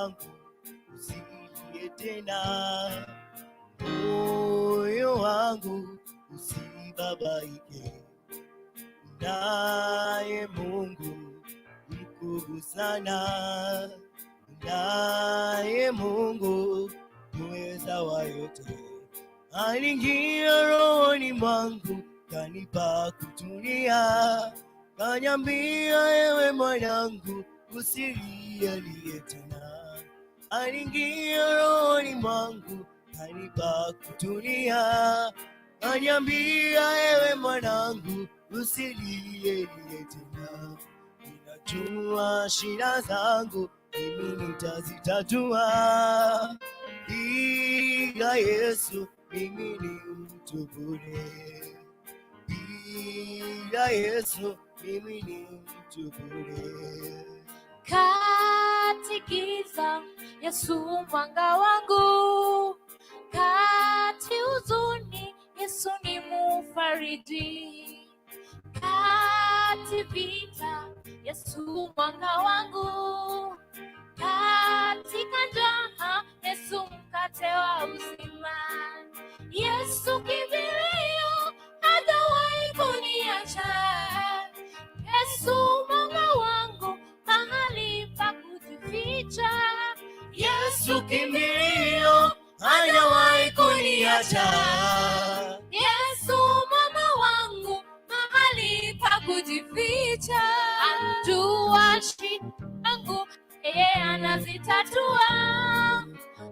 Wangu, usilie tena, moyo wangu usibabaike, naye Mungu mkuu sana, naye Mungu muweza wa yote, aliingia rohoni mwangu, kanipa kutulia, kaniambia, ewe mwanangu, usilie tena. Aliingia rohoni mwangu, kanipa kutulia, kaniambia, ewe mwanangu, usilie tena. Ninajua shida zangu mimi nitazitatua, bila Yesu mimi ni mtu bure, bila Yesu mimi ni mtu bure. Kati giza, Yesu mwanga wangu. Kati huzuni, Yesu ni mufariji. Kati vita, Yesu mwanga wangu. Katika njaa, Yesu mkate wa uzima. Yesu kimbilio, hajawahi kuniacha. Yesu mwanga wangu, mahali pa kujificha. Yesu kimbilio, hajawahi kuniacha. Yesu mwanga wangu, mahali pa kujificha. Anjua shida zangu, yeye anazitatua.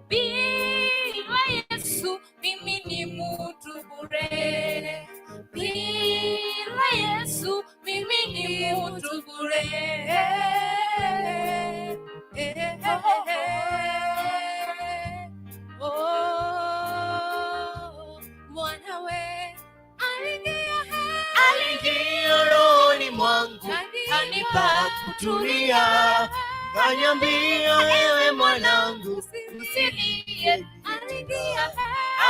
Bila Yesu mimi ni mtu bure. Bila Yesu mimi ni mtu bure. Oh, mwanawe aliingia Aliingia rohoni mwangu, kanipa kutulia, kaniambia, ewe mwanangu, usilie. Aliingia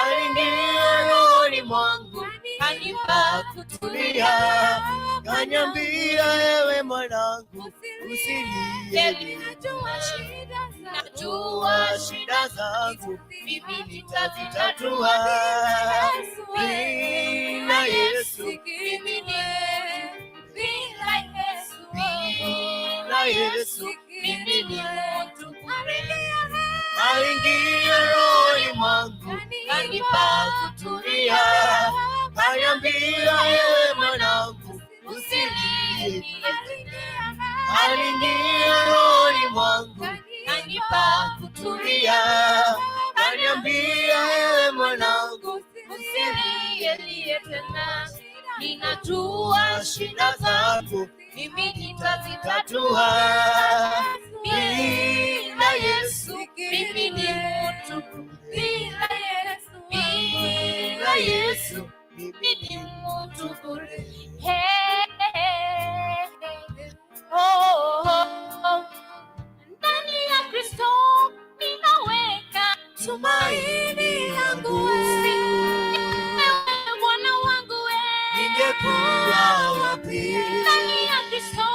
Aliingia rohoni mwangu, kanipa kutulia, kaniambia, ewe mwanangu, usilie. Najua Najua shida zangu mimi nitazitatua, bila Yesu mimi ni bila Yesu bila Yesu mimi ni mtu bure. Aliingia rohoni mwangu, kanipa kutulia, kaniambia, ewe mwanangu, usilie. Aliingia rohoni mwangu, Kanipa kutulia, kaniambia, ewe mwanangu, usilie tena. Ninajua shida zangu mimi nitazitatua. tatua, Bila Yesu mimi ni mtu bila Yesu bila Yesu mimi ni mtu bure. Hey, hey, hey. Oh, oh, oh. Ndani ya Kristo ninaweka tumaini langu. Wewe Bwana wangu wewe. Ningekuwa wapi? Ndani ya Kristo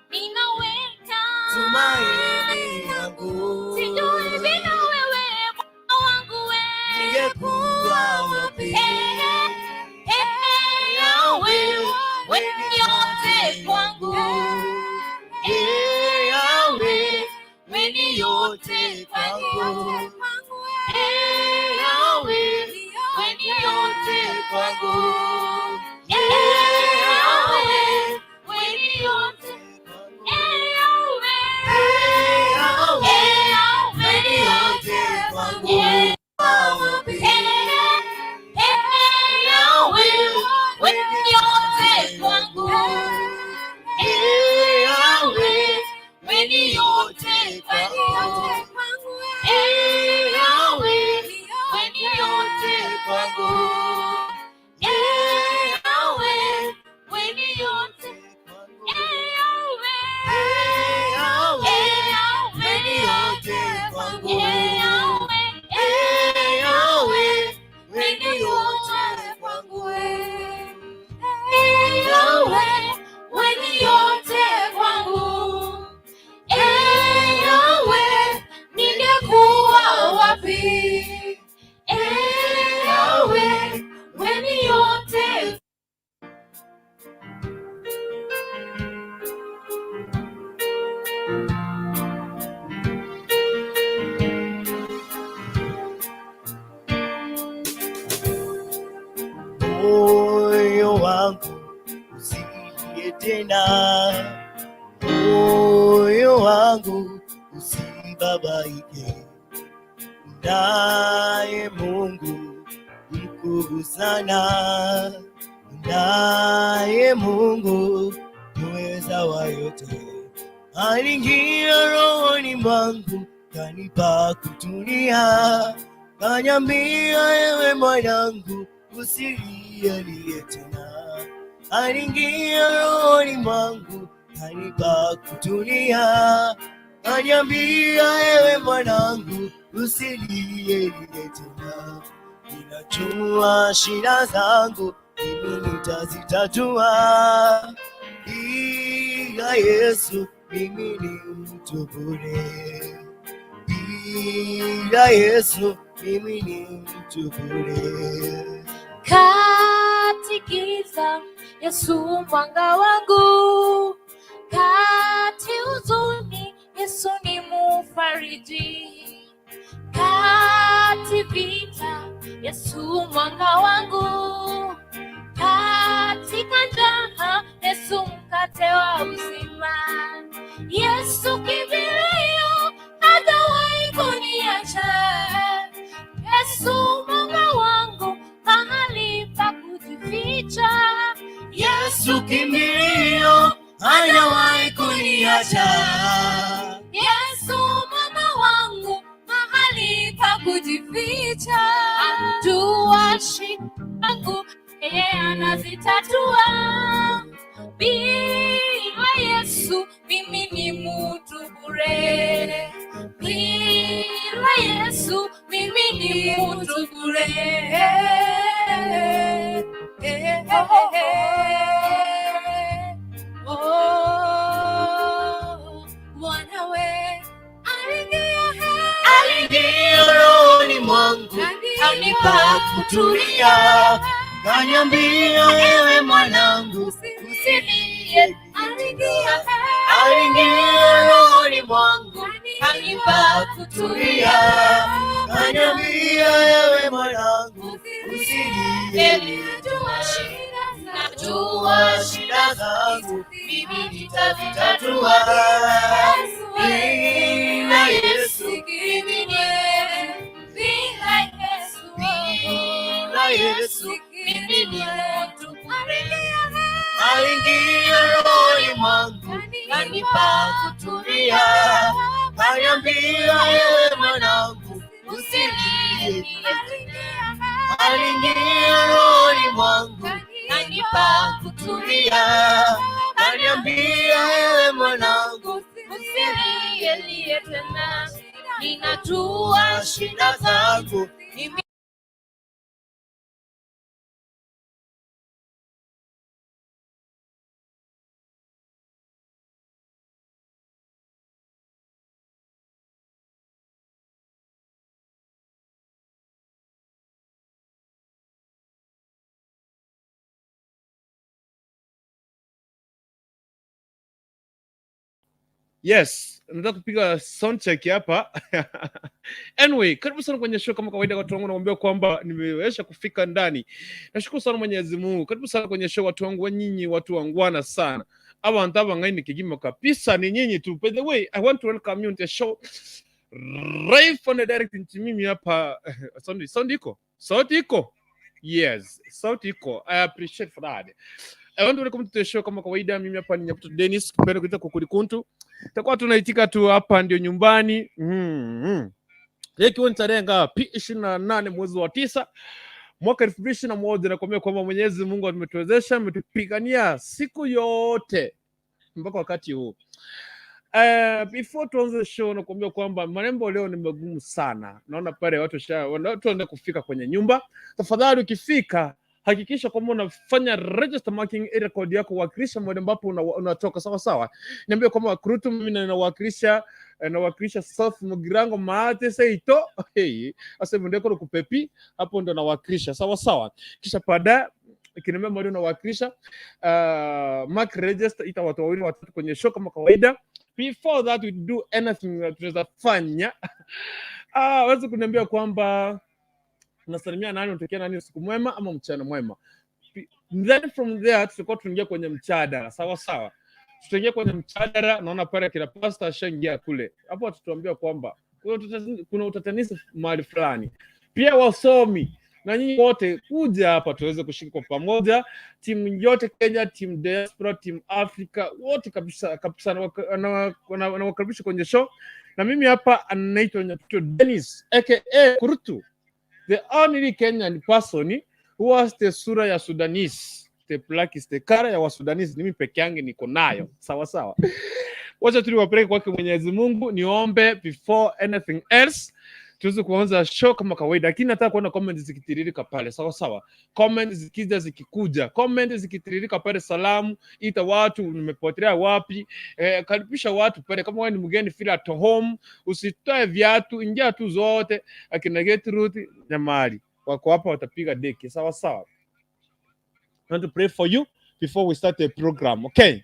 ninaweka Tumaini langu. Sijui bila wewe Bwana wangu wewe. Ningekuwa wapi? Eh, eh, Yahweh, wewe ni yote kwangu. Eh, Yahweh, wewe ni yote kwangu. Eh, Yahweh, wewe ni yote kwangu. Eh, Yahweh, Wewe ni yote. Eh, Yahweh. Eh, Yahweh, Eh, Yahweh. wewe ni yote kwangu. Eh, eh, eh, Yahweh, wewe ni yote kwangu. Eh, Yahweh, wewe ni yote kwangu. Eh, Yahweh, wewe ni yote kwangu. Eh, Yahweh, tena. Moyo wangu usibabaike, naye Mungu mkuu sana, naye Mungu muweza wa yote. Aliingia rohoni mwangu, kanipa kutulia, kaniambia, ewe mwanangu, usilialie tena. Aliingia rohoni mwangu, kanipa kutulia, kaniambia, ewe mwanangu, usilialie tena. Ninajua shida zangu, mimi nitazitatua. Bila Yesu mimi ni mtu bure. Bila Yesu mimi ni mtu bure. Kati giza, Yesu mwanga wangu. Kati huzuni, Yesu ni mufariji. Kati vita, Yesu mwanga wangu. Katika njaa, Yesu mkate wa uzima. Yesu kimbilio, hajawahi kuniacha. Yesu mwanga wangu, mahali pa kujificha. Yesu kimbilio, hajawahi kuniacha. Yesu mwanga wangu, mahali pa kujificha. Anajua shida zangu, yeye anazitatua. Bila Yesu mimi ni mtu bure. Bila Yesu mimi ni mtu bure. Eh, eh, eh. Oh, Bwana we aliingia Aliingia rohoni mwangu, kanipa kutulia, kaniambia, ewe mwanangu, usilie. Aliingia Aliingia rohoni mwangu, kanipa kutulia, kaniambia, ewe mwanangu, usilie. Najua shida zangu, mimi nitazitatua. Bila Yesu, mimi ni bila Yesu, Bila Yesu, mimi ni mtu bure. Aliingia rohoni mwangu, kanipa kutulia, kaniambia, ewe mwanangu, usilie. Aliingia rohoni mwangu, Kanipa kutulia, kaniambia, ewe mwanangu, usilie tena, ninajua shida zangu mimi Yes, nataka kupiga sound check hapa. Anyway, karibu sana kwenye show kama kawaida, watu wangu, nakwambia kwamba nimeweza kufika ndani. Nashukuru sana Mwenyezi Mungu. Karibu sana kwenye show, watu wangu, nyinyi watu wangwana sana. Abantu abangaini kigimo kabisa ni nyinyi tu. By the way, I want to welcome you to the show right from the direct nchi mimi hapa. Sound iko? Sauti iko? Yes, sauti iko. I appreciate for that. I want to welcome to the show kama kawaida. Mimi hapa ni Nyaputo Dennis, kupenda kuita Kukurikuntu. Takuwa tunaitika tu hapa ndio nyumbani. Leo ikiwa ni tarehe ngapi? 28 mwezi wa 9 mwaka 2021, nakwambia kwamba Mwenyezi Mungu ametuwezesha, ametupigania siku yote mpaka wakati huu. Before tuanze show, nakuambia kwamba marembo leo ni magumu sana. Naona pale watu wanaenda kufika kwenye nyumba. Tafadhali ukifika hakikisha kwamba unafanya register marking area code yako, wakilisha mahali ambapo unatoka sawa sawa. Niambie kwamba Kurutu, mimi nawakilisha South Mugirango Maate Seito. Hey, asa ndio kwa kupepi hapo ndo nawakilisha sawa sawa. Kisha baadaye kiniambia mahali unawakilisha, mark register, ita watu wawili watatu kwenye show kama kawaida. Before that we do anything tunaweza fanya, waweza kuniambia kwamba unasalimia nani, unatokea nani, usiku mwema ama mchana mwema. Then from there tutakuwa tunaingia kwenye mjadala, sawa sawa. Tutaingia kwenye mjadala. Naona pale kila pastor ashaingia kule hapo, atatuambia kwamba kuna utatanishi mahali fulani. Pia wasomi na nyinyi wote kuja hapa tuweze kushiriki kwa pamoja, timu yote Kenya, timu diaspora, timu Africa, wote kabisa kabisa, nawakaribisha kwenye show. Na mimi hapa anaitwa Nyaputo Dennis aka Kurutu, the only Kenyan person who has the sura ya Sudanese, the black is the color ya Wasudanese, ni mimi peke yangu niko nayo. Sawa sawa, wacha tu niwapeleke kwake Mwenyezi Mungu, niombe before anything else tuweze kuanza show kama kawaida, lakini nataka kuona comment zikitiririka pale. Sawa sawa, comment zikija zikikuja, comment zikitiririka pale, salamu, ita watu, nimepotelea wapi, karibisha watu pale. Kama wewe ni mgeni, feel at home, usitoe viatu, ingia tu zote. Akina Gertrude Nyamali wako hapa, watapiga deki. Sawa sawa. I want to pray for you before we start the program. Okay.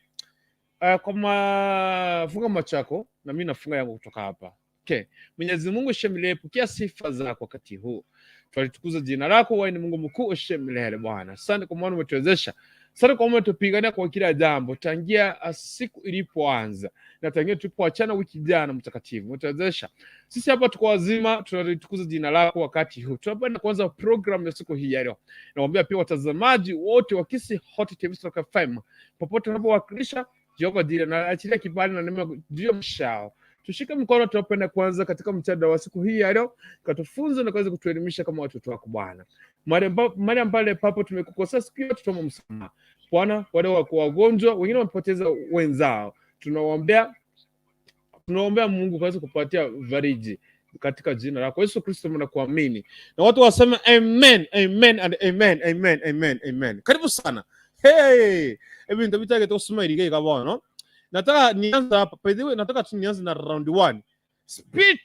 Kwa funga macho yako na mimi nafunga yangu kutoka hapa. Okay. Mwenyezi Mungu ushemile, pokea sifa zako wakati huu. Twalitukuza jina lako, wewe ni Mungu mkuu ushemilele Bwana. Asante kwa maana umetuwezesha. Asante kwa maana umetupigania kwa kila jambo tangia siku ilipoanza na tangia tulipoachana wiki jana. Mtakatifu, umetuwezesha. Sisi hapa tuko wazima, tunalitukuza jina lako wakati huu. Tunapenda kuanza program ya siku hii ya leo. Naomba pia watazamaji wote wa Kisii Hot TV Stock FM popote unapowakilisha Jehova Jire na achilia kibali na neema juu ya maisha yao. Tushike mkono tunapenda kuanza katika mjadala wa siku hii ya leo, katufunze na kaweze kutuelimisha kama watoto wako Bwana. Mahali pale papo tumekukosea siku hiyo, tutaomba msamaha Bwana. Wale wako wagonjwa, wengine wamepoteza wenzao, tunaombea Mungu kaweze kupatia fariji katika jina lako Yesu Kristo, mnakuamini na watu waseme amen, amen and amen, amen, amen, amen. Karibu sana. Hey, hebu nitabitake tusoma ile kabona. Nataka nianze hapa. By the way, nataka tu nianze na round one. Speed.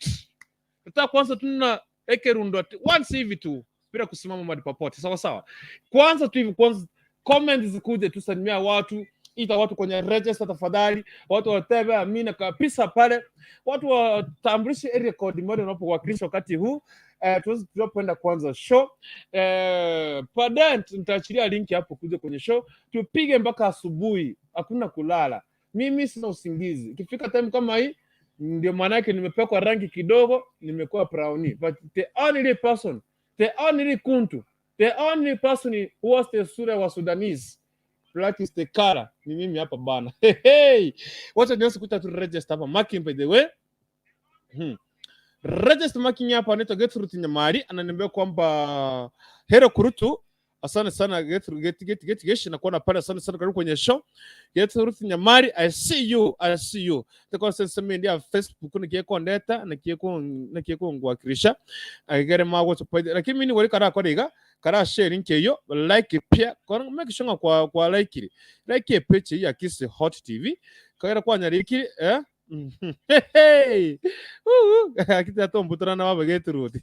Nataka kwanza tuna eke rundo once hivi tu bila kusimama mahali popote. Sawa sawa. Kwanza tu hivi kwanza comment zikuje tu, salimia watu, ita watu kwenye register tafadhali, watu watebe amina kabisa pale, watu watambulishe area code moja unapowakilisha wakati huu tuweze tunapoenda kuanza show. Baadaye nitaachilia link hapo kuja kwenye show, tupige mpaka asubuhi, hakuna kulala. Mimi sina usingizi. Ikifika time kama hii, ndio maana yake nimepakwa rangi kidogo, nimekuwa brownie. But the only person, the only kuntu, the only person who was the sura wa Sudanese, black is the color, ni mimi hapa bana. Hey, hey. Wacha nianze kuta tu register hapa marking, by the way. Register marking hapa anaitwa Gertrude Nyamari, ananiambia kwamba hero Kurutu. Asante sana Gertrude, get get get get na kuona pale. Asante sana, karibu kwenye show. Gertrude Nyamari, I see you, I see you. Tekwa sasa mimi ndia Facebook nikiye ndeta nikiye ngwakilisha agere mago to, lakini mimi wali kara kwa kara share link hiyo, like pia kwa make sure kwa like page ya Kisii Hot TV kagera kwa nyariki. Hey, akita tombutura na baba Gertrude.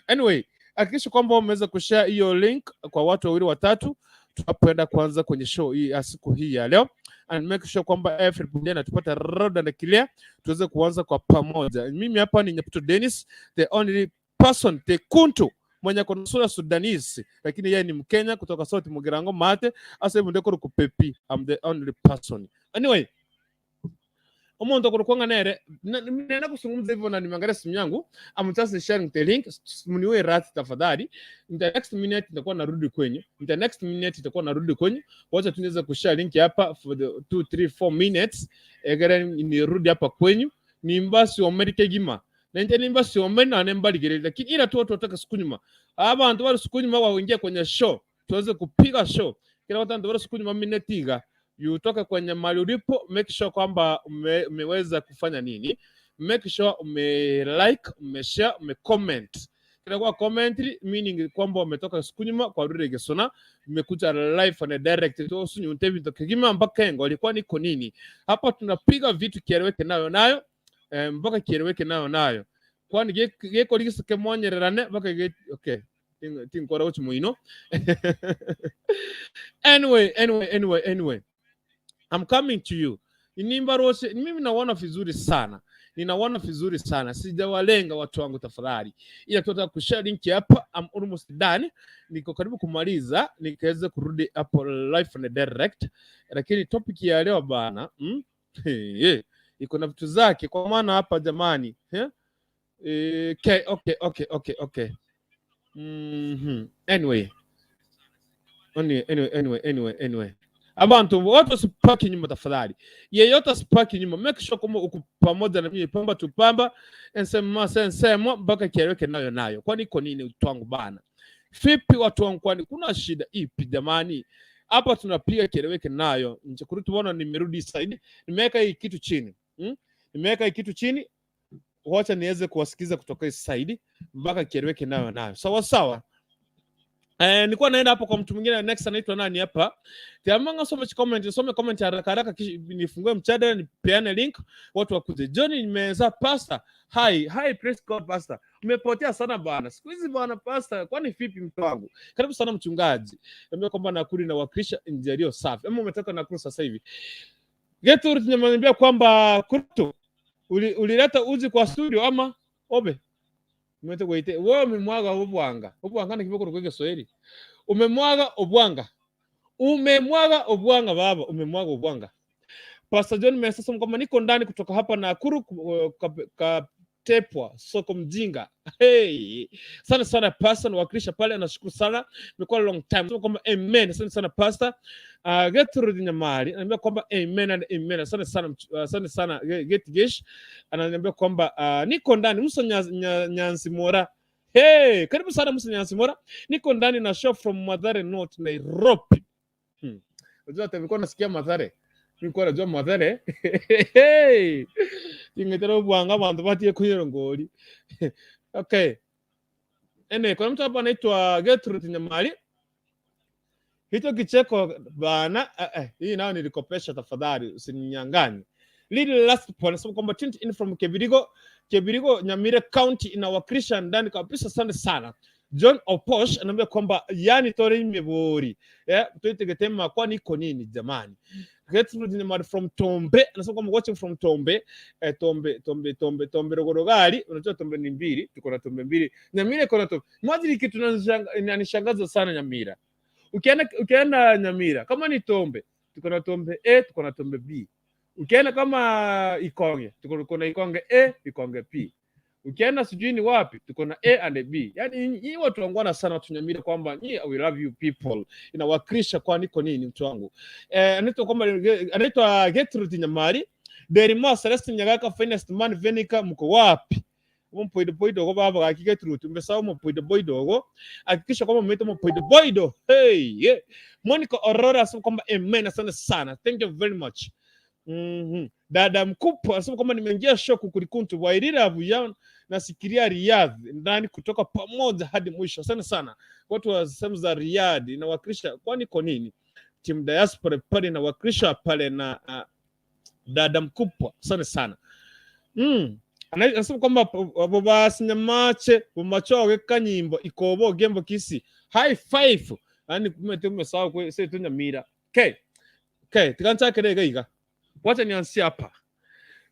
Anyway, hakikisha kwamba umeweza kushare hiyo link kwa watu wawili watatu tunapoenda kuanza kwenye show hii ya siku hii ya leo, and make sure kwamba everybody anatupata loud and clear tuweze kuanza kwa pamoja. Mimi hapa ni Nyaputo Dennis, the only person, the kuntu mwenye kona sura Sudanese, lakini yeye ni Mkenya kutoka South Mugirango mate asa hivi ndeko kupepi. I'm the only person. Anyway, omuntu okurukwanga nere nenda kuzungumza hivyo na nimeangalia simu yangu. I'm just sharing the link, mniwe radhi tafadhali. In the next minute nitakuwa narudi kwenyu, in the next minute nitakuwa narudi kwenyu. Wacha tunaweza kushare link hapa for the 2 3 4 minutes egere nirudi hapa kwenyu. Nimba siomeri kegima nente nimba siomeri na nembaligere, lakini ila tu watu wataka sikunyuma, abantu bari sikunyuma waingie kwenye show tuweze kupiga show. Kila watu bari sikunyuma minetiga utoke kwenye mali ulipo, make sure kwamba umeweza kufanya nini, make sure ume like, ume share, ume comment. Kila kwa comment meaning kwamba umetoka sikunyuma kwa rure gesona umekuja live and direct to usunyunte vintu kigima mpaka engo alikuwa niko nini hapa. Tunapiga vitu kieleweke nayo nayo, mpaka kieleweke nayo nayo, kwani geko ligisike mwonyererane mpaka okay tinkora uchi muino. Anyway, anyway, anyway, anyway, I'm coming to you. Nimba rose mimi naona vizuri sana. Ninaona vizuri sana, sijawalenga watu wangu tafadhali, ila tunataka kushare link hapa. I'm almost done, niko karibu kumaliza nikaweza kurudi hapo live and direct, lakini topic ya leo bana, hey, iko na vitu zake kwa maana hapa jamani, eh? Okay. Anyway, anyway, anyway, anyway, anyway, anyway. Abantu watu wasipaki nyuma tafadhali, yeyote asipaki nyuma. Make sure kwamba uko pamoja na mimi, pamba tupamba ensema sensemo mpaka kieleweke nayo nayo. Kwani iko nini watu wangu bana? Vipi watu wangu, kwani kuna shida ipi jamani? Hapa tunapiga kieleweke nayo. Nje tuona nimerudi side, nimeweka hii kitu chini. Nimeweka hii kitu chini, wacha niweze kuwasikiza kutoka hii side mpaka kieleweke nayo nayo. Sawa sawa. Nilikuwa naenda hapo kwa mtu mwingine next anaitwa nani hapa? Tiamanga some comment, some comment haraka haraka kisha nifungue mjadala nipeane link watu wakuje. John nimeweza pastor. Hi, hi, praise God pastor. Umepotea sana bwana. Siku hizi bwana pastor, kwani vipi mtu wangu? Karibu sana mchungaji. Niambia kwamba Nakuru inawakilisha njia iliyo safi. Ama umetoka Nakuru sasa hivi. Gertrude nimeniambia kwamba Kurutu ulileta uji kwa studio ama obe? Umete kuite wewe umemwaga ubwanga. Ubwanga ni kiboko kwa Kiswahili. Umemwaga ubwanga. Umemwaga ubwanga baba, umemwaga ubwanga. Pastor John Mesasa kwamba niko ndani kutoka hapa Nakuru Katepwa soko mjinga. Hey. Sana sana pastor nawakilisha pale, nashukuru sana. Imekuwa long time. Sema kwamba amen. Asante sana pastor. Gertrude Nyamari ananiambia kwamba amen and amen. Asante sana asante sana Get Gesh ananiambia kwamba niko ndani Musa Nyansimora. Hey, karibu sana Musa Nyansimora. Niko ndani na show from Mathare North Nairobi. Unajua hata nilikuwa nasikia Mathare. Nilikuwa najua Mathare. Hey. Tingetera ubwanga abantu batie kunyero ngori. Okay. Ene, kuna mtu hapa anaitwa Gertrude Nyamari. Hicho kicheko bana, hii nayo nilikopesha, tafadhali usininyang'anye. Little last point anasema kwamba tuned in from Kebirigo, Kebirigo Nyamira County inawakilisha ndani kabisa, asante sana. John Oposh anaambia kwamba yani tore imebori. Yeah, tuitegetema kwani iko nini jamani? Gertrude Nyamari from Tombe anasema kwamba watching from Tombe, Tombe Tombe Tombe Tombe Rogorogari. Unajua Tombe ni mbili, tuko na Tombe mbili. Nyamira iko na Tombe. Mwajiri kitu inanishangaza sana Nyamira. Ukienda Nyamira kama ni Tombe, tuko na Tombe A, tuko na Tombe B. Ukienda kama Ikonge, tuko na Ikonge A, Ikonge P. Ukienda sijui ni wapi, tuko na A and B. Yaani nyinyi watu wangwana sana watu Nyamira kwamba nyinyi we love you people. Inawakilisha kwa niko nini mtu wangu. Anaitwa kwamba anaitwa Gertrude Nyamari. Derima Celestine Nyagaka finest man Venica mko wapi? Mpoido poido go baba gaki Gertrude umesahau mpoido poido go. Hakikisha kwamba umeita mpoido poido. Hey, yeah. Monica Aurora asema kwamba amen, asante sana. Thank you very much. Dada mkubwa anasema kwamba nimeingia show kukulikuntu wairira abuya nasikiria Riyadh ndani kutoka pamoja hadi mwisho. Asante sana watu wa sehemu za Riyadh inawakilisha kwani kwa nini team diaspora pale inawakilisha pale na dada mkubwa, asante sana. Anasema kwamba abo basinyamache bumachoge kanyimbo ikobo gembo kisi high five yani kumete umesahau kwe sasa tunyamira. Okay, tikanchakere gaiga. Wacha nianzie hapa.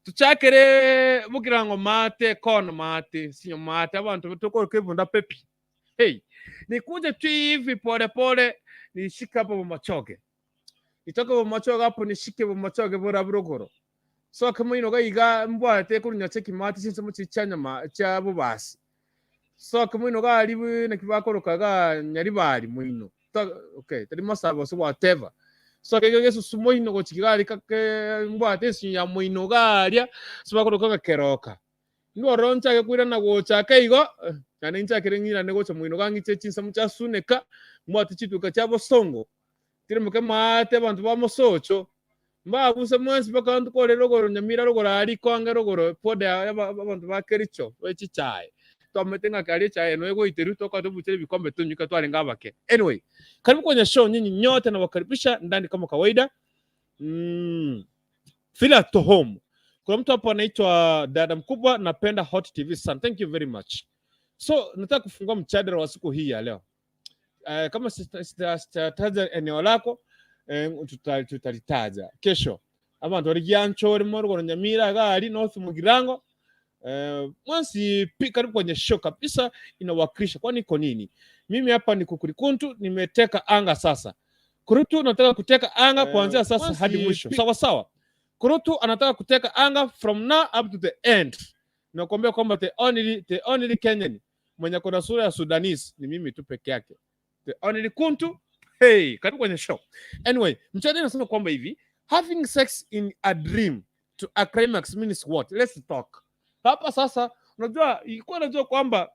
Tuchakere mugirango mate kono mate sinyo mate abantu tuko kwivunda pepi. Hey, nikuje tu hivi pole pole nishike hapo mumachoge. Nitoke mumachoge hapo nishike mumachoge bora burugoro. So kama ino gaiga mbwate kurunya cheki mate sinse mu chichanyama cha bubasi. So kama ino gali na kibakorokaga nyaribari mwino. Okay, tari masabo so whatever. So kege gesu sumoino go chikigali kake mbwate sinya mwino garia so bakorokaga keroka. Ndoro nchake kwira na gochaka igo nane nchakire ngira ne gocha mwino gangiche chinsa muchasuneka mbwate chituka cha bosongo. Tire mate abantu ba mosocho. Mbabuse mwensi bakantu kore rogoro Nyamira rogoro ari kwange rogoro pode abantu ba Kericho wechichae. Twamete ngakari chae no ego iteru toka tubuchere bikombe tunyuka tware ngabake. Anyway, karibu kwenye show nyinyi nyote na wakaribisha ndani kama kawaida. Feel at home. Kuna mtu hapo anaitwa dada mkubwa, napenda Hot TV sana. Thank you very much. So nataka kufungua mjadala wa siku hii ya leo. Kama sitataja eneo lako tutalitaja kesho. Abantu bari Gyanchori mu Rugoro Nyamira gari North Mugirango. Mwansi karibu kwenye show kabisa, inawakilisha kwani iko nini? Mimi hapa ni Kukurikuntu, nimeteka anga sasa. Kurutu nataka kuteka anga kuanzia sasa hadi mwisho. Sawa sawa. Kurutu anataka kuteka anga from now up to the end. Nakwambia kwamba the only Kenyan mwenye kuna sura ya Sudanese ni mimi tu peke yake. The only Kuntu. Hey, karibu kwenye show. Anyway, mchana nasema kwamba hivi, having sex in a dream to a climax means what? Let's talk. Hapa sasa, unajua ilikuwa najua kwamba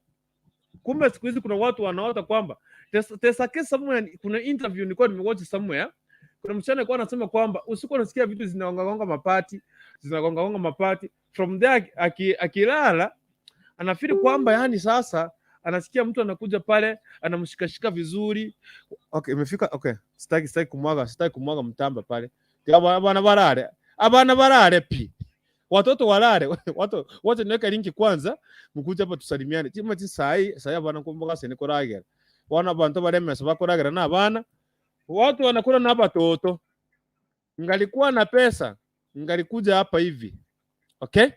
kumbe siku hizi kuna watu wanaota kwamba there's a case somewhere, kuna interview nilikuwa nimewatch somewhere, kuna msichana alikuwa anasema kwamba usiku anasikia vitu zinagongagonga mapati, zinagongagonga mapati, from there akilala anafeel kwamba yani sasa anasikia mtu anakuja pale anamshikashika vizuri. Okay, imefika. Okay, sitaki kumwaga mtamba pale. Abana barare, abana barare pi, watoto walale. Watu wote niweka link kwanza, mkuja hapa tusalimiane chima chi sai sai. Abana kumboga sene koragera wana bantu baremesa bakoragera na abana watu wanakula na batoto. Ngalikuwa na pesa ngalikuja hapa hivi. Okay,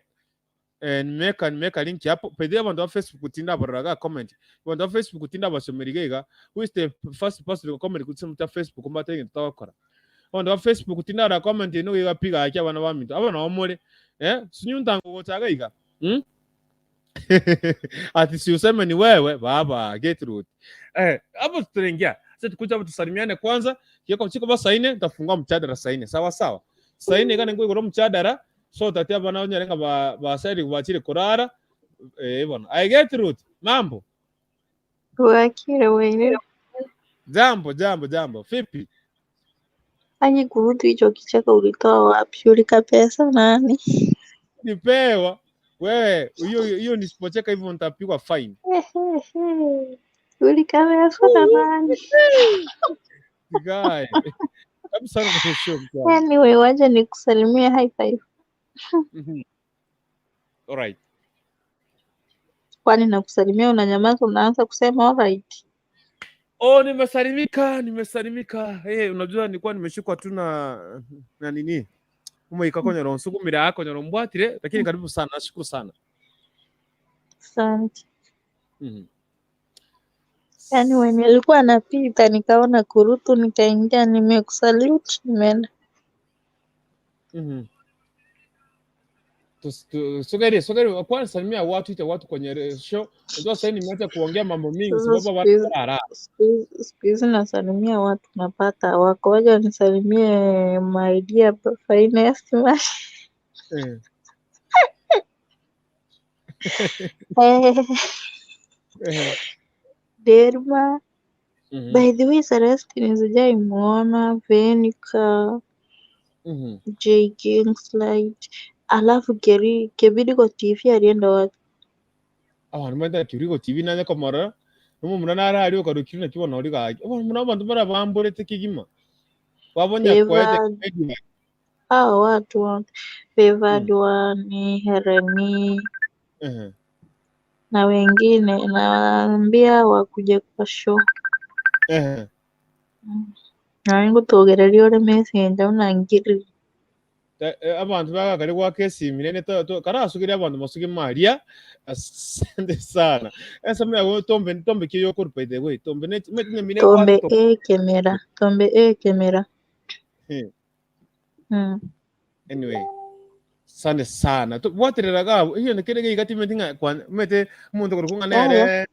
nimeweka link hapo pedea bantu wa Facebook tinda baraga comment, bantu wa Facebook tinda basomeriga. Who is the first person to comment kutse Facebook? Mbate tawakora bantu wa Facebook tinda ra comment ino igapiga acha abana ba minto abana omore sinyuntango gochaga iga. Ati si useme ni wewe baba Gertrude. Hapo tutaingia sasa, tukuja hapo tusalimiane kwanza kioko chiko ba saa 4 nitafungua mchadara saa 4. Sawa sawa, saa 4 kana ngwe mchadara so tatia bana onyarenga ba basari bachire kurara. Bwana I Gertrude, mambo? Wakire wewe. Jambo, jambo, jambo, vipi? Anyi kurutu, hicho kicheko ulitoa wapi? Ulika pesa nani? Nipewa wewe hiyo hiyo, nisipocheka hivyo nitapigwa fine. Ulika pesa na nani? Guy, kabisa sana kwa show mtu. Anyway, wacha nikusalimie, high five. Alright. Kwani nakusalimia unanyamaza, unaanza kusema alright. Oh, nimesalimika, nimesalimika. Hey, unajua nilikuwa nimeshikwa tu na nini? Umuika konyoro nsukumira konyoro mbwatire, lakini karibu sana, nashukuru sana. Asante. Anyway, nilikuwa napita nikaona kurutu nikaingia, nimekusalute, nimeenda. Sogeri, sogeri, kwanza salimia watu, ita watu kwenye show. Unajua sasa nimeacha kuongea mambo mingi Sasa sababu siku watu hizi rara. siku hizi nasalimia watu napata wako, waja nisalimie my dear finest man. Derma. By the way, Celestine sijai muona, Venica, J Kingslide, alafu Keri Kebidiko TV alienda wapi? Abantu benda Kiriko TV nanya komora. Numu muna arari ukarukiri na kibona uri gaki. Abantu muna abantu bara bamborete kigima. Wabonya kwete Favored, hao watu wote Favored Wani, Hereni na wengine nawaambia wakuje kwa show. Na ngutugereria uri messenger unangirira. Abantu bagakari gwakesimire ne to karasugira abantu masuge maria. Asante sana. Esa mwe go tombe tombe kiyo ko by the way tombe ne mwe mine Tombe ekemera, tombe ekemera. Anyway, asante sana. Bwatereraga iyo nekere gigati metinga kwa mete umuntu kurukunga nere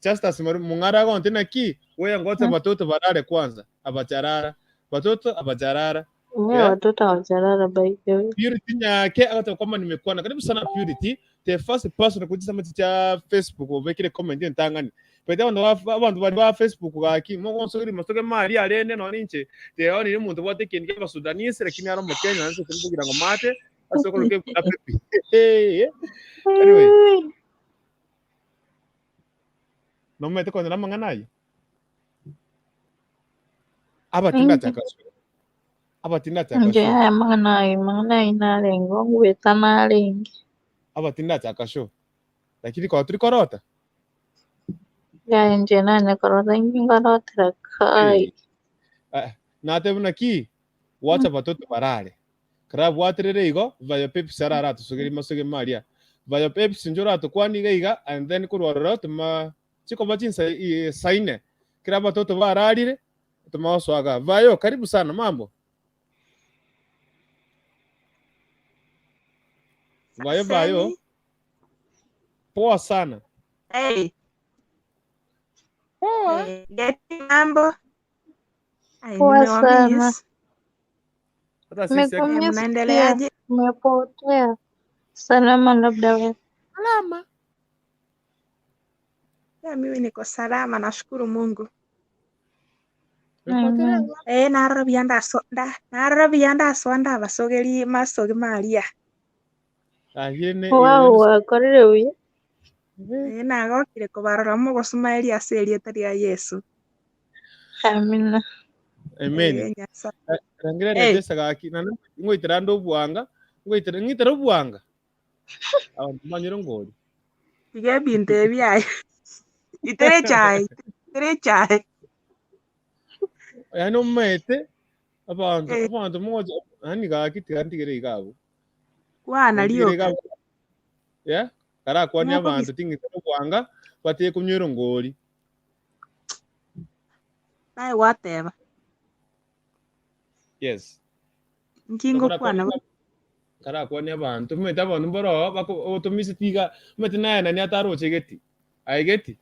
Justus Mung'ara gonte naki wewe ngote batoto barare kwanza abacharara batoto abajarara. Wewe watoto hawajalala by the way. Purity Nyake akata kwamba nimekuwa na karibu sana Purity, the first person kujisa mati cha Facebook obekire comment ntangani pete abantu bari ba Facebook gaki mo gonso iri masoge mari arene no ninche te oni ni muntu bwate kintu ba Sudanese lakini ari mu Kenya nse kugira ngo mate asoko ruke na pepi. Anyway, no mete kwa na manganayi abatinda chakasho abatinda Nje chakasho. Haya mang'ana mang'ana inalenga ongweta nalengi. Abatinda chakasho lakini kwa turi korota. Ya nje nane korota ingorotera kai. Nate buna ki wacha batoto barare karabwaterere igo vayo pepi sarara tusugeri masoge maria. Vayo Pepsi njora tukwani gaiga and then kurwarora tuma chikoba chinsa saine kila batoto bararire tumaoswaga. Vayo, karibu sana, mambo. Vayo vayo. Saseni. Poa sana. Hey. Poa. Geti mambo. Ai, Poa sana. nimewamiss. Hata sisi Nimekumiss pia. Mnaendeleaje? Umepotea. Salama labda wewe. Salama. Ya, mimi niko salama, nashukuru Mungu. Umepotelea Amen. wapi? Narobia narobia ndasonda abasogeri masogi maria. Ahine Wao wakorire uye. Nagokire kubarora mugosoma eria ase erieta ria Yesu. Amina. Amen. Nyasaye. Rangira rejesa gaki na ngoitira ndo bwanga ngoitira ngitira bwanga. Abantu manyiro ngori. Tiga ebinto ebyaye. Itere chai, itere chai. Yani omete abantu abantu moja yani gaki tigantigire igabo. Kwana Ntigire rioka. igabo. Yeah, karakwani Noko abantu tingitira bwanga batiye kumnyero ngori. Naye wateba. Yes. Nkingo kwana. Karakwani abantu mete abantu mboro bako otomisi tiga mete naye nani ataroche geti. Aigeti.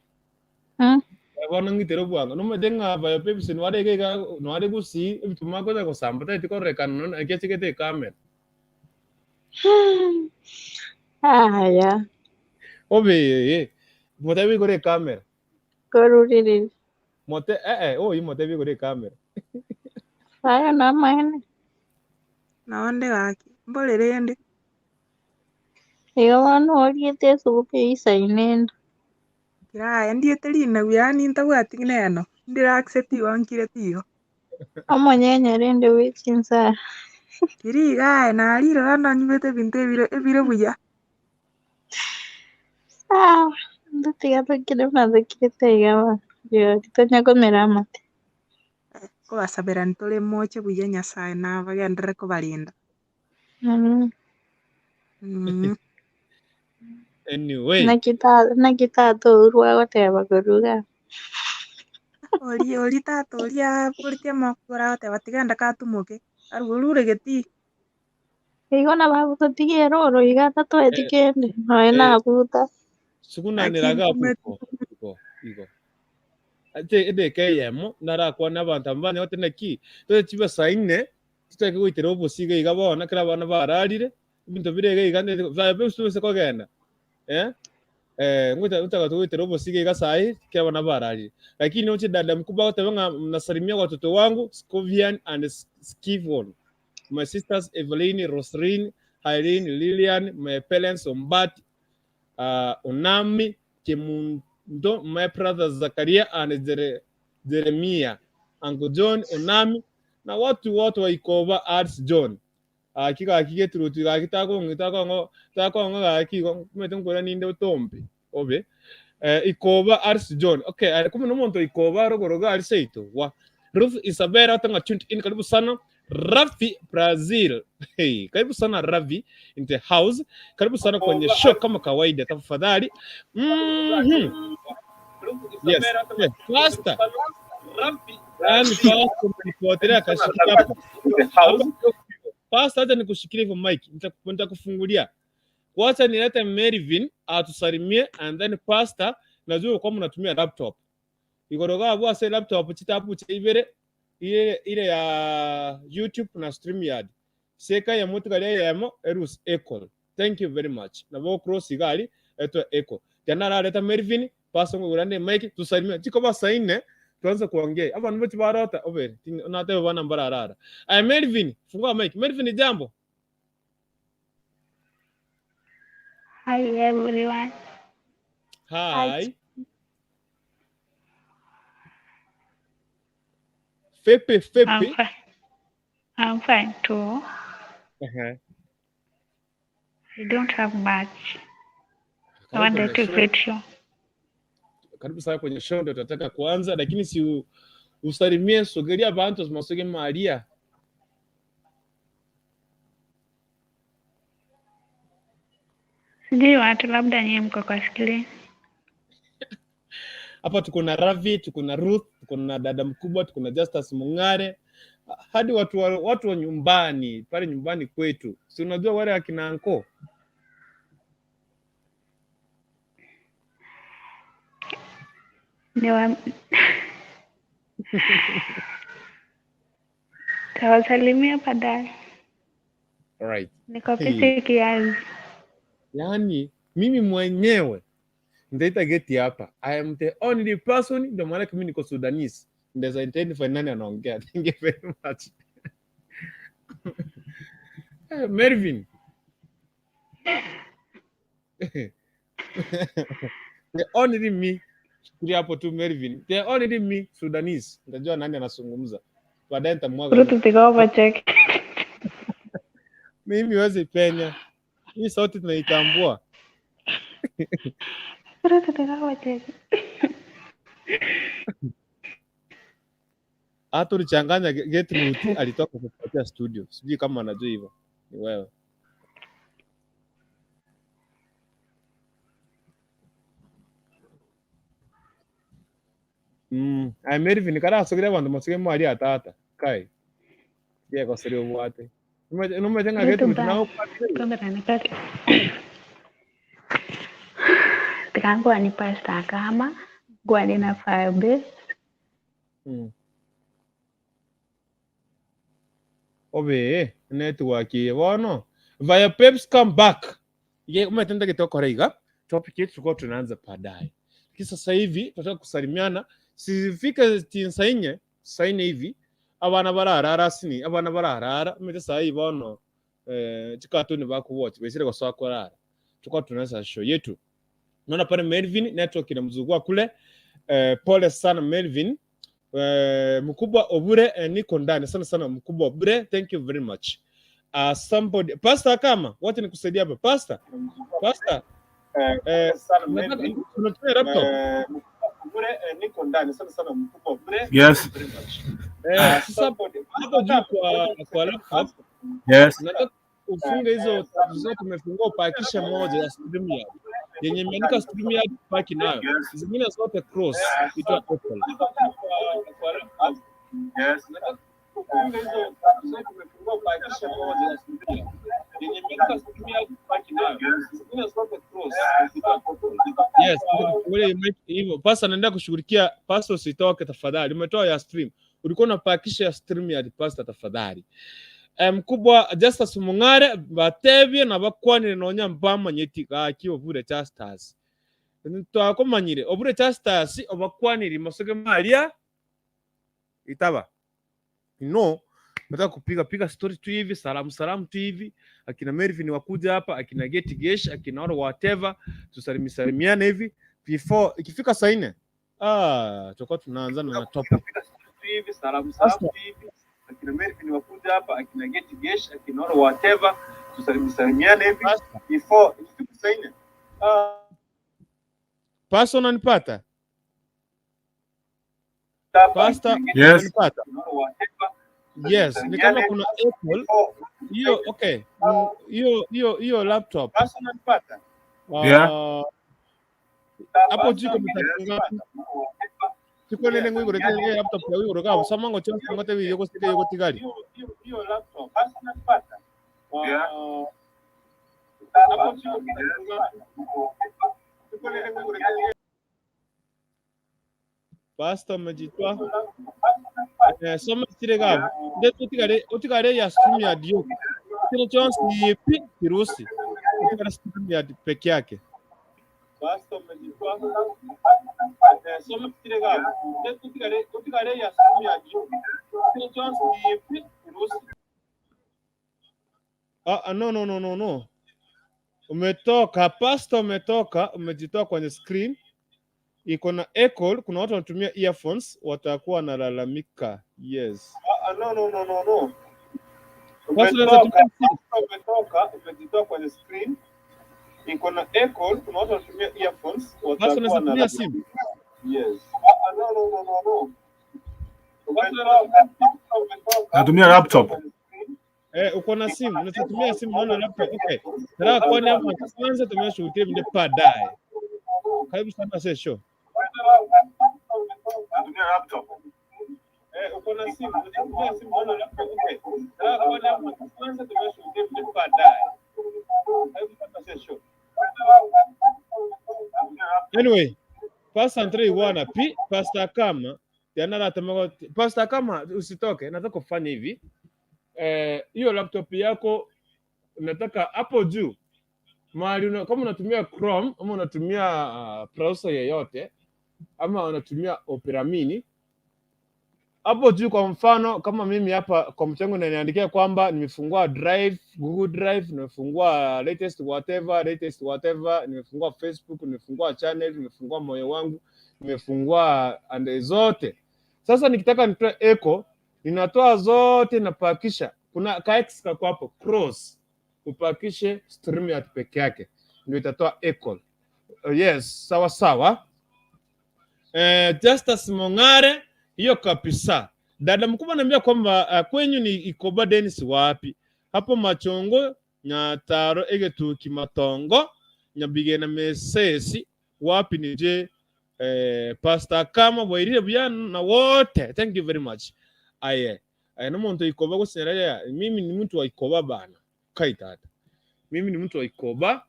Bono ngitira bwanga no mete ngaba yo Pepsi no arege ga no are gusi ebituma koza gosamba tati korekana no ekechigete kamera. Haya. Obe mote bigore kamera. Koruriri. Mote oyi mote bigore kamera. Haya na maene. Naonde gaki. Mborerende. Igo bono oriete esuguku isainenda. Kiraya ndiete rinagu yani ntabwati neno. Ndiraxe tigo nkire tigo. Omonyenye rende w'echinsara. Kirigae narire nanyubete ebinto ebire ebire buya. Sawa. Ndatiga thukire na thukirite iga yo titonya komera amate. Kobasabera ntore moche buya Nyasaye nabagendere kobarinda. Anyway. Nakita urwa goteba kuruga. Ori ori tata oria boritie makora goteba tigenda katumuke. Arurure geti. Igo na babu tutigie roro iga tatweti kende. Noe nabuta. Sukunaniraga abuko. Igo igo. Ate edeke yemo narakwana abantu ambane oteneki. Toye chiba saine tutake goitera obusiga iga bona kira abana bararire ebinto birege iga vayo bese kogenda. Ngoja utaka tuwete obusiga iga sai kira abana bararire. Lakini oche dada mkubwa wote wanga mnasalimia watoto wangu Scovian and Skivon. My sisters Evelyn, Rosrin, Irene, Lilian, my parents Ombat, Onami, Kemundo, my brothers Zakaria and Jeremiah, Uncle John, Onami, na watu wote wa Ikoba Arts John. Kika akige turutu gaki takongo gaki kumete nkora ninde utombi obe Ikoba Arts John. Okay, kuma no monto Ikoba rogoroga ari seito wa Ruth Isabella tanga tuned in, karibu sana Ravi Brazil. Hey, karibu sana Ravi in the house. Karibu sana kwenye show kama kawaida tafadhali. Yes. Yes. Pastor. Yaani pastor mnifuatilia kashikilia hapo. Pastor, acha nikushikilie hivyo mic. Nitakufungulia. Wacha nilete Melvin atusalimie and then pastor najua kwamba unatumia laptop. Igoroga abu ase laptop chitabu cha ibere ile ya YouTube na StreamYard. Seka ya mutu gari yemo Erus Echo. Thank you very much. Na bo cross igari eto Echo. Jana naleta Melvin pastor ngurande mic tusalimie. Chiko ba saine tuanze kuongea. Hapa nipo chibarota obe natebe bana mbararara. Ay Melvin, fungua mic. Melvin jambo. Hi everyone. Hi. Fepe Fepe. I'm fine too. I don't have much. I wanted to greet you. Karibu sana kwenye show, ndio tutataka kuanza, lakini si usalimie sogelea bantu masoge Maria. Sijui watu, labda nyie mko kwa screen. Hapa tuko na Ravi, tuko na Ruth, tuko na dada mkubwa, tuko na Justus Mung'are, hadi watu wa nyumbani pale nyumbani kwetu, si unajua wale akina anko. Ni wa... Tawasalimia baadaye. Right. Niko Hey. busy kiasi. Yaani mimi mwenyewe nitaita geti hapa. I am the only person, ndio maana mimi niko Sudanese. Ndaweza identify nani anaongea. Thank you very much. Mervin. The only me. Shikilia hapo tu Mervin. The only me Sudanese. Nitajua nani anazungumza. Baadaye nitamwaga. Ruth tiga overcheck. Mimi wezi penya. Hii sauti tunaitambua. Ruth tiga overcheck. Hata ulichanganya Gertrude alitoka kupatia studio. Sijui kama anajua hivyo. Ni wewe. Ai Mervin kara asogere abantu masige mwali atata. Kai. Ye kosere obwate. Numaje nga Ruth Gertrude bye. nawo kwatire. Kamera nikati. Tikangwani Pastor Kama, ngwani na Firebase. Obe network ye bono. Via Peps come back. Ye umetenda kitoko iga. Topic yetu tulikuwa tunaanza baadaye. Lakini sasa hivi tunataka kusalimiana. Sifike tinsainye, saine hivi. Abana bararara sini, abana bararara. Umete saa hii bono. Chikatuni bakuwatch besire kwa sawa kurara. Tulikuwa tunaanza show yetu. Naona pale Melvin network inamzungua kule. Pole sana Melvin. Mkubwa Obure, niko ndani sana sana mkubwa Obure, thank you very much. Somebody Pastor kama wacha nikusaidia hapa Pastor. Pastor, unatumia laptop? Niko ndani sana sana mkubwa Obure. Yes. Sasa hapo juu kwa laptop nataka ufunge hizo tabs zote umefungua, upakishe moja ya StreamYard yenye imeandika StreamYard, paki nayo, zingine zote cross itwa Apple. Yes. Ufunge hizo tabs zote umefungua, upakishe moja ya StreamYard yenye imeandika StreamYard, paki nayo, zingine zote cross itwa Apple. Yes, ngoja mic hivyo. Pastor anaendelea kushughulikia. Pastor, usitoke tafadhali. Umetoa ya stream. Ulikuwa unapakisha ya StreamYard, Pastor, tafadhali. Mkubwa Justus Mung'are batebie na bakwanire nonya mbamanyeti gaki obure Justus twakomanyire obure Justus obakwanire masoge maria itaba no nataka kupiga piga story tu hivi, salamu salamu tu hivi, akina Mervin wakuja hapa, akina Geti Gesh, akina wale whatever, tusalimiane hivi before ikifika saa 4 tutakuwa tunaanza na topic hivi, salamu salamu tu hivi, akina Mervin wakuja hapa, akina Geti Gesh, akina wale whatever, tusalimiane hivi before ikifika saa 4. Pastor, unanipata? Pastor, Yes. unanipata? Yes, ni kama kuna Apple hiyo, okay. Hiyo laptop. Yeah. Hapo juu komita ngapi? Siko nene ngwi gore ke laptop ya wigoro ka samango cha ngote wi yoko sike yoko tigari. Hiyo laptop. Yeah. Hapo juu komita ngapi? Siko nene ngwi gore ke. Pastor amejitoa. Soma sire gabo. Ndetse utigare ya StreamYard yo. Kile chance ni pi kirusi. Utigare StreamYard peke yake. Pastor amejitoa. Soma sire gabo. Ndetse utigare ya StreamYard yo. Kile chance ni pi kirusi. Ah, no no no no no. Umetoka Pastor, umetoka, umejitoa kwenye screen. Iko na echo, kuna watu wanatumia earphones watakuwa wanalalamika. Yes. No no no no no. Pastor, unaweza tumia simu. Umetoka, umejitoa kwenye screen. Iko na echo, kuna watu wanatumia earphones watakuwa unaweza tumia simu. Yes. No no no no no. Natumia laptop. Uko na simu, unatumia simu, naona laptop. Okay. Nataka kuona hapa kwanza tumeshughulikia vile baadaye. Karibu sana sasa show. Uko na simu, unatumia simu, naona laptop. Okay. Nataka kuona hapa kwanza tumeshughulikia vile baadaye. Karibu sana sasa show. Anyway, Pastor Andre wana pi Pastor kama tena Pastor kama usitoke, nataka kufanya hivi. Hiyo laptop yako nataka hapo juu mahali kama unatumia Chrome ama unatumia browser yeyote ama unatumia Opera Mini hapo juu. Kwa mfano kama mimi hapa kompyuta yangu inaniandikia kwamba nimefungua Drive, Google Drive, nimefungua latest whatever, latest whatever, nimefungua Facebook, nimefungua channel, nimefungua moyo wangu, nimefungua and zote. Sasa nikitaka nitoe echo, ninatoa zote napakisha. Kuna ka X kako hapo cross, upakishe StreamYard peke yake ndio itatoa echo. Yes, sawa sawa. Justus Mong'are, hiyo kabisa. Dada mkubwa ananiambia kwamba kwenyu ni Ikoba Dennis wapi? Hapo Machongo, Nyataro, Egetuki, Matongo, Nyabigena, Mesesi, wapi ni je? Pastor kama Bwairire Buyana na wote. Thank you very much. Aye. Aye no muntu Ikoba gusinera mimi ni mtu wa Ikoba bana. Kai tata. Mimi ni mtu wa Ikoba.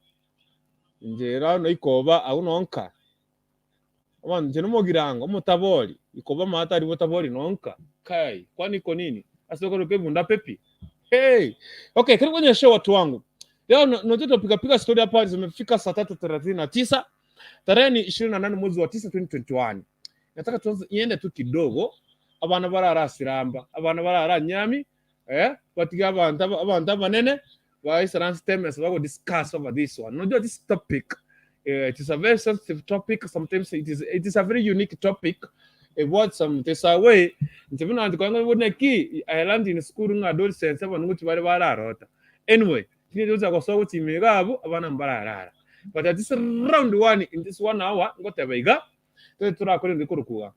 Njera no Ikoba au nonka. Ama nje nomogirango omutabori ikoba mata ari butabori nonka kai kwani iko nini asoko bunda pepi. Hey, okay, karibu kwenye show watu wangu. Leo unajua tupiga piga story hapa, zimefika saa 3:39, tarehe ni 28 mwezi wa 9 2021. Nataka tuanze iende tu kidogo, abana barara siramba, abana barara nyami, batiga abantu abanene baisa stems bako discuss over this one. Unajua this topic, it is a very sensitive topic. Sometimes it is a very unique topic. What some there's a way nti bino andiko ngo ki I learned in school nga adolescence abantu kuti bari bararota. Anyway, tine tuza kosoba kuti imigabo abana mbararara. But at this round one in this one hour ngoteba iga tuwe turakora ndikurukuga.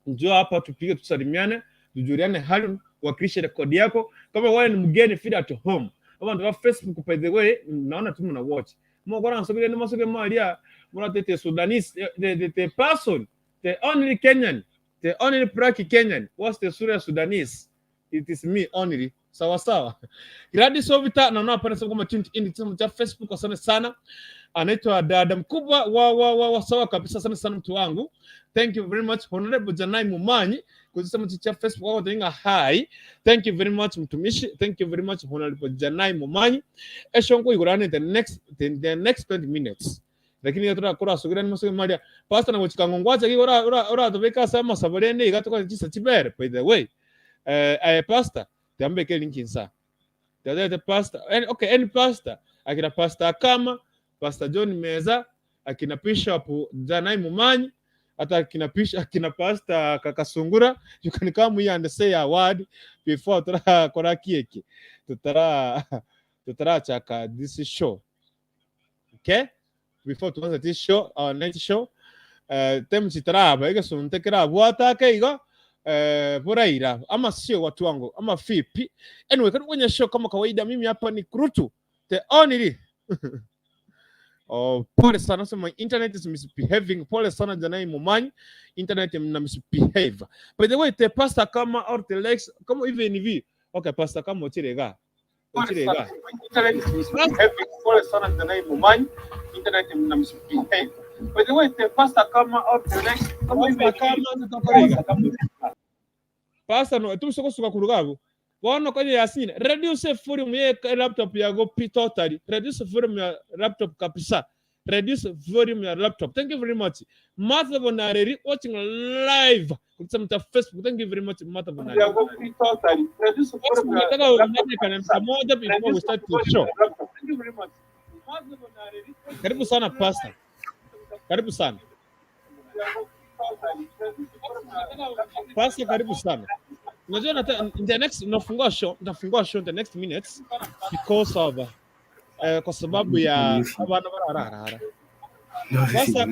Njoo hapa tupige, tusalimiane, tujuliane hali, wakilishe rekodi yako. Kama wewe ni mgeni, feel at home. Abantu ba Facebook, by the way, naona tu mna watch. Mokora nsobile ni masoge maria mura the Sudanese, the person, the only Kenyan, the only black Kenyan was the Suria Sudanese. It is me only. Sawa sawa. Gladys Ovita naona hapa nasema kama tuned in chama cha Facebook, asante sana. Anaitwa dada mkubwa wa sawa kabisa, asante sana mtu wangu. Thank you very much Honorable Janai Mumanyi kuzisema cha Facebook wako tenga hi. Thank you very much mtumishi. Thank you very much Honorable Janai Mumanyi. Eshongo igurane the next 20 minutes. Lakini turakora sugira ni masoge maria pastor na guchika ngwacha ki ora ora ora tobeka sama saborene igatoka chisa chibere. By the way, pastor tambe ke link insa the pastor any, okay, any pastor, akina Pastor kama Pastor John Meza, akina Bishop Janai Mumanyi, hata akina Bishop, akina Pastor Kakasungura, you can come here and say a word before turakora kieke tutarachaka this show. Okay, before tuanze this show, our next show, temu chitaraba igesuntekera bwatake igo buraira ama sio watu wangu ama vipi? Anyway, karibu kwenye show kama kawaida. Mimi hapa ni Kurutu the only. Oh, pole sana so my internet is misbehaving. Pole sana Janai Mumanyi, internet mna misbehave. By the way, the pastor kama or the legs kama even hivi. Okay, pastor kama ochirega. Ochirega. Internet is misbehaving. Pole sana Janai Mumanyi, internet mna misbehave. By the way, the pastor kama or the legs kama even kama. Pastor no tumusoko ku rugabo. Bono kwenye Yasini, reduce volume ya laptop yako totally. Reduce volume ya laptop kabisa. Reduce volume ya laptop. Thank you very much. Martha Bonareri watching live kupitia Facebook. Thank you very much, Martha Bonareri. Nataka uongeze kana moja before we start the show. Karibu sana pastor. Karibu sana. Pastor, karibu sana. Unajua in the next nafungua show, nitafungua show in the next minutes because of kwa sababu ya abana bararara. Sasa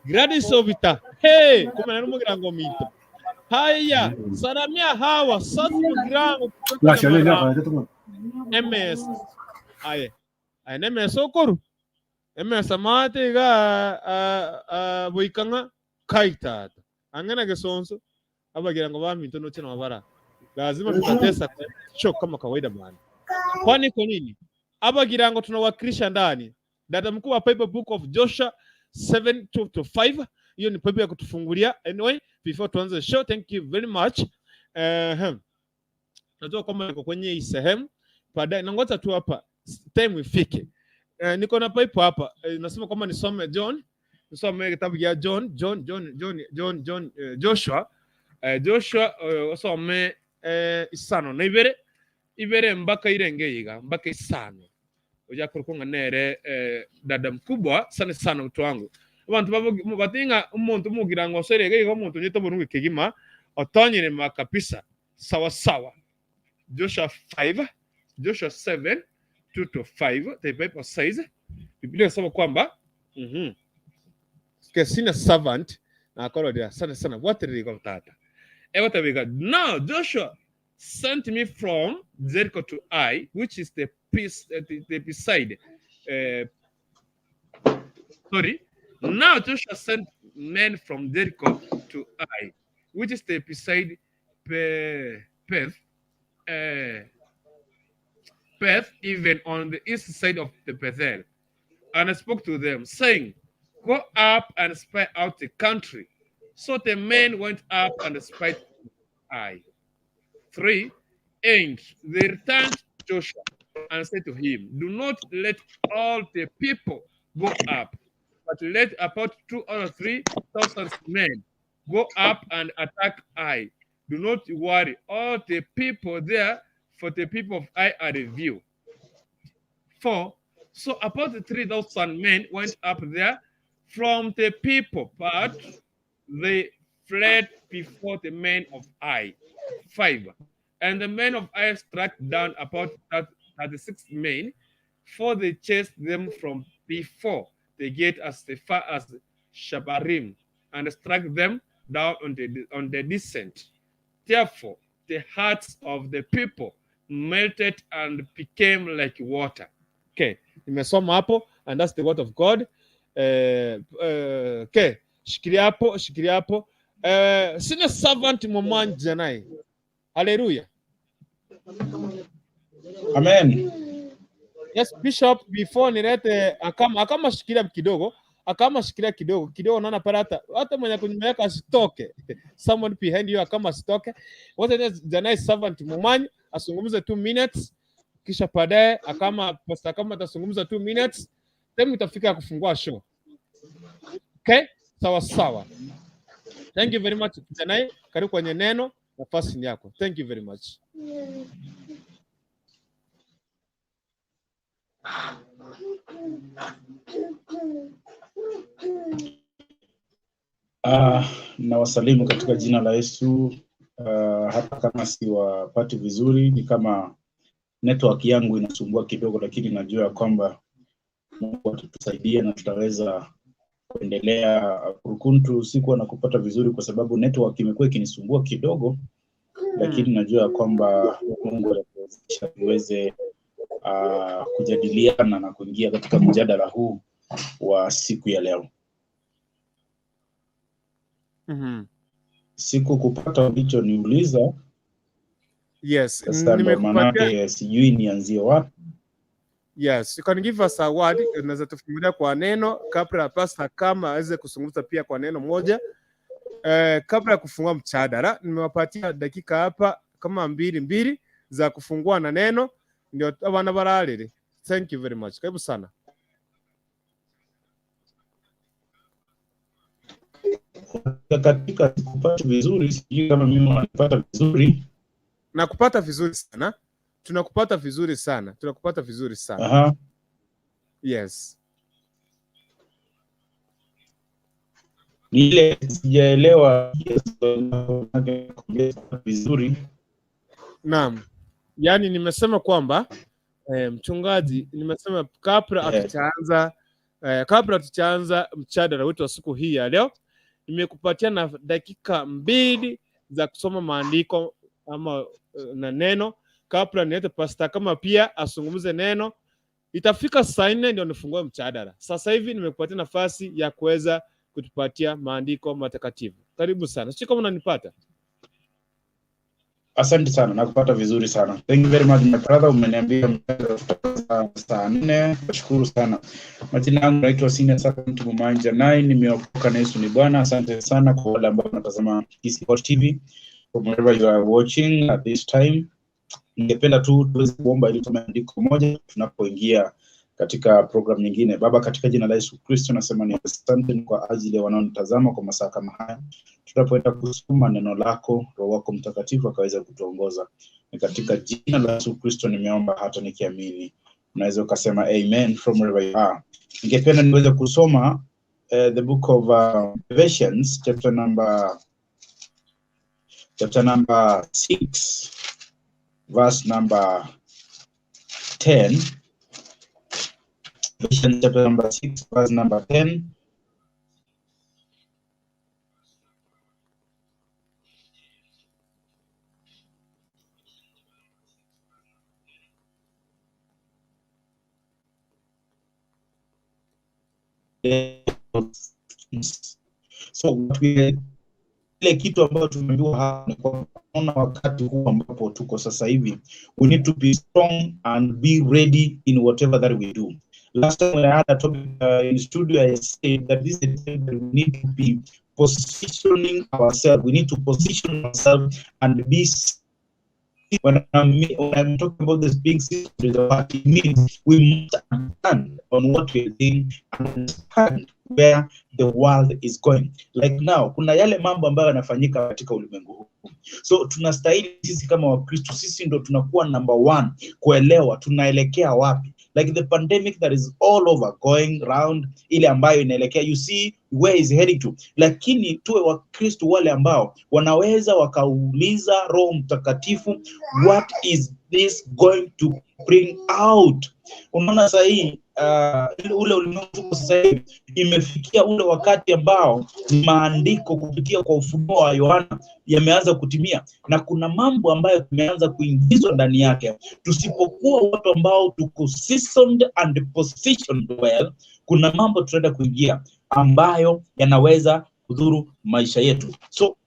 Gladys Ovita. Hey, kumbe nari mugira ngo mito. Haya, salamia hawa sasa mugirango kutoka Nyamarambe. MS. Aye. Aye nemes okoru. MS amate ga boikanga kaitata. Angana gesonso abagira ngo baminto no chena mabara. Lazima tutatesa show kama kawaida bwana. Kwani kwa nini? Abagira ngo tunawakilisha ndani. Dada mkuu wa Bible Book of Joshua 7:2-5. Hiyo ni pepe ya kutufungulia. Anyway, before tuanze show, thank you very much. Najua kwamba niko kwenye hii sehemu. Baadaye nangoja tu hapa time ifike. Niko na pipe hapa. Nasema kwamba nisome John, nisome kitabu cha John, John, John, John, John, John, Joshua. Joshua osome isano na ibere ibere mpaka irenge yiga mpaka isano. Oja kurukunga nere dada mkubwa sana sana mtu wangu. Abantu bavuga batinga umuntu mugira ngo serege yiga umuntu nyito burungu kigima otonyire makapisa sawa sawa. Joshua 5, Joshua 7 2-5, the Bible says, Biblia inasema kwamba senior servant na akorodia sana sana what did he tata. Ewa now Joshua sent me from Jericho to Ai, which is the peace the beside sorry. Now Joshua sent men from Jericho to Ai, which is the beside Beth, Beth, even on the east side of the Bethel, and I spoke to them, saying, "Go up and spy out the country." So the men went up and spied Ai. 3, and they returned to Joshua and said to him, "Do not let all the people go up, but let about 2,000 or 3,000 men go up and attack Ai. Do not worry, all the people there, for the people of Ai are few." 4, so about 3,000 men went up there from the people, but they fled before the men of Ai. 5, and the men of Ai struck down about 36 men, for they chased them from before the gate as far as Shabarim, and struck them down on the descent. Therefore, the hearts of the people melted and became like water. Okay, nimesoma hapo, and that's the word of God. Okay, shikilia hapo, shikilia hapo. Senior servant Moman Janai. Hallelujah. Amen. Yes, Bishop, before nilete akama shikilia kidogo, akama shikilia kidogo, kidogo naona pale hata mwenye kunyumeka asitoke. Someone behind you akama asitoke. Wote Janai servant Moman asungumze 2 minutes, kisha baadaye akama pastor kama atazungumza 2 minutes, then itafika kufungua show. Okay? Sawa sawa. Thank you very much Janai, karibu kwenye neno, nafasi ni yako. Thank you very much. Nawasalimu katika jina la Yesu. Hata kama siwapati vizuri, ni kama network yangu inasumbua kidogo, lakini najua kwamba Mungu atatusaidia na tutaweza kuendelea. Kurukuntu sikuwa na kupata vizuri kwa sababu network imekuwa ikinisumbua kidogo, lakini najua kwamba Mungu atatuwezesha tuweze kujadiliana na kuingia katika mjadala huu wa siku ya leo. Siku kupata ulichoniuliza. Yes, sasa ndo manake sijui nianzie wapi. Yes, you can give us a word, unaweza tufungulia kwa neno kabla pastor kama aweze kuzungumza pia kwa neno moja. Kabla ya kufungua mjadala, nimewapatia dakika hapa kama mbili za kufungua na neno, ndio abana baralele. Thank you very much. Karibu sana. Katika kupata vizuri, sijui kama mimi wanapata vizuri. Nakupata vizuri sana. Tunakupata vizuri sana. Tunakupata vizuri sana. Aha. Yes. Ni ile sijaelewa vizuri. Naam. Yaani nimesema kwamba mchungaji, nimesema kabla hatujaanza kabla hatujaanza mjadala wetu wa siku hii ya leo, nimekupatia na dakika 2 za kusoma maandiko ama na neno, kabla niete pasta kama pia azungumze neno. Itafika saa 4 ndio nifungue mjadala. Sasa hivi nimekupatia nafasi ya kuweza kutupatia maandiko matakatifu. Karibu sana, sio kama unanipata? Asante sana, nakupata vizuri sana. Thank you very much, my brother. Umeniambia mjadala tutaanza saa 4. Nashukuru sana. Majina yangu naitwa Senior Servant Mumanja Nai, nimeokoka na Yesu ni Bwana. Asante sana kwa wale ambao wanatazama Kisii Hot TV from wherever you are watching at this time. Ningependa tu tuweze kuomba ili tusome andiko moja tunapoingia katika program nyingine. Baba, katika jina la Yesu Kristo nasema ni asante kwa ajili ya wanaonitazama kwa masaa kama haya, tunapoenda kusoma neno lako, Roho wako Mtakatifu akaweza kutuongoza. Ni katika jina la Yesu Kristo nimeomba hata nikiamini. Unaweza ukasema amen from wherever you are. Ningependa niweze kusoma the book of Ephesians chapter number 6 verse number 10. Ephesians chapter number 6 verse number 10. So what we ile kitu ambayo tumeambiwa hapa ni kwamba tunaona wakati huu ambapo tuko sasa hivi, we need to be strong and be ready in whatever that we do. Last time when I had a topic in studio, I said that this is the time that we need to be positioning ourselves. We need to position ourselves and be, when I'm talking about this being seasoned, what it means, we must understand on what we're doing and understand where the world is going. Like now, kuna yale mambo ambayo yanafanyika katika ulimwengu huu. So tunastahili sisi kama Wakristo, sisi ndo tunakuwa number one kuelewa tunaelekea wapi. Like the pandemic that is all over going round, ile ambayo inaelekea, you see where is heading to. Lakini tuwe Wakristo wale ambao wanaweza wakauliza Roho Mtakatifu, what is this going to bring out? Unaona sasa hii ule ulimwengu tuko sasa hivi imefikia ule wakati ambao maandiko kupitia kwa ufunuo wa Yohana yameanza kutimia, na kuna mambo ambayo tumeanza kuingizwa ndani yake. Tusipokuwa watu ambao tuko seasoned and positioned well, kuna mambo tunaenda kuingia ambayo yanaweza kudhuru maisha yetu. So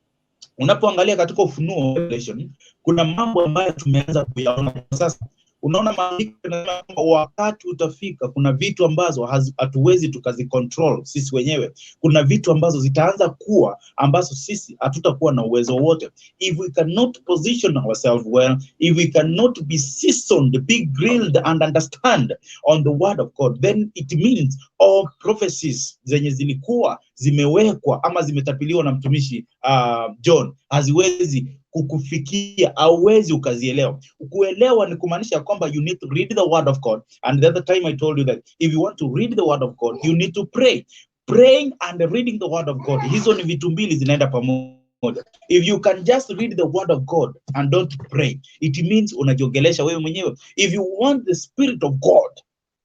unapoangalia katika Ufunuo, Revelation, kuna mambo ambayo tumeanza kuyaona kwa sasa. Unaona maandiko yanasema kwamba wakati utafika, kuna vitu ambazo hatuwezi tukazicontrol sisi wenyewe. Kuna vitu ambazo zitaanza kuwa ambazo sisi hatutakuwa na uwezo wote. If we cannot position ourselves well, if we cannot be seasoned, be grilled and understand on the word of God, then it means all prophecies zenye zilikuwa zimewekwa ama zimetapiliwa na mtumishi John haziwezi kukufikia, hauwezi ukazielewa. Kuelewa ni kumaanisha kwamba you need to read the word of God. And the other time I told you that if you want to read the word of God, you need to pray. Praying and reading the word of God, hizo ni vitu mbili zinaenda pamoja. If you can just read the word of God and don't pray, it means unajiongelesha wewe mwenyewe. If you want the spirit of God,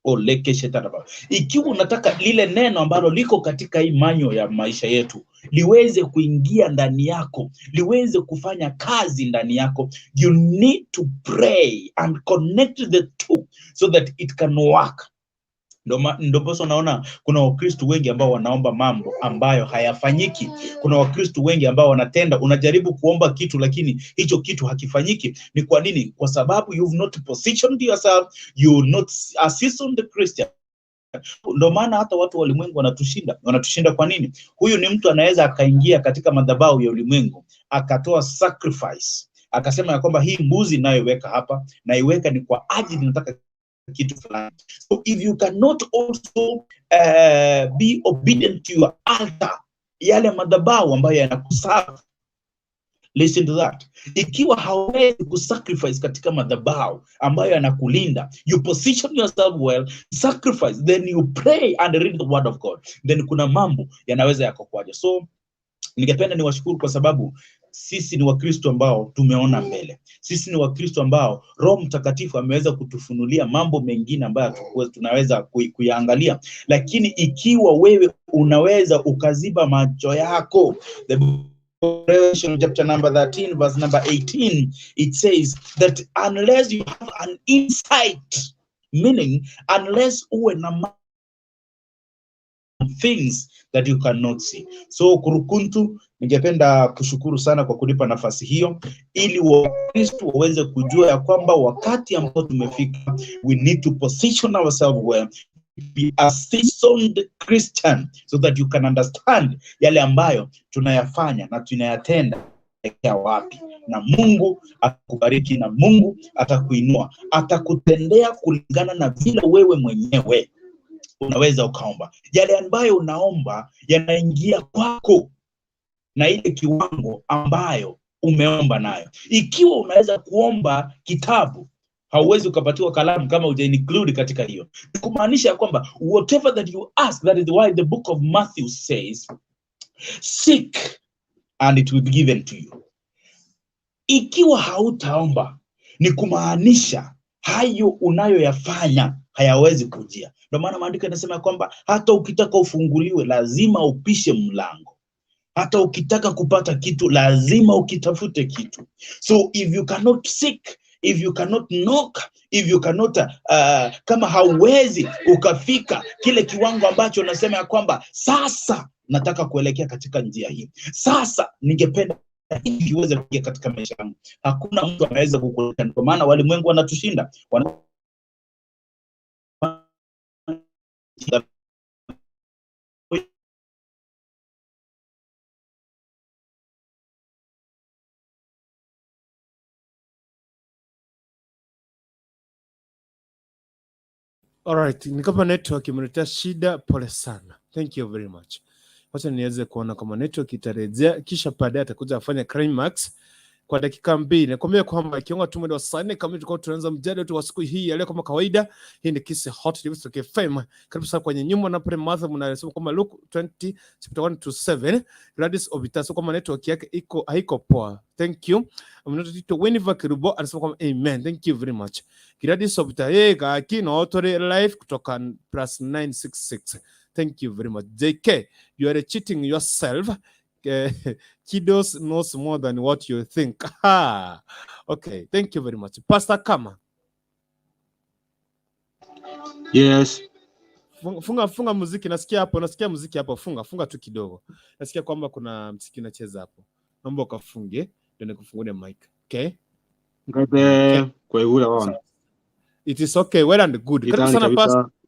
oleke shetanaba. Ikiwa unataka lile neno ambalo liko katika hii manual ya maisha yetu liweze kuingia ndani yako, liweze kufanya kazi ndani yako, you need to pray and connect the two so that it can work. Ndio unaona kuna Wakristo wengi ambao wanaomba mambo ambayo hayafanyiki. Kuna Wakristo wengi ambao wanatenda, unajaribu kuomba kitu lakini hicho kitu hakifanyiki. Ni kwa nini? Kwa sababu you've not positioned yourself, you not a seasoned Christian. Ndio maana hata watu wa ulimwengu wanatushinda. Wanatushinda kwa nini? Huyu ni mtu anaweza akaingia katika madhabahu ya ulimwengu akatoa sacrifice, akasema ya kwamba hii mbuzi inayoweka hapa naiweka ni kwa ajili nataka kitu fulani. So if you cannot also be obedient to your altar, yale madhabahu ambayo yanakuserve. Listen to that. Ikiwa hauwezi kusacrifice katika madhabahu ambayo yanakulinda, you position yourself well, sacrifice, then you pray and read the word of God, then kuna mambo yanaweza yakakwaja. So ningependa niwashukuru kwa sababu sisi ni Wakristo ambao tumeona mbele. Sisi ni Wakristo ambao Roho Mtakatifu ameweza kutufunulia mambo mengine ambayo tunaweza kuyaangalia. Lakini ikiwa wewe unaweza ukaziba macho yako, the Revelation chapter number 13 verse number 18, it says that unless you have an insight, meaning unless uwe na things that you cannot see. So Kurukuntu, ningependa kushukuru sana kwa kunipa nafasi hiyo ili Wakristo waweze kujua ya kwamba wakati ambao tumefika, we need to position ourselves well, be a seasoned Christian so that you can understand yale ambayo tunayafanya na tunayatenda kuelekea wapi, na Mungu atakubariki na Mungu atakuinua, atakutendea kulingana na vile wewe mwenyewe unaweza ukaomba. Yale ambayo unaomba yanaingia kwako na ile kiwango ambayo umeomba nayo. Ikiwa unaweza kuomba kitabu, hauwezi ukapatiwa kalamu kama huja include katika hiyo. Ni kumaanisha kwamba whatever that you ask, that is why the book of Matthew says, seek and it will be given to you. Ikiwa hautaomba, ni kumaanisha hayo unayoyafanya hayawezi kujia. Ndio maana maandiko yanasema ya kwamba hata ukitaka ufunguliwe lazima upishe mlango. Hata ukitaka kupata kitu lazima ukitafute kitu. So if you cannot seek, if you cannot knock, if you cannot kama hauwezi ukafika kile kiwango ambacho unasema ya kwamba sasa nataka kuelekea katika njia hii, sasa ningependa hiki kiweze kuingia katika maisha yangu, hakuna mtu anaweza kukuleta. Ndio maana walimwengu wanatushinda wana Alright, ni kama network imeletea shida, pole sana. Thank you very much. Wacha niweze kuona kama network itarejea, kisha baadaye atakuja afanya climax kwa dakika 2. Nakwambia kwamba ikiunga tu mwendo wa saa 4 kamili tulikuwa tunaanza mjadala wetu wa siku hii ya leo kama kawaida. Hii ni Kisii Hot TV Stock FM. Karibu sana kwenye nyumba na pale Martha mnasema kwamba Luke 20 chapter 1 to 7 Gladys Obita, so kama network yake iko haiko poa. Thank you. Mnoto Winiva Kirubo anasema kwamba amen. Thank you very much. Gladys Obita yeye gaki na otore live kutoka plus 966. Thank you very much. JK, you are cheating yourself. Kiddos knows more than what you think. Ha. Okay, thank you very much. Pastor Kama. Yes. Funga, funga muziki, nasikia hapo, nasikia muziki hapo, funga, funga tu kidogo. Nasikia kwamba kuna muziki unacheza hapo. Naomba ukafunge, ndio nikufungulie mic. Okay? Ngate kwaigura ona. It is okay, well and good. Karibu Itani sana Pastor. kabisa.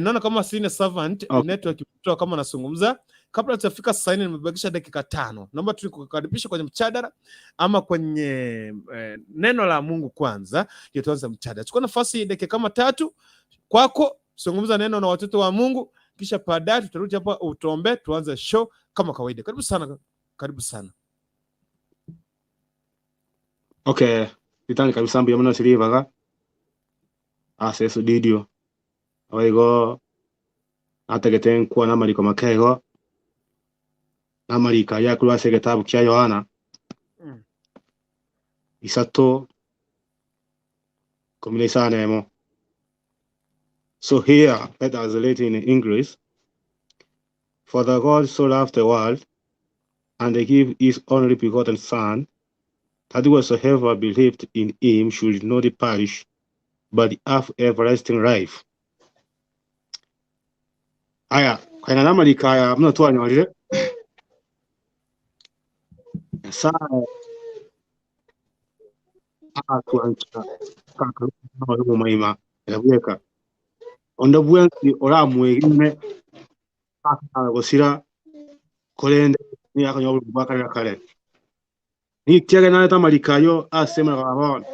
Naona kama senior servant Okay. network imetoa kama nazungumza. Kabla tutafika saa 4 nimebakisha dakika 5. Naomba tukukaribisha kwenye mjadala ama kwenye neno la Mungu kwanza, ndio tuanze mjadala. Chukua nafasi dakika kama 3 kwako, zungumza neno na watoto wa Mungu, kisha baadaye tutarudi hapa utuombe tuanze show kama kawaida. Karibu sana, karibu sana. Okay. Itani kabisa mbuya muno siribaga. Ase studio. Abaigo ategete nkuwa n'amariko makego. N'amarika yakuru ase gitabu kya Yohana. 3:15. So here, let us read in English. For the God so loved the world, and gave his only begotten Son, that whosoever believed in him should not perish, but have everlasting life. Aya, kaina n'amarika aya muno twanyorire. Nyasaye atwancha kaka mu maima yabweka. Onda bwensi oramwegime akara gosira korende ni akanyo bwakare kare. Ni tiaga na tamarika yo asema gabon.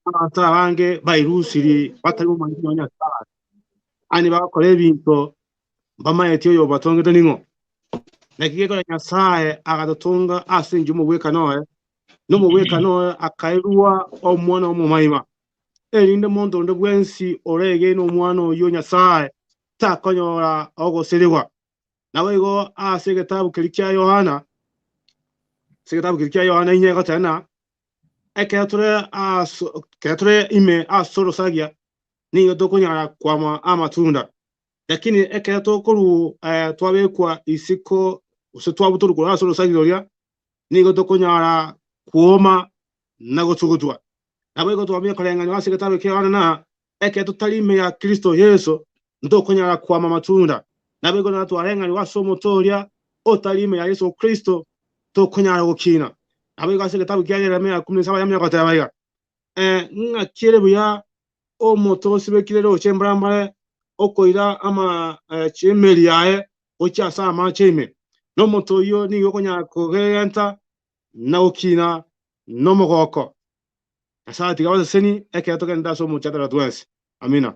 Ata bange bairusiri batari mu maima Nyasaye. Ani bakora ebinto bamaye yo batongete ningo. Nakigekora Nyasaye agadutunga ase njumubweka noe n'umubweka noe akairwa omwana omumaima. Erinde mondo ndo bwensi orege n'omwana oyo Nyasaye takonyora ogosirigwa. Nawe igo ase getabu kiri kya Yohana, ase getabu kiri kya Yohana inye gotena eketure aso keture ime asorosagia niyo tokonyara kwama amatunda. Lakini eketo koru twabekwa isiko use twabuturukura asorosagia oria Nigo tokonyara kuoma na gotugutwa. Nabo igo twamenya koreng'ania ase egetabu kia Yohana na eke totari ime ya Kristo Yesu ntokonyara kwama matunda. Nabo igo na twareng'ania ase omotoria otari ime ya Yesu Kristo tokonyara gokina. Nabo igo ase egetabu kia Yeremia 17 yamenya goteba iga ng'akire buya omoto osibekire roche mbarambare okoira ama chiemeri yaye gochia ase amache ime. N'omoto oyo nigo okonyara kogenta na gokina n'omogoko. Nyasaye tiga abaseseni ekero togenda ase omochatara twensi. Amina.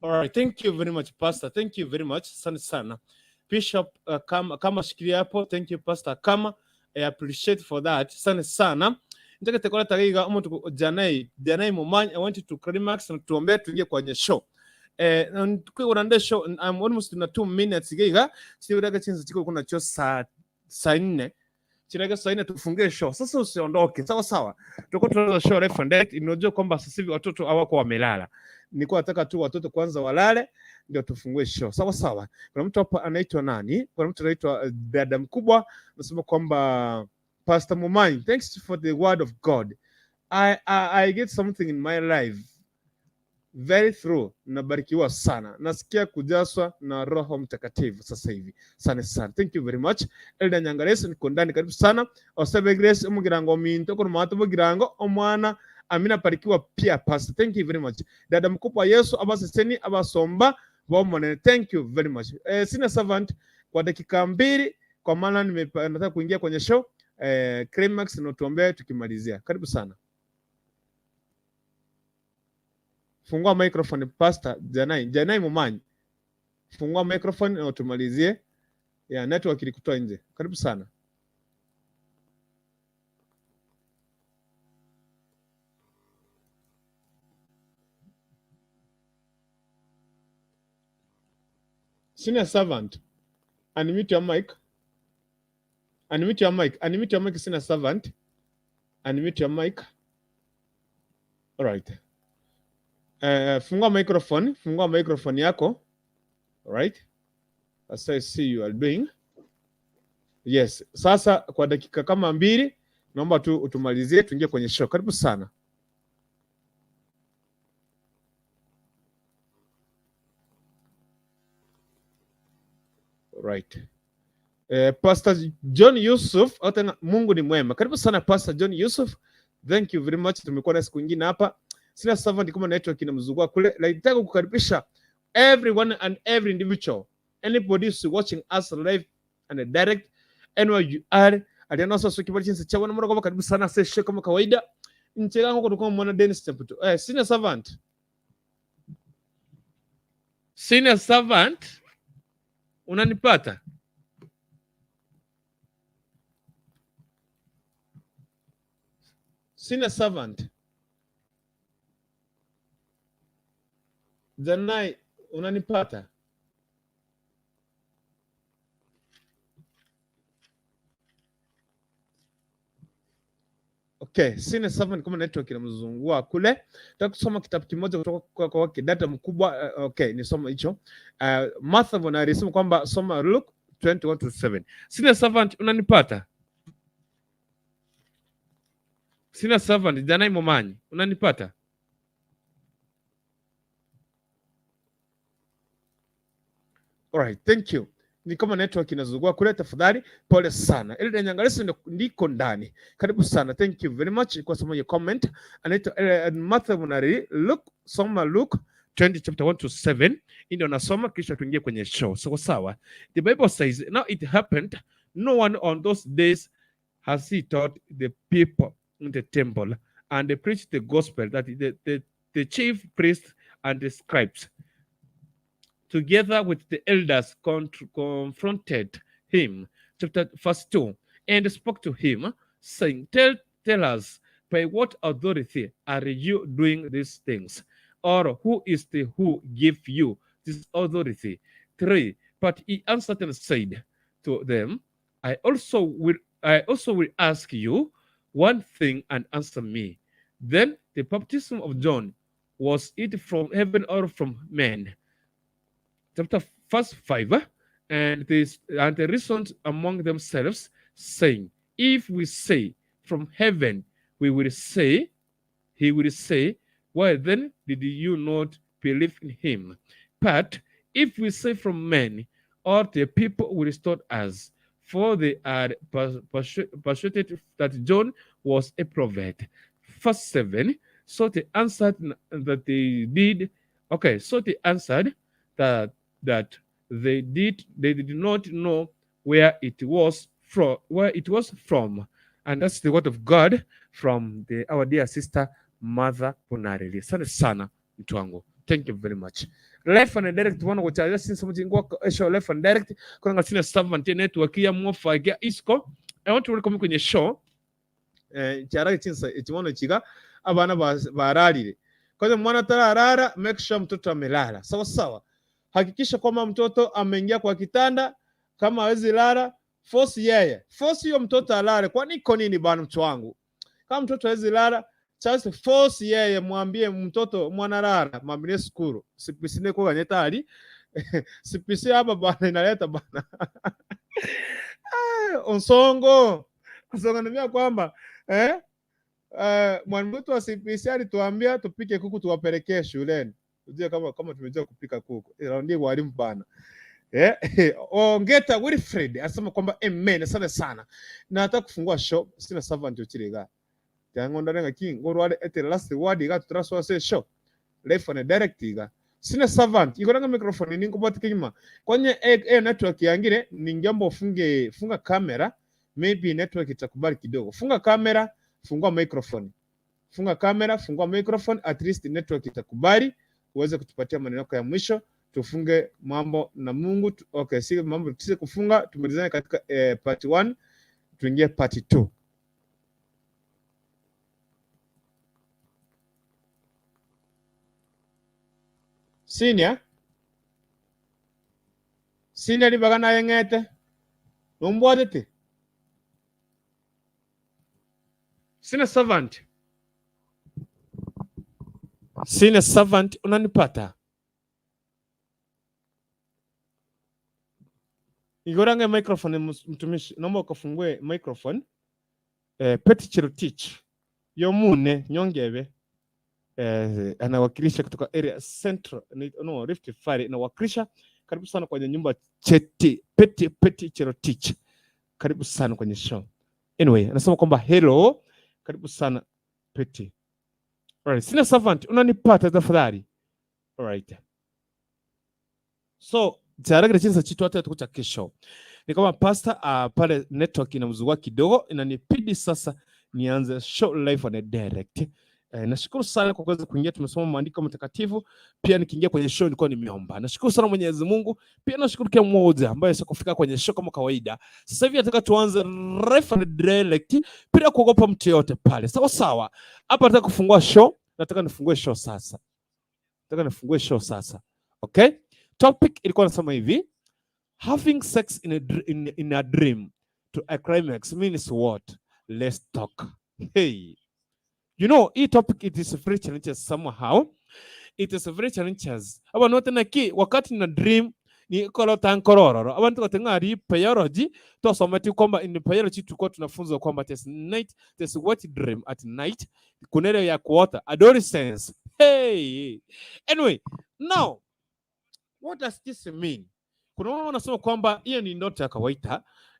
All right, thank you very much Pastor. Thank you very much. Asante sana. Bishop kama shikilia hapo. Thank you Pastor Kama. I appreciate for that. Asante sana. Nataka tekora tagiga omuntu Janai Momanyi, I want you to climax na tuombe tuingie kwenye show. Kwigura nde show I'm almost na 2 minutes giga. Sibiraga chinzi chiko kuna cho saa 4. Chiraga saa 4 tufungie show. Sasa usiondoke. Sawa sawa. Tutakuwa tunaanza show live and direct. Unajua kwamba sasa hivi watoto hawako wamelala. Nilikuwa nataka tu watoto kwanza walale ndio tufungue show. Sawa sawa. Kuna mtu hapa anaitwa nani? Kuna mtu anaitwa dada mkubwa anasema kwamba Pastor Momanyi, thanks for the word of God. I get something in my life very through. Nabarikiwa sana. Nasikia kujaswa na Roho Mtakatifu sasa hivi. Sana sana. Thank you very much. Elda Nyangaresi niko ndani, karibu sana. Osebe Grace umugirango minto kono mato mugirango omwana Amina barikiwa pia Pastor. Thank you very much. Dada mkubwa Yesu abaseseni abasomba bomone. Thank you very much. Sina servant kwa dakika 2 kwa maana nataka kuingia kwenye show. Climax na tuombee tukimalizia. Karibu sana. Fungua microphone Pastor Janai Momanyi. Fungua microphone na tumalizie. Ya network ilikutoa nje. Karibu sana. Senior servant, unmute your mic. Unmute your mic. Unmute your mic, senior servant. Unmute your mic. All right. Fungua microphone. Fungua microphone yako. All right. As I see you are doing. Yes. Sasa kwa dakika kama 2 naomba tu utumalizie tuingie kwenye show. Karibu sana. Right. Pastor John Yusuf, hata Mungu ni mwema. Karibu sana Pastor John Yusuf. Thank you very much. Tumekuwa na siku nyingine hapa. Sina servant kama network inamzungua kule. Nataka kukaribisha everyone and every individual. Anybody who's watching us live and direct anywhere you are. Aliana sasa kibali chinsi cha wana mrogo karibu sana session kama kawaida. Nchega ngoko tukoma mwana Dennis Chaputo. Senior servant. Senior servant. Unanipata? Senior servant. Janai, unanipata? Okay, senior servant kama network inamzungua kule. Nataka kusoma kitabu kimoja kutoka kwa kidata mkubwa. Okay, nisoma hicho. Martha Bonari alisema kwamba soma Luke 21:7. Senior servant, unanipata? Senior servant Janai Momanyi, unanipata? All right, thank you. Ni kama network inazungua kule, tafadhali pole sana. Ile Nyangalesi ndiko ndani. Karibu sana. Thank you very much kwa sababu ya comment. Anaitwa Martha Munari. Luke, soma Luke 20 chapter 1 to 7. Ndio nasoma kisha tuingie kwenye show. So sawa. The Bible says, now it happened no one on those days has he taught the people in the temple and they preached the gospel that the chief priests and the scribes together with the elders confronted him. Chapter verse 2, and spoke to him, saying, Tell us, by what authority are you doing these things? Or who is the who gave you this authority? 3, but he answered and said to them, I also will ask you one thing and answer me. Then the baptism of John, was it from heaven or from men? Chapter verse 5, and they reasoned among themselves, saying, If we say from heaven, we will say, he will say, why then did you not believe in him? But if we say from men, all the people will stone us, for they are persuaded that John was a prophet. Verse 7. So they answered that they did. Okay, so they answered that they did not know where it was from, where it was from. And that's the word of God from the our dear sister Mother Punareli. Asante sana mtu wangu. Thank you very much. Live and direct wana kuchaja since mjingwa show live and direct kuna ngasina servant network ya mofa ya Isco. I want to welcome you kwenye show. Kyaragi chinsa ekimono kiga abana baralire. Kwanza mwana tararara, make sure mtoto amelala. Sawa sawa. Hakikisha kwamba mtoto ameingia kwa kitanda, kama hawezi lala, force yeye. Force hiyo mtoto alale. Kwani iko nini bana mtu wangu? Kama mtoto hawezi lala, just force yeye, mwambie mtoto mwana lala, mwambie skuru. Sipisine kwa nyetali. Sipisi hapa bana inaleta bana. Ah, Onsongo. Onsongo ananiambia kwamba mwalimu wetu wa CPC alituambia tupike kuku tuwapelekee shuleni. Ujue kama tumejua kupika kuku. Ila ndiye mwalimu bana. Ongeta Wilfred anasema kwamba amen, asante sana. Na nataka kufungua show, sina servant uchiriga. Jangonda renga king, ngorwale ete last word iga tutraswa se show. Live on direct iga. Sina servant, iko nanga microphone ni ngobati kinyuma. Kwenye network yangine ningeomba ufunge funga kamera, maybe network itakubali kidogo. Funga kamera, fungua microphone. Funga kamera, fungua microphone, at least network itakubali uweze kutupatia maneno yako ya mwisho, tufunge mambo na Mungu. Okay, si mambo tusize kufunga, tumalizane katika part 1 tuingie part 2. Senior, senior libaga naye ng'ete nombwatete senior servant, senior servant, unanipata? Igorange microphone mtumishi, naomba ukafungue microphone. Peti Cherotich Yomune Nyongebe anawakilisha kutoka area Central no, Rift Valley inawakilisha. Karibu sana kwenye nyumba Cheti Peti Cherotich, karibu sana kwenye show. Anyway, anasema kwamba hello, karibu sana Peti. Alright, senior servant, unanipata tafadhali? Alright. So tayari chinsa chitu hata tukucha kesho. Ni kama pastor pale network inamzugua kidogo, inanipidi sasa nianze show live on a direct. Nashukuru sana kwa kuweza kuingia, tumesoma maandiko matakatifu. Pia nikiingia kwenye show nilikuwa nimeomba. Nashukuru sana Mwenyezi Mungu. Pia nashukuru kila mmoja ambaye sio kufika kwenye show kama kawaida. Sasa hivi nataka tuanze live and direct bila kuogopa mtu yote pale. Sawa sawa. Hapa nataka kufungua show, nataka nifungue show sasa. Nataka nifungue show sasa. Okay? Topic ilikuwa nasema hivi, having sex in a dream to a climax means what? Let's talk. Hey. Hii topic, it is very challenges somehow. It is very challenges. Abantu wote ki wakati na dream ni kolota nkorororo. Abantu wote ngari biology tosoma ti kwamba in biology tulikuwa tunafunzwa kwamba there's night, there's what dream at night, kuna ile ya kuota adolescence. Hey. Anyway, now what does this mean? Kuna wale wanasema kwamba hiyo ni ndoto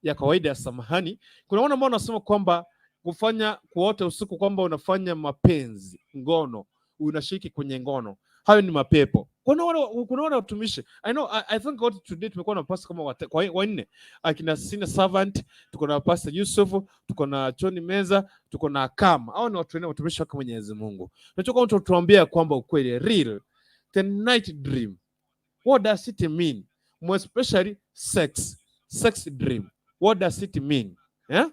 ya kawaida ya samahani. Kuna wale ambao wanasema kwamba kufanya kuota usiku kwamba unafanya mapenzi, ngono, unashiriki kwenye ngono, hayo ni mapepo. Kuna wale watumishi. I know I thank God today tumekuwa na pastor kama wanne. Akina senior servant, tuko na Pastor Yusuf, tuko na Choni Meza, tuko na Kama. Hao ni watu wanne watumishi wake Mwenyezi Mungu. Tunataka mtu tuambie kwamba ukweli real the night dream, what does it mean? More especially sex dream. What does it mean? Yeah?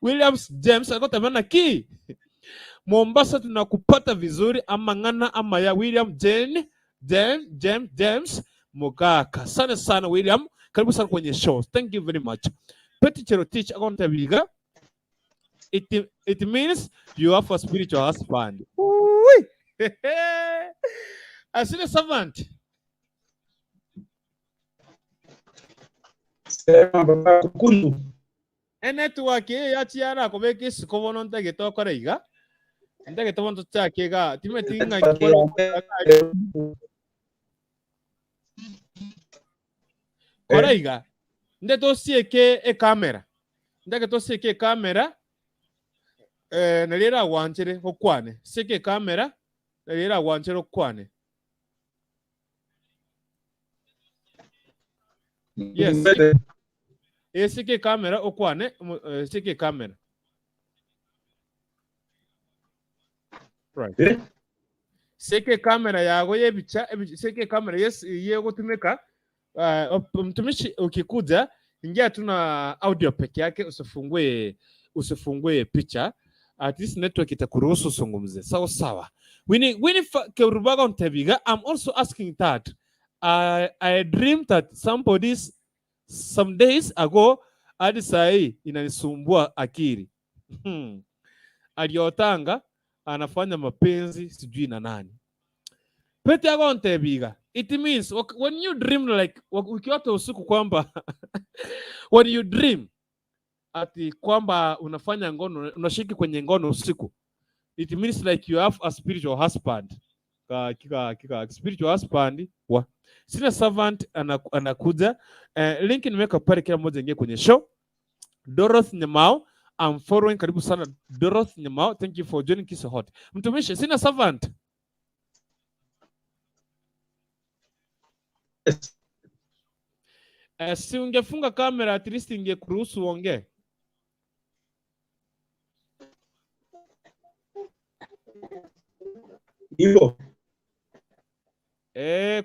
Williams James alikuwa ki Mombasa tunakupata vizuri ama ng'ana ama ya William Jane James James James Mugaka. Sana sana William, karibu sana kwenye show. Thank you very much. Peti Cherotich akontabiga. It means you have a spiritual husband. Ooh. Asile servant. Sema baba Kukundu. Enetwork eye yachiara kobeka isiko bono ntagete okore iga. Ntagete bono tochake iga. Timeti ng'aki kora iga. Nde tosieke ekamera. Ndage tosieke ekamera. Nari eragwanchere okwane. Sieke ekamera nari eragwanchere okwane. Yes. Sieke kamera okwane, sieke kamera. Right. Sieke kamera yago yebicha, sieke kamera yes yegotumika. Mtumishi ukikuja ingia tu na audio peke yake, usifungue picha. At least network itakuruhusu usungumze. Sawa sawa. Winnie Kerubaga Ntebiga, I'm also asking that I dreamed that somebody's some days ago hadi saa hii inanisumbua akili. Aliotanga anafanya mapenzi sijui na nani. Pete yako Ntebiga. It means when you dream like ukiota usiku kwamba when you dream ati kwamba unafanya ngono, unashiriki kwenye ngono usiku, it means like you have a spiritual husband. Kika spiritual husband wa sina servant anakuja. Link nimeweka pale, kila mmoja ingie kwenye show. Dorothy Nyamao, I'm following, karibu sana Dorothy Nyamao, thank you for joining Kisii Hot. Mtumishi, sina servant. Yes. Si ungefunga kamera at least ingekuruhusu uongee. Hivyo.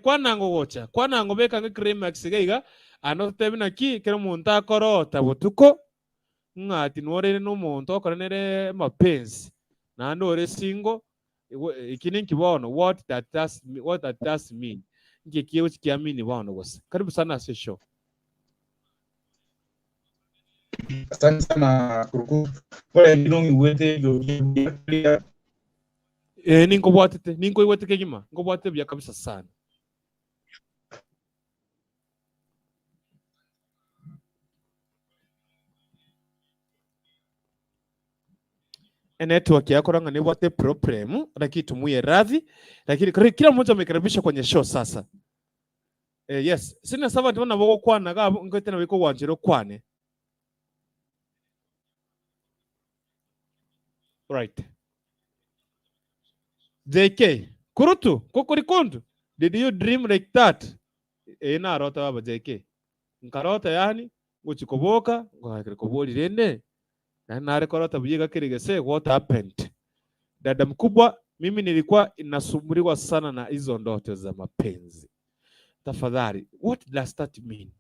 Kwanango gocha, kwanango beka nge climax gaiga, ano tebi naki kero omonto akorota botuko ng'ati nworere n'omonto okoranere mapenzi naende ore single, iki ninki bono, what that does mean nki kieu kiamini bono gose. Karibu sana ase show. Asante sana Kuruku. Pole ndinongi wete yo. Ningo bwatete, ningo iwete kegima, ngo bwatete bya kabisa sana. Network yako ranga ni bwate problem, lakini tumuye radhi, lakini kila mmoja amekaribishwa kwenye show sasa. Yes, sina sava ndibona boko kwana gabo ngote na wiko wanjiro kwane. Right. JK, kurutu, kokorikondu. Did you dream like that? Na rota baba JK. Nkarota yani, nguchikoboka, ngakirikobori rende. Na nare korota buyiga kirigese, what happened? Dada mkubwa, mimi nilikuwa inasumbuliwa sana na hizo ndoto za mapenzi. Tafadhali, what does that mean?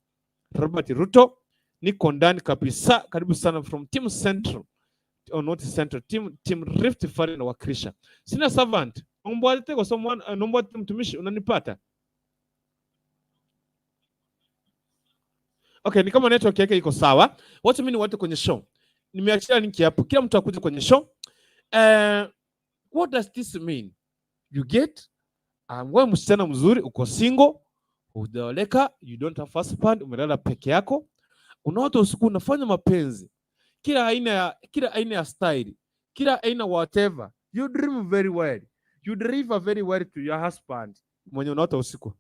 Robert Ruto, niko ndani kabisa, karibu sana from Team Central. Or not Central, Team Rift Valley na wakilisha. Sina servant. Nombwate kwa someone, nombwate mtumishi, unanipata? Okay, ni kama network yake iko sawa. Wacha mimi niwate kwenye show. Nimeachia link hapo. Kila mtu akuje kwenye show. What does this mean? You get wewe msichana mzuri, uko single, hujaoleka, you don't have husband, umelala peke yako. Unaota usiku unafanya mapenzi. Kila aina ya style, kila aina whatever. You dream very well. You deliver very well to your husband. Mwenye unaota usiku.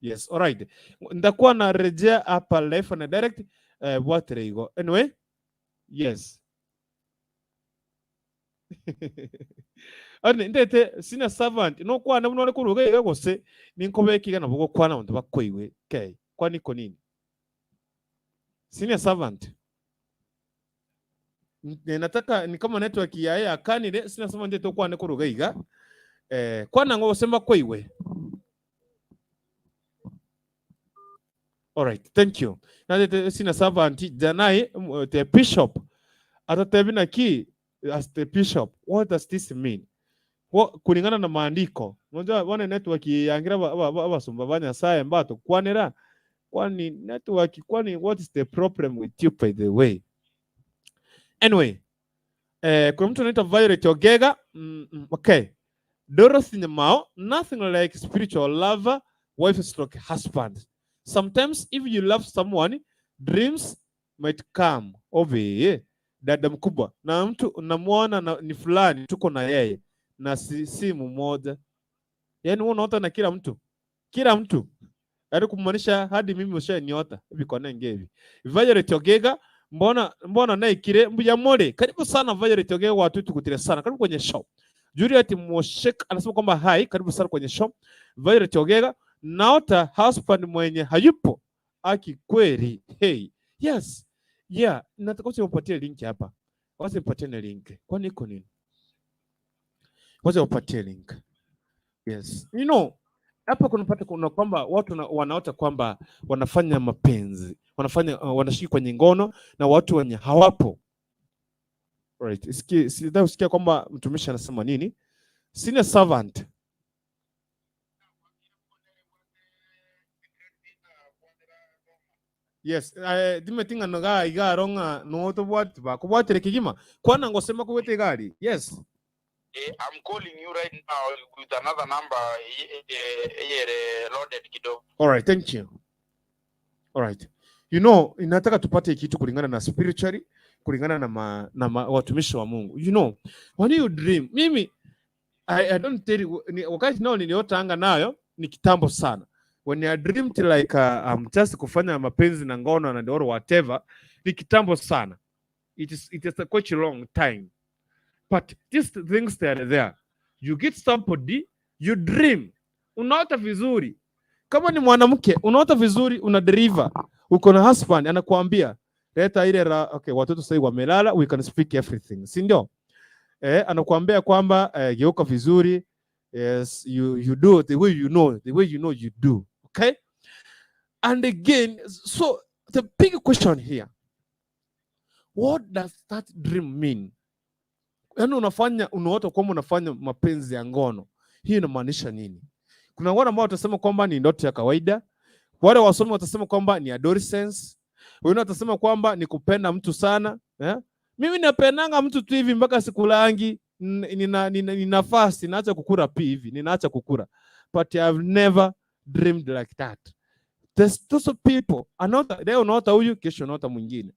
Yes, all right. Nitakuwa narejea hapa live and direct what go. Anyway, yes. Ane ndete sina servant no kwana muno kuruga iga gose ninkobekiga nabo kwana bantu bakoiwe. Okay. Kwani ko nini? Sina servant. Nataka ni kama network ya ya kanire sina servant ndete kwana kuruga iga. Kwana ngo sema koiwe. All right, thank you. Na the sina servant janai the bishop atatebina ki as the bishop. What does this mean? Kulingana na maandiko. Unajua wana network yangira abasumba ba Nyasaye mbato kwanera kwani network kwani what is the problem with you by the way? Anyway, kuna mtu anaitwa Violet Ogega. Okay. Dorothy Nyamao, nothing like spiritual lover, wife stroke husband. Sometimes if you love someone, dreams Might come over dada mkubwa na mtu namuona na, ni fulani tuko na yeye na si, simu moja. Yaani wewe unaota na kila mtu, kila mtu, yaani kumaanisha hadi mimi ushaniota hivi kwa nenge hivi. Violet Ogega, mbona naikire mbuya mole. Karibu sana Violet Ogega, watu tukutire sana, karibu kwenye show. Juliet Moshek anasema kwamba hi, karibu sana kwenye show. Violet Ogega, naota husband mwenye hayupo aki kweli. Hey, yes, yeah, nataka usimpatie link hapa, wasimpatie na link, kwani iko nini? Wacha upatie link. Yes. You know, hapa kunapata kuna kwamba watu wanaota kwamba wanafanya mapenzi, wanafanya wanashiriki kwenye ngono na watu wenye hawapo. Right. Sitaki kusikia kwamba mtumishi anasema nini. Senior servant. Yes, dimetinga noga igaronga no to bwat ba kubwatire kigima. Kwana ngosema kubwete gari. Yes. I'm calling you right now with another number loaded kidogo. All right, thank you. All right. You know, inataka tupate kitu kulingana na spiritually, kulingana na watumishi wa Mungu. You know, when you dream, mimi I don't tell you, wakati nao niliota anga nayo ni kitambo sana. When I dreamed like I'm just kufanya mapenzi na ngono na or whatever, ni kitambo sana. It is a quite a long time. But these things, they are there. You get somebody, you dream. Unaota vizuri. Kama ni mwanamke, unaota vizuri, una deliver. Uko na husband anakuambia leta ile okay, watoto sasa wamelala, we can speak everything. Si ndio? Eh, anakuambia kwamba geuka vizuri. Yes, you do the way you know, the way you know you do. Okay? And again, so the big question here, what does that dream mean? Yaani unafanya unaota kwamba unafanya mapenzi ya ngono. Hii inamaanisha nini? Kuna wale ambao watasema kwamba ni ndoto ya kawaida. Wale wasomi watasema kwamba ni adolescence. Wengine watasema kwamba ni kupenda mtu sana. Eh? Mimi napendanga mtu tu hivi mpaka sikulangi, nina fast, ninaacha kukura pi hivi, ninaacha kukura. But I've never dreamed like that. There's those people, anaota leo unaota huyu, kesho unaota mwingine.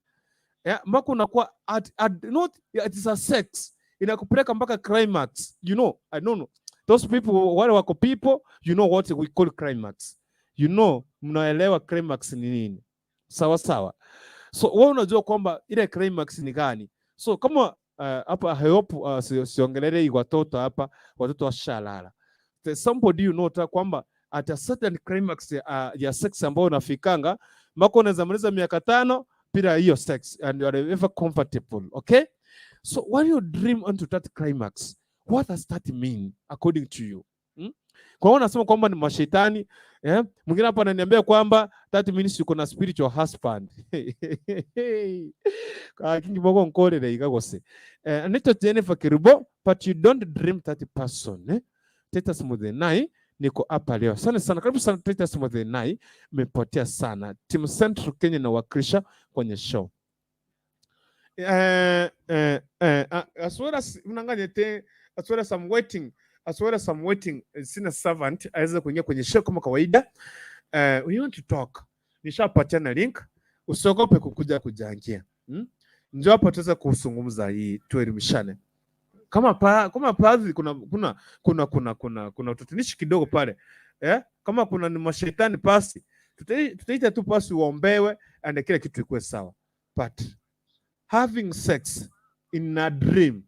Yeah, mpaka unakuwa at not, yeah, it is a sex inakupeleka mpaka climax. You know, I don't know. Those people wale wako people, you know what we call climax. You know, mnaelewa climax ni nini. Sawa sawa. So wewe unajua kwamba ile climax ni gani. So kama hapa I hope siongelele watoto hapa, watoto washalala. There's somebody you know kwamba at a certain climax ya sex ambayo unafikanga mpaka unaweza maliza miaka 5 bila hiyo sex and you are ever comfortable, okay? So when you dream onto that climax, what does that mean according to you? Hmm? Kwa hiyo unasema kwamba ni mashetani, eh? Mwingine hapa ananiambia kwamba that means yuko na spiritual husband. Kingi boko nkorere igagose. Eh, anaitwa Jennifer Kirubo, but you don't dream that person, eh? Titus Muthenai, niko hapa leo. Asante sana. Karibu sana Titus Muthenai, umepotea sana. Team Central Kenya inawakilisha kwenye show. As well as mnanganyete, as well as I'm waiting, as well as I'm waiting sina servant aweze kuingia kwenye show kama kawaida. We want to talk. Nishapatiana link, usiogope kukuja kujangia. Njoo hapa tuweze kuzungumza hii, tuelimishane. Kama padri kuna utatanishi kidogo pale. Eh? Kama kuna ni mashetani pasi, tutaita tu pasi uombewe and kila kitu ikuwe sawa. But having sex in a dream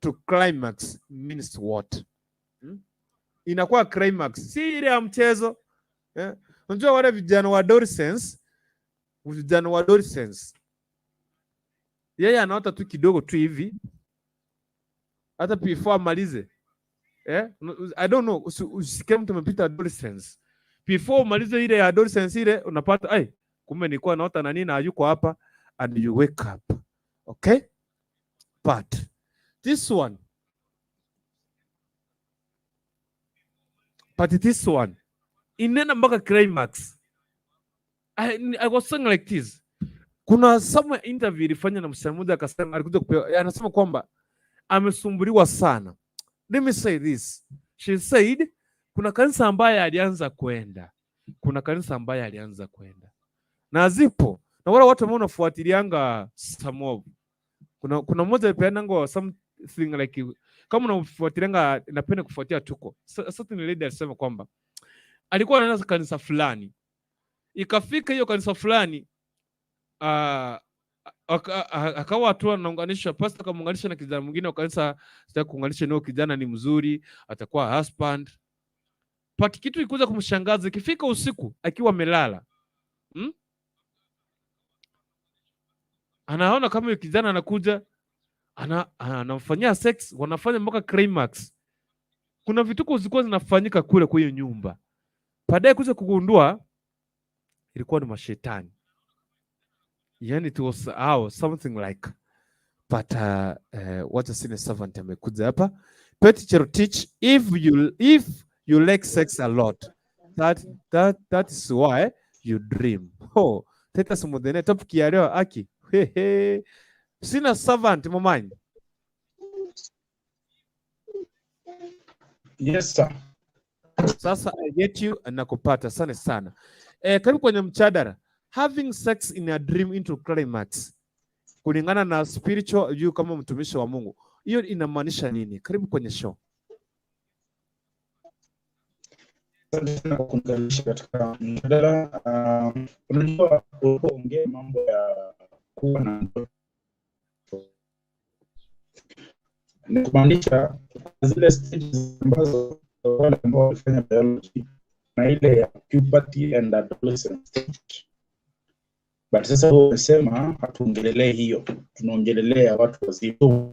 to climax means what? Hmm? Inakuwa climax, si ile ya mchezo. Eh? Unajua wale vijana wa adolescence, vijana wa adolescence, yeye anaota tu kidogo tu hivi, hata before amalize. Eh? I don't know, usikie mtu amepita adolescence. Before umalize ile ya adolescence ile unapata ai, kumbe nilikuwa naota na nini na hayuko hapa, and you wake up. Okay? But this one, but this one inaenda mpaka climax. I was saying like this. Kuna some interview ilifanya na msichana mmoja akasema, alikuja kupewa, anasema kwamba amesumbuliwa sana. Let me say this. She said kuna kanisa ambaye alianza kwenda. Kuna kanisa ambaye alianza kwenda. Na zipo. Na wale watu ambao unafuatilianga Samob, kuna mmoja alipeananga something like, kama unafuatilianga, napenda kufuatia tuko certain lady alisema kwamba alikuwa anaenda kanisa fulani, ikafika hiyo kanisa fulani, akawa tu anaunganisha, pastor akamuunganisha na kijana mwingine wa kanisa. Sitaki kuunganisha nao, kijana ni mzuri, atakuwa husband. But kitu ikuja kumshangaza, ikifika usiku akiwa amelala, Anaona kama huyo kijana anakuja, anamfanyia sex, wanafanya mpaka climax. Kuna vituko zilikuwa zinafanyika kule kwa hiyo nyumba. Baadaye kuja kugundua ilikuwa ni mashetani, yani it was how something like. But wacha senior servant amekuja hapa. Betty Cherotich, if you like sex a lot, that is why you dream. Oh, Titus Mudene, topic ya leo aki. Hehe. Sina servant momanyi. Yes, sir. Sasa I get you, nakupata sana sana. Karibu kwenye mjadala. Having sex in a dream into climax. Kulingana na spiritual view kama mtumishi wa Mungu, hiyo inamaanisha nini? Karibu kwenye show. Asante sana kwa kunikaribisha katika mjadala. Unajua ulipoongea mambo ya kuwa na ndoto, ni kumaanisha zile stages ambazo wale ambao walifanya biology na ile ya puberty and adolescent stage. But sasa wewe umesema hatuongelelei hiyo, tunaongelelea watu wazima.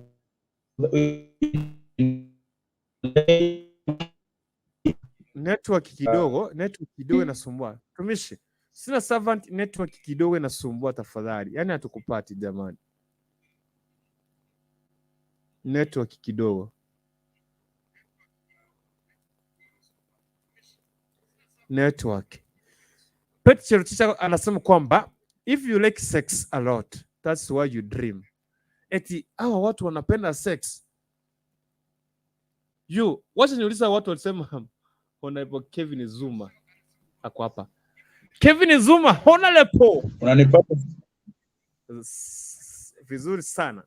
Network kidogo inasumbua. Tumishi, sina servant, network kidogo inasumbua tafadhali. Yaani hatukupati jamani. Network kidogo. Network. Betty Cherotich anasema kwamba if you like sex a lot, that's why you dream. Eti hawa watu wanapenda sex. You, wacha niuliza watu walisema Honorable Kevin Zuma ako hapa. Kevin Zuma, honorable. Unanipata? Vizuri sana.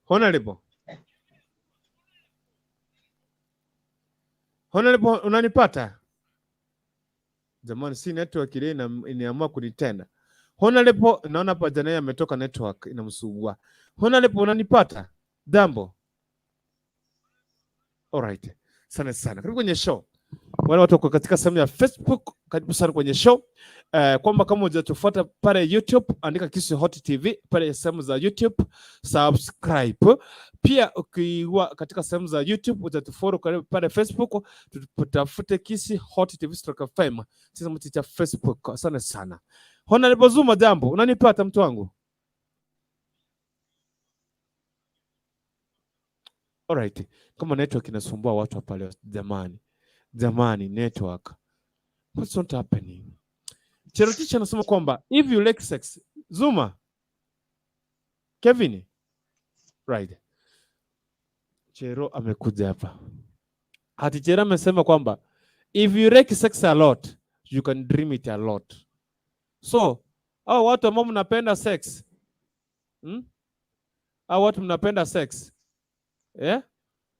Honorable. Honorable, unanipata? Jamani, si network ile inaamua kunitenda. Honorable, naona hapa jana ametoka, network inamsumbua. Honorable, unanipata? Jambo. Alright. Sana sana. Karibu kwenye show. Wale watu wako katika sehemu ya Facebook, karibu sana kwenye show. Kwamba kama hujatufuata pale YouTube, andika Kisii Hot TV pale sehemu za YouTube, subscribe. Pia ukiwa katika sehemu za YouTube utatufollow karibu pale Facebook, tutafute Kisii Hot TV stroke FM. Sisi mticha Facebook. Asante sana. Honorable Zuma, jambo. Unanipata mtu wangu? Alright. Kama network inasumbua watu hapa leo jamani. Jamani, network. What's not happening? Cherotich anasema kwamba if you like sex, Zuma. Kevin. Right. Chero amekuja hapa. Ati Chero amesema kwamba if you like sex a lot, you can dream it a lot. So, hao watu ambao mnapenda sex, Hao watu mnapenda sex. Eh?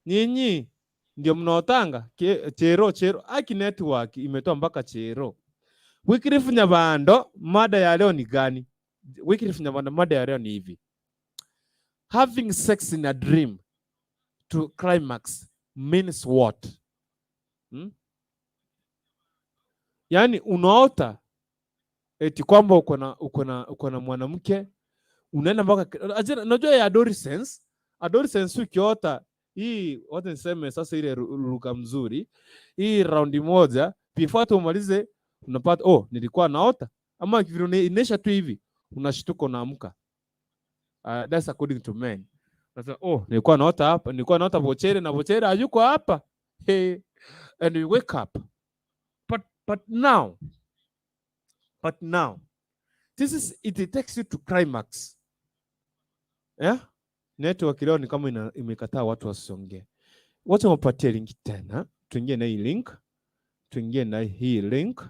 Nyinyi ndio mnaotanga Chero Chero aki network imetoa mpaka Chero. Wycliffe Nyabando, mada ya leo ni gani? Wycliffe Nyabando, mada ya leo ni hivi. Having sex in a dream to climax means what? Yaani unaota eti kwamba uko na mwanamke, unaenda mpaka unajua ya adolescence, adolescence ukiota hii, wacha niseme sasa ile lugha mzuri, hii raundi moja before tu umalize unapata, "Oh, nilikuwa naota," ama vile inaisha tu hivi unashtuka, unaamka. That's according to men. Unasema, "Oh, nilikuwa naota hapa, nilikuwa naota Bochere na Bochere hayuko hapa." Hey, and you wake up. But now this is it takes you to climax. Yeah? Network leo ni kama imekataa watu wasiongee. Wacha wapatie link tena, tuingie na hii link. Tuingie na hii link.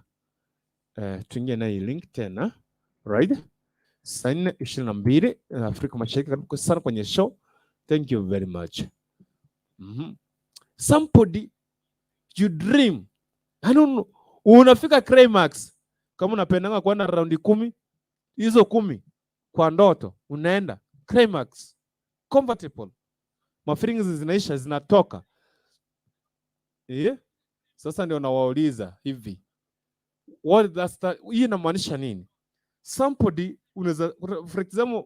Tuingie na hii link tena. Right? Saa 4:22 Afrika Mashariki. Karibu sana kwenye show. Thank you very much. Somebody you dream. I don't know. Unafika climax. Kama unapendanga kwenda raundi 10, hizo 10 kwa ndoto unaenda climax. Comfortable. Ma feelings zinaisha, zinatoka. Sasa ndio nawauliza hivi. What does that, hii inamaanisha nini? Somebody unaweza, for example,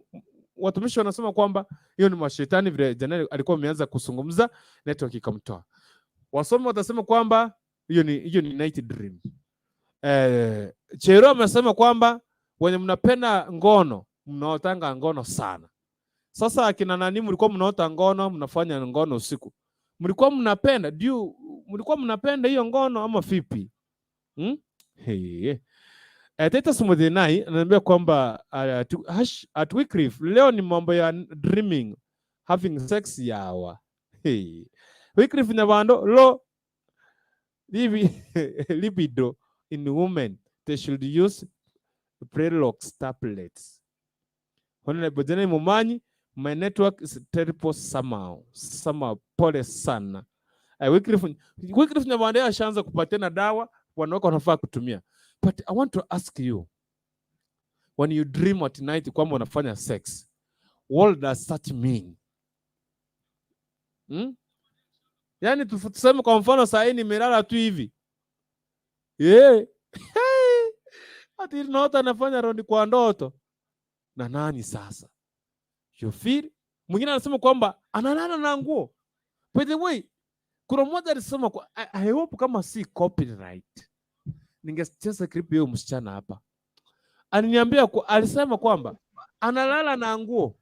watumishi wanasema kwamba hiyo ni mashetani, vile jana alikuwa ameanza kuzungumza, network ikamtoa. Wasomi watasema kwamba hiyo ni night dream. Chero amesema kwamba wenye mnapenda ngono, mnaotanga ngono sana. Sasa akina nani mlikuwa mnaota ngono, mnafanya ngono usiku? Mlikuwa mnapenda, mlikuwa mnapenda hiyo ngono ama vipi? Hey. Titus Muthinai ananiambia kwamba at Wycliffe leo ni mambo ya dreaming having sex yawa. Hey. Wycliffe Nyabando lo libido in women they should use Prelox tablets. Honorable Jenny Mumanyi, my network is terrible somehow. Somehow pole sana. Wycliffe Nyabando ashaanza kupatiana dawa wanawake wanafaa kutumia. But I want to ask you, when you dream at night kwamba unafanya sex, what does that mean? Yaani tuseme kwa mfano saa hii nimelala tu hivi. Yeah. Ati naota anafanya rondi kwa ndoto. Na nani sasa? You feel? Mwingine anasema kwamba analala na nguo. By the way, kuna mmoja alisema kwa, I hope kama si copyright. Ningecheza clip hiyo msichana hapa. Aliniambia alisema kwamba analala na nguo.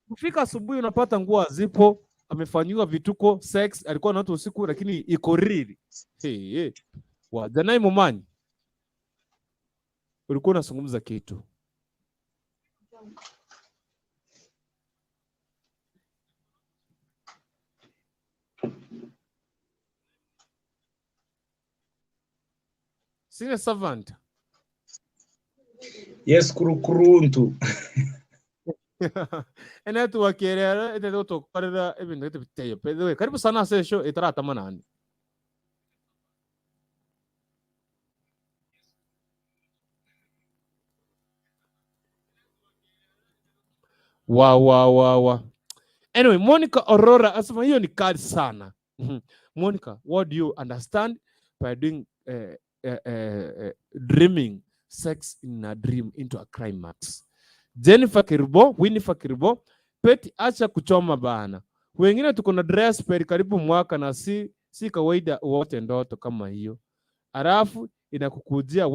Kufika asubuhi unapata nguo hazipo, amefanyiwa vituko, sex, alikuwa na watu usiku lakini iko real. Hey. Wa Janai Mumanyi, ulikuwa unazungumza kitu. Senior servant. Yes, kurukuruntu. Ene tuwakerera, ene tuwakorera ebintu biteyo. By the way, karibu sana sesho itaratamana. Wa. Anyway, Monica Aurora asema hiyo ni kali sana. Monica, what do you understand by doing dreaming sex in a dream into a climax? Jennifer Kirbo, Winifred Kirbo, Peti acha kuchoma bana. Wengine tuko na dress per karibu mwaka na si kawaida wote ndoto kama hiyo. Alafu inakukujia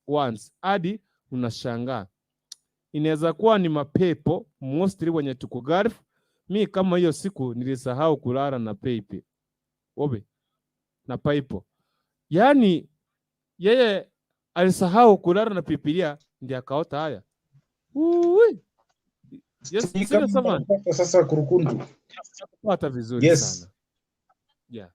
once hadi unashangaa. Inaweza kuwa ni mapepo mostly wenye tuko Gulf. Mi kama hiyo siku nilisahau kulala na pepe. Obe na paipo. Yaani yeye alisahau kulala na pipilia ndiye akaota haya. Ui. Yes, sina samani. Sasa kurukundu. Pata vizuri yes. Sana. Yeah.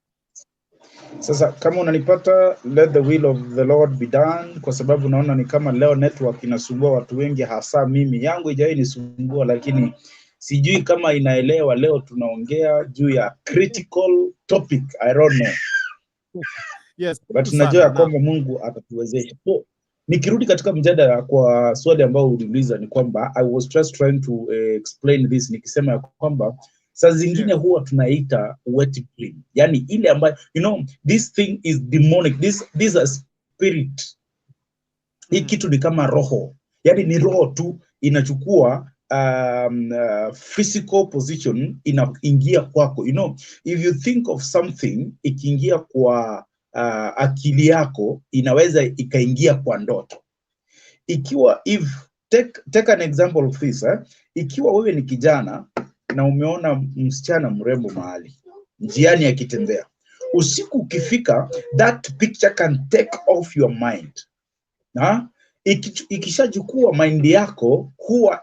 Sasa kama unanipata, let the will of the Lord be done, kwa sababu naona ni kama leo network inasumbua watu wengi, hasa mimi. Yangu ijai nisumbua, lakini sijui kama inaelewa leo tunaongea juu ya critical topic. I don't know. Yes, but najua ya kwamba Mungu atatuwezesha. So, nikirudi katika mjadala kwa swali ambao uliuliza ni kwamba I was just trying to explain this, nikisema ya kwamba saa zingine huwa tunaita wet dream, yani ile ambayo you know this thing is demonic, this a spirit. Hii kitu ni kama roho, yani ni roho tu inachukua physical position, inaingia kwako. You know, if you think of something, ikiingia kwa akili yako inaweza ikaingia kwa ndoto. Ikiwa if take an example of this, ikiwa wewe ni kijana na umeona msichana mrembo mahali njiani akitembea, usiku ukifika, that picture can take off your mind. Na ikishachukua mind yako huwa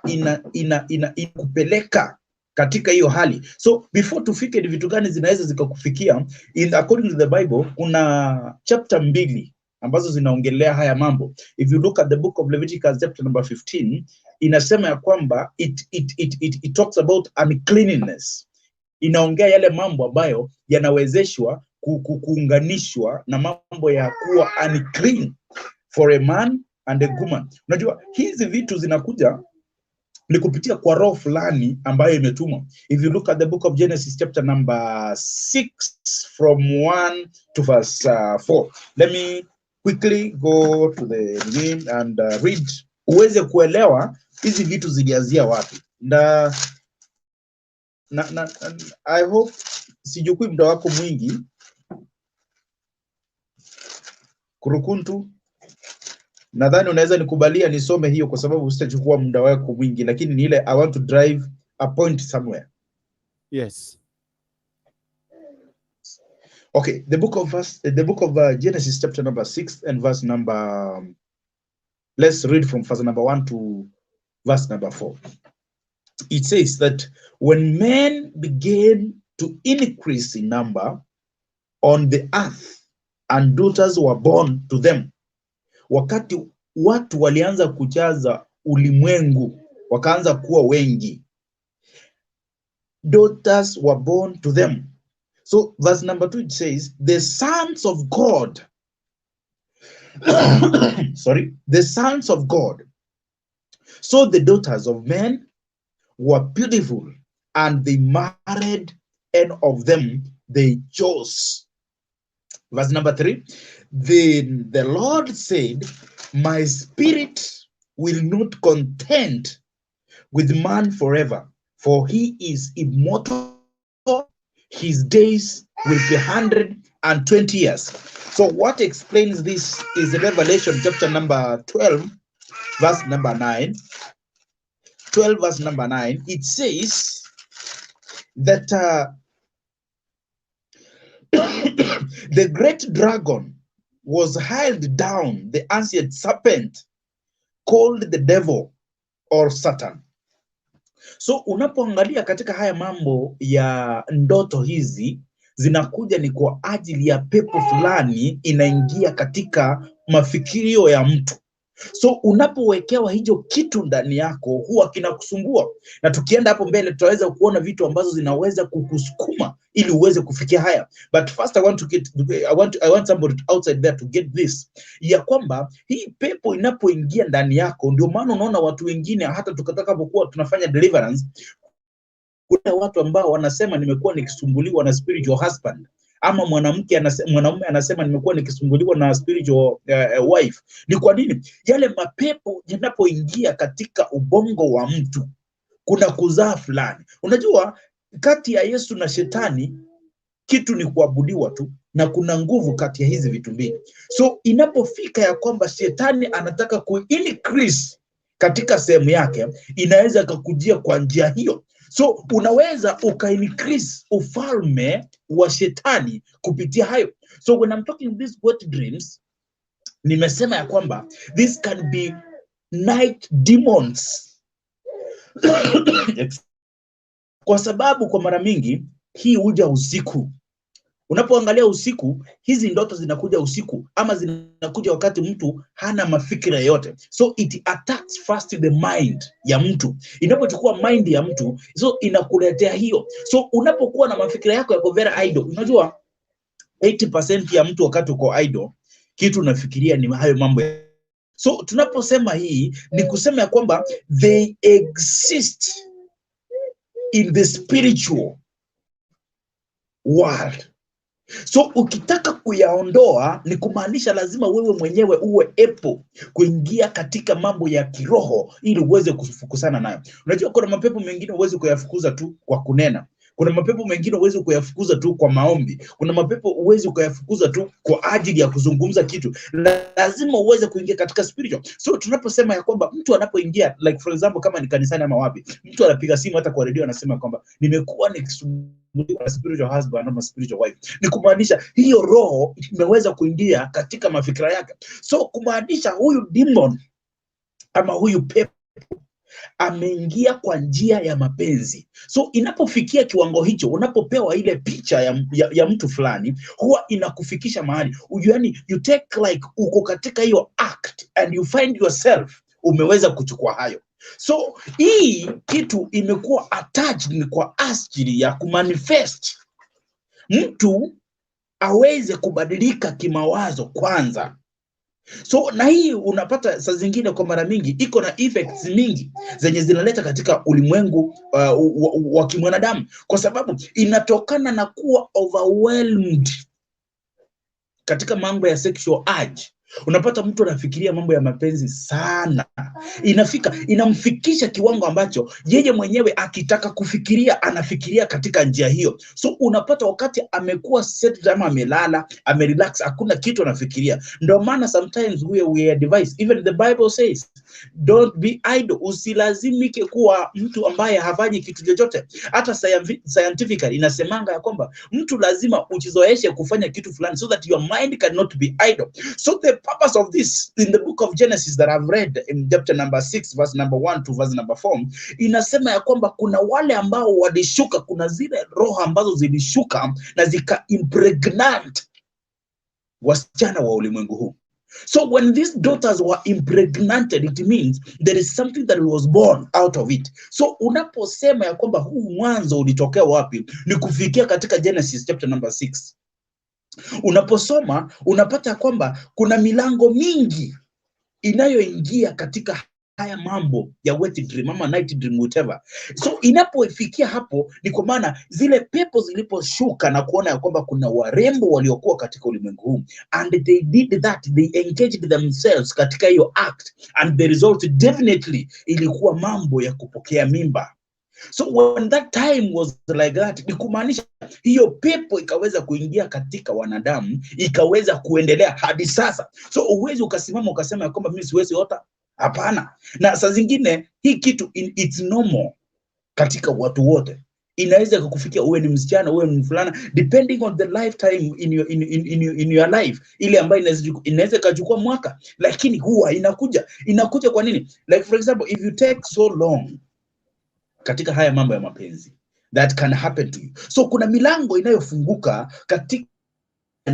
ina inakupeleka Katika hiyo hali, so before tufike ni vitu gani zinaweza zikakufikia, in according to the Bible kuna chapter mbili ambazo zinaongelea haya mambo. If you look at the book of Leviticus chapter number 15, inasema ya kwamba it talks about uncleanness. Inaongea yale mambo ambayo yanawezeshwa kuunganishwa na mambo ya kuwa unclean for a man and a woman. Unajua hizi vitu zinakuja ni kupitia kwa roho fulani ambayo imetumwa. If you look at the book of Genesis chapter number 6 from 1 to verse 4. Let me quickly go to the name and read uweze kuelewa hizi vitu zilianzia wapi. Na I hope sijukui muda wako mwingi. Kurukuntu, nadhani unaweza nikubalia nisome hiyo kwa sababu sitachukua muda wako mwingi, lakini ni ile I want to drive a point somewhere. Yes. Okay, the book of Genesis chapter number 6 and verse number let's read from verse number 1 to verse number 4. It says that when men began to increase in number on the earth and daughters were born to them. Wakati watu walianza kujaza ulimwengu, wakaanza kuwa wengi. Daughters were born to them. So verse number 2, it says, the sons of God, sorry, the sons of God. So the daughters of men were beautiful, and they married any of them they chose. Verse number 3, then the Lord said, "My spirit will not contend with man forever, for he is immortal. His days will be 120 years." So what explains this is Revelation chapter number 12, verse number 9. 12 verse number 9, it says that the great dragon was hurled down, the ancient serpent called the devil or Satan. So unapoangalia katika haya mambo ya ndoto, hizi zinakuja ni kwa ajili ya pepo fulani inaingia katika mafikirio ya mtu. So unapowekewa hicho kitu ndani yako huwa kinakusumbua, na tukienda hapo mbele tutaweza kuona vitu ambazo zinaweza kukusukuma ili uweze kufikia haya. But first I want somebody outside there to get this, ya kwamba hii pepo inapoingia ndani yako, ndio maana unaona watu wengine hata tukatakapokuwa tunafanya deliverance, kuna watu ambao wanasema, "Nimekuwa nikisumbuliwa na spiritual husband," ama mwanamke anasema, mwanaume anasema, "Nimekuwa nikisumbuliwa na spiritual wife." Ni kwa nini? Yale mapepo yanapoingia katika ubongo wa mtu, kuna kuzaa fulani. Unajua kati ya Yesu na shetani kitu ni kuabudiwa tu, na kuna nguvu kati ya hizi vitu mbili. So inapofika ya kwamba shetani anataka ku increase katika sehemu yake, inaweza ikakujia kwa njia hiyo. So unaweza uka increase ufalme wa shetani kupitia hayo. So when I'm talking these wet dreams, nimesema ya kwamba this can be night demons, kwa sababu kwa mara mingi hii huja usiku. Unapoangalia usiku, hizi ndoto zinakuja usiku ama zinakuja wakati mtu hana mafikira yoyote. So it attacks first the mind ya mtu. Inapochukua mind ya mtu, so inakuletea hiyo. So unapokuwa na mafikira yako yako very idle, unajua 80% ya mtu wakati uko idle, kitu unafikiria ni hayo mambo. So tunaposema hii ni kusema ya kwamba they exist in the spiritual world. So ukitaka kuyaondoa ni kumaanisha lazima wewe mwenyewe uwe able kuingia katika mambo ya kiroho ili uweze kufukuzana nayo. Unajua kuna mapepo mengine huwezi kuyafukuza tu kwa kunena. Kuna mapepo mengine huwezi kuyafukuza tu kwa maombi. Kuna mapepo huwezi kuyafukuza tu kwa ajili ya kuzungumza kitu. Lazima uweze kuingia katika spiritual. So tunaposema ya kwamba mtu anapoingia, like for example, kama ni kanisani ama wapi, mtu anapiga simu hata kwa redio anasema kwamba nimekuwa nikisumbuliwa na spiritual husband ama spiritual wife, ni kumaanisha hiyo roho imeweza kuingia katika mafikira yake. So kumaanisha huyu demon ama huyu pepo Ameingia kwa njia ya mapenzi. So inapofikia kiwango hicho, unapopewa ile picha ya mtu fulani, huwa inakufikisha mahali, yani you take like uko katika hiyo act and you find yourself umeweza kuchukua hayo. So hii kitu imekuwa attached ni kwa ajili ya kumanifest mtu aweze kubadilika kimawazo kwanza. So na hii unapata saa zingine kwa mara mingi iko na effects mingi zenye zinaleta katika ulimwengu wa kimwanadamu, kwa sababu inatokana na kuwa overwhelmed katika mambo ya sexual urge. Unapata mtu anafikiria mambo ya mapenzi sana, inafika inamfikisha kiwango ambacho yeye mwenyewe akitaka kufikiria anafikiria katika njia hiyo. So unapata wakati amekuwa settled ama amelala, amerelax, hakuna kitu anafikiria. Ndio maana sometimes we advise, even the Bible says don't be idle, usilazimike kuwa mtu ambaye hafanyi kitu chochote. Hata scientifically inasemanga ya kwamba mtu lazima ujizoeshe kufanya kitu fulani so that your mind cannot be idle. So the purpose of this in the book of Genesis that I've read in chapter number 6 verse number 1 to verse number 4, inasema ya kwamba kuna wale ambao walishuka, kuna zile roho ambazo zilishuka na zika impregnant wasichana wa ulimwengu huu. So when these daughters were impregnated, it means there is something that was born out of it. So unaposema ya kwamba huu mwanzo ulitokea wapi, ni kufikia katika Genesis chapter number 6. Unaposoma unapata kwamba kuna milango mingi inayoingia katika haya mambo ya wet dream ama night dream, whatever. So inapofikia hapo ni kwa maana zile pepo ziliposhuka na kuona ya kwamba kuna warembo waliokuwa katika ulimwengu huu, and they did that, they engaged themselves katika hiyo act, and the result definitely ilikuwa mambo ya kupokea mimba. So when that time was like that, ni kumaanisha hiyo pepo ikaweza kuingia katika wanadamu, ikaweza kuendelea hadi sasa. So uwezi ukasimama ukasema ya kwamba mimi siwezi ota. Hapana. Na saa zingine hii kitu it's normal katika watu wote, inaweza kukufikia uwe ni msichana, uwe ni mvulana, depending on the lifetime in your life, ile ambayo inaweza ikachukua mwaka, lakini huwa inakuja. Inakuja kwa nini? Like for example, if you take so long katika haya mambo ya mapenzi, that can happen to you. So kuna milango inayofunguka katika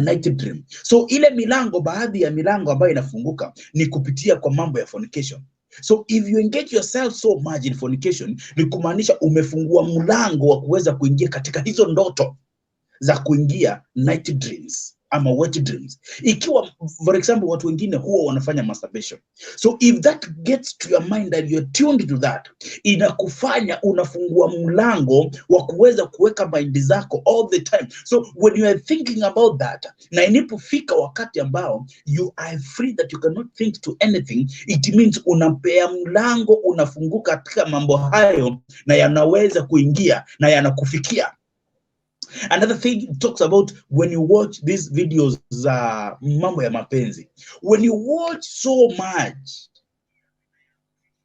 night dream. So ile milango, baadhi ya milango ambayo inafunguka ni kupitia kwa mambo ya fornication. So if you engage yourself so much in fornication, ni kumaanisha umefungua mlango wa kuweza kuingia katika hizo ndoto za kuingia night dreams ama wet dreams. Ikiwa for example watu wengine huwa wanafanya masturbation. So if that gets to your mind and you're tuned to that, inakufanya unafungua mlango wa kuweza kuweka mind zako all the time. So when you are thinking about that, na inapofika wakati ambao you are free that you cannot think to anything, it means unapea mlango unafunguka katika mambo hayo na yanaweza kuingia na yanakufikia. Another thing it talks about, when you watch these videos za mambo ya mapenzi, when you watch so much,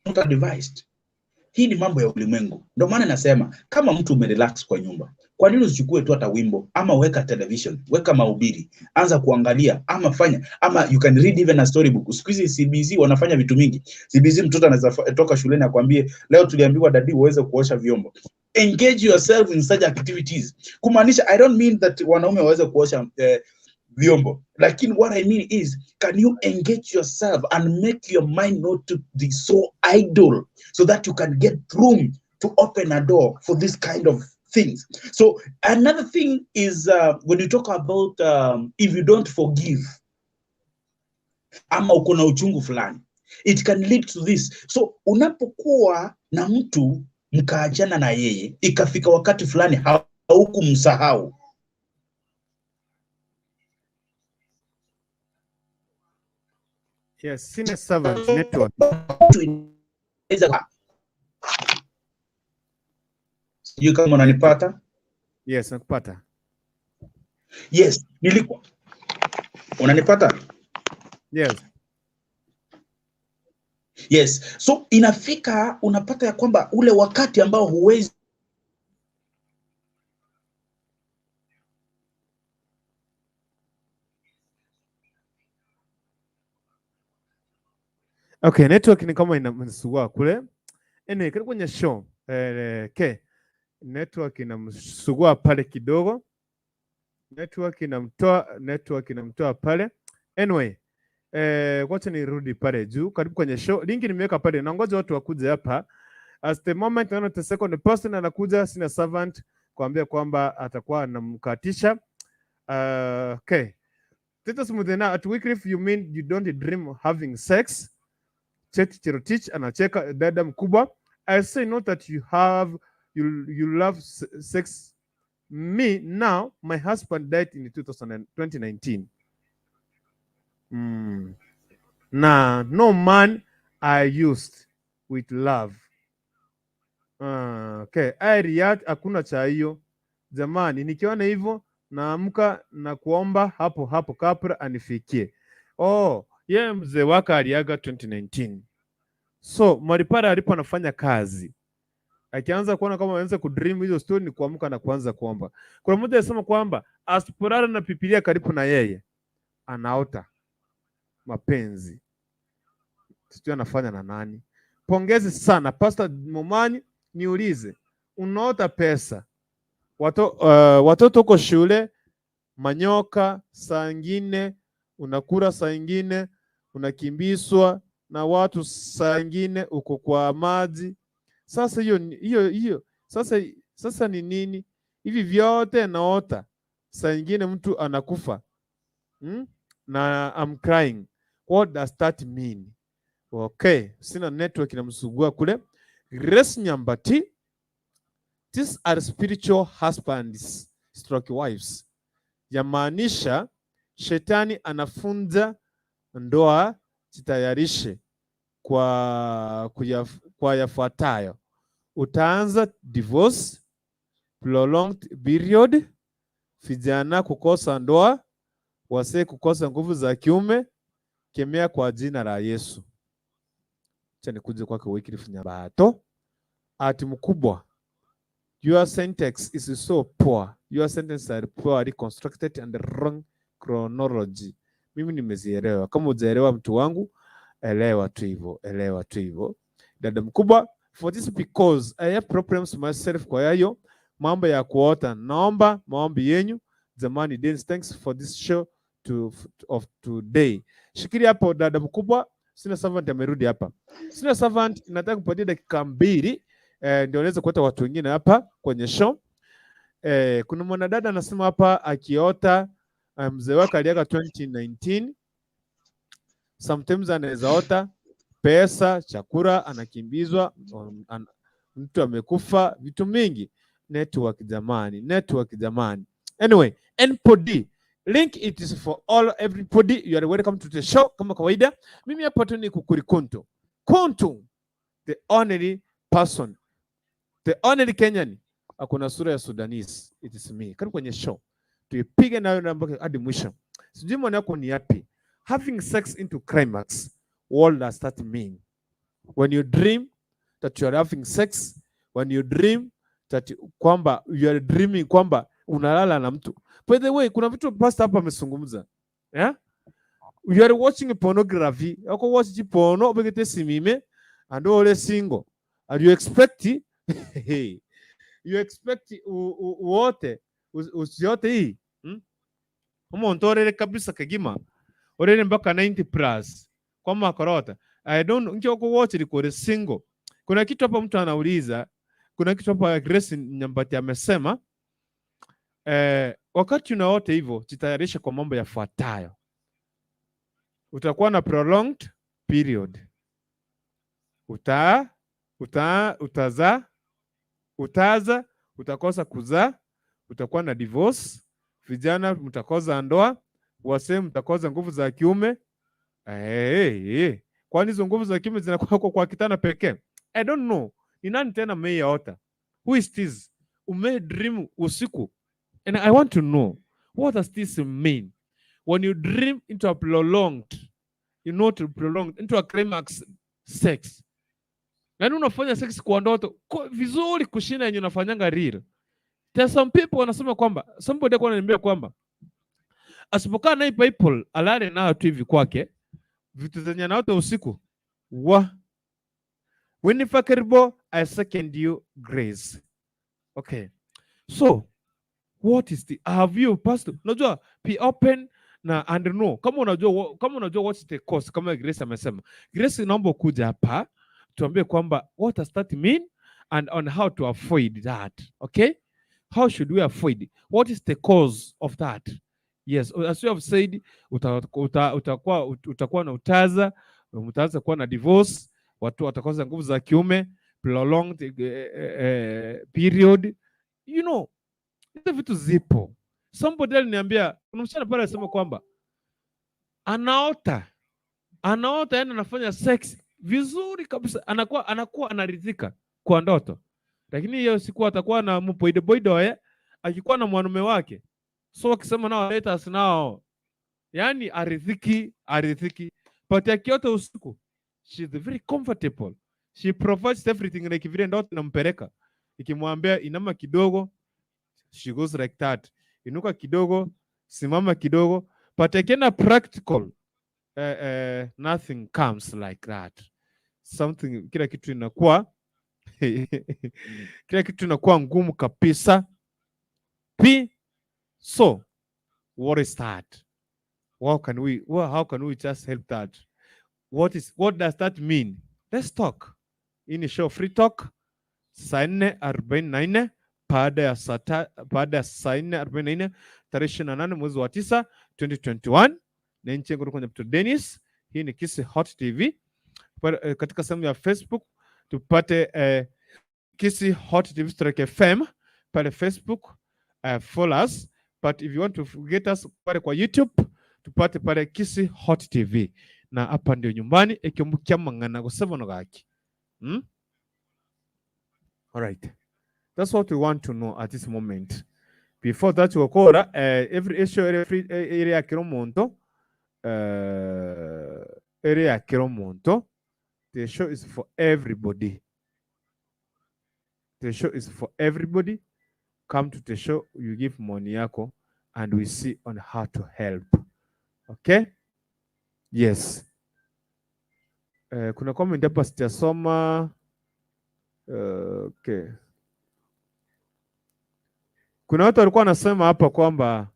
not advised. Hii ni mambo ya ulimwengu. Ndio maana nasema kama mtu umerelax kwa nyumba, kwa nini usichukue tu hata wimbo ama weka television, weka mahubiri, anza kuangalia ama fanya, ama you can read even a storybook. Siku hizi CBC wanafanya vitu mingi. CBC, mtoto anaweza toka shuleni akwambie, "Leo tuliambiwa, daddy, uweze kuosha vyombo." Engage yourself in such activities. Kumaanisha, I don't mean that wanaume waweze kuosha vyombo, lakini what I mean is, can you engage yourself and make your mind not to be so idle so that you can get room to open a door for this kind of things? So another thing is when you talk about if you don't forgive ama uko na uchungu fulani, it can lead to this. So unapokuwa na mtu mkaachana na yeye, ikafika wakati fulani haukumsahau. Yes, senior servant network. Mtu sijui kama unanipata. Yes, nakupata. Yes, nilikuwa, unanipata? Yes. Yes, so inafika unapata ya kwamba ule wakati ambao huwezi Okay, network ni kama inasumbua kule. Anyway, karibu kwenye show. Ke network inamsugua pale kidogo, network inamtoa pale. Anyway, wacha nirudi pale juu. Karibu kwenye show, link nimeweka pale, nangoja watu wakuje hapa. As the moment naona the second person anakuja, sina servant kuambia kwamba atakuwa anamkatisha. Okay. Titus Mudena at Wycliffe, you mean you don't dream having sex? Chet Cherotich anacheka dada mkubwa. I say not that you have you love sex. Me now, my husband died in 2000 2019. Nah, no man I used with love. Okay. I react, hakuna cha hiyo. Jamani, nikiona hivyo naamka na kuomba hapo hapo kabla anifikie. Oh, yeye mzee wake aliaga 2019. So Maripara alipo anafanya kazi akianza kuona kama anaanza kudream hizo story ni kuamka na kuanza kuomba. Kuna mmoja alisema kwamba asipolala na Biblia karibu na yeye anaota mapenzi, sijui anafanya na nani. Pongezi sana Pastor Momani, niulize, unaota pesa watoto huko shule, manyoka, saa ingine unakula, saa ingine unakimbizwa na watu, saa ingine uko kwa maji. Sasa hiyo hiyo hiyo sasa ni nini hivi vyote naota? Saa ingine mtu anakufa, Na I'm crying. What does that mean? Okay, sina network inamsugua kule. Grace Nyambati, these are spiritual husbands/wives. Yamaanisha shetani anafunza ndoa, jitayarishe kwa yafuatayo. Utaanza divorce, prolonged period, vijana kukosa ndoa, wasee kukosa nguvu za kiume. Kemea kwa jina la Yesu. Acha nikuje kwake Wycliffe Nyabato. Ati mkubwa, your sentence is so poor. Your sentence are poorly constructed and wrong chronology. Mimi nimezielewa. Kama hujaelewa mtu wangu, elewa tu hivyo, elewa tu hivyo. Dada mkubwa, for this because I have problems myself kwa hayo mambo ya kuota. Naomba maombi yenyu. Jamani, Dennis, thanks for this show of today. Shikilia hapo dada mkubwa, sina servant amerudi hapa. Sina servant, nataka kupatia dakika 2 ndio niweze kuleta watu wengine hapa kwenye show. Kuna mwanadada anasema hapa akiota mzee wake aliaga 2019. Sometimes anaweza ota pesa, chakula, anakimbizwa, mtu amekufa, vitu mingi. Network jamani, network jamani. Anyway, NPOD link, it is for all everybody. You are welcome to the show kama kawaida. Mimi hapa tu ni kukurikuntu. Kuntu, the only person, the only Kenyan akona sura ya Sudanese. It is me. Karibu kwenye show. Tuipige nayo namba hadi mwisho. Sijui maoni yako ni yapi? Having sex into climax, what does that mean? When you dream that you are having sex, when you dream that kwamba you are dreaming kwamba unalala na mtu. By the way, kuna vitu pastor hapa amezungumza. Yeah? You are watching pornography. Wako watch porno obegete simime and all single. And you expect uote usiote hii? Hmm? Umuntu orere kabisa kagima orere mpaka 90 plus kwa makorota. I don't know ncho watch liko single. Kuna kitu hapa mtu anauliza, kuna kitu hapa Grace Nyambati amesema wakati unaota hivyo jitayarishe kwa mambo yafuatayo. Utakuwa na prolonged period. Uta uta utazaa utaza, utakosa kuzaa, utakuwa na divorce, vijana mtakosa ndoa, wasee mtakosa nguvu za kiume. Hey, hey. Kwani hizo nguvu za kiume zinakuwa kwa kitanda pekee? I don't know. Ni nani tena meiota? Who is this? Ume dream usiku. And I want to know, what does this mean? When you dream into a prolonged, to prolonged, into a climax sex. Yaani unafanya sex kwa ndoto vizuri kushinda yenye unafanyanga real. There are some people wanasema kwamba somebody alikuwa ananiambia kwamba asipokaa na hii Bible alale nayo tu hivi kwake, vitu zenye anaota usiku wa Winifred Keribo, I second you, Grace. Okay. So, what is the have you pastor? Unajua be open na and know. Kama unajua what's the cost, kama Grace amesema. Grace, naomba kuja hapa tuambie kwamba what does that mean and on how to avoid that. Okay? How should we avoid? What is the cause of that? Yes, as you have said, utakuwa na utaza, mtaanza kuwa na divorce, watu watakosa nguvu za kiume, prolonged period. You know, hizo vitu zipo. Somebody aliniambia, kuna msichana pale alisema kwamba anaota, yani anafanya sex vizuri kabisa, anakuwa anaridhika kwa ndoto, lakini hiyo siku atakuwa na mpoidopoido akikuwa na mwanaume wake, so akisema nao let us now, yani aridhiki, but akiota usiku she's very comfortable, she provides everything, like vile ndoto inampeleka ikimwambia inama kidogo, she goes like that, inuka kidogo, simama kidogo, but akienda practical nothing comes like that. Something, kila kitu inakuwa ngumu kabisa. P so what is that? How can we just help that? What does that mean? Let's talk. Hii ni show Free Talk saa 4:44 baada ya saa 4:44 tarehe 28 mwezi wa 9 2021 na nchi yangu kwenye Dr. Dennis. Hii ni Kisii Hot TV. Katika sehemu ya Facebook tupate Kisii Hot TV Strike FM pale Facebook, follow us, but if you want to get us pale kwa YouTube tupate pale Kisii Hot TV, na hapa ndio nyumbani ekiombukia mang'ana gosebono gaki. All right. That's what we want to know at this moment. Before that wakora every issue every area kiro muntu area kiro muntu. The show is for everybody. The show is for everybody. Come to the show, you give money yako and we see on how to help. Okay? Yes. Kuna comment hapa sijasoma. Okay. Kuna watu walikuwa wanasema hapa kwamba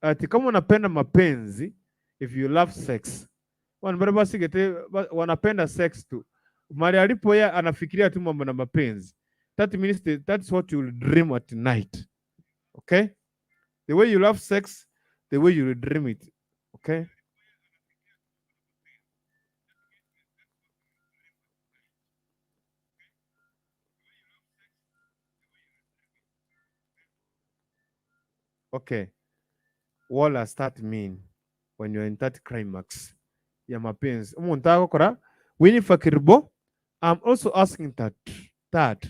ati kama unapenda mapenzi, if you love sex, wanapenda sex tu. Mali alipo yeye anafikiria tu mambo na mapenzi. That means that's what you will dream at night. Okay? The way you love sex, the way you will dream it. Okay? Okay. What does that mean when you're in that climax ya mapenzi? Umuntu agokora Winifred Kiribo, I'm also asking that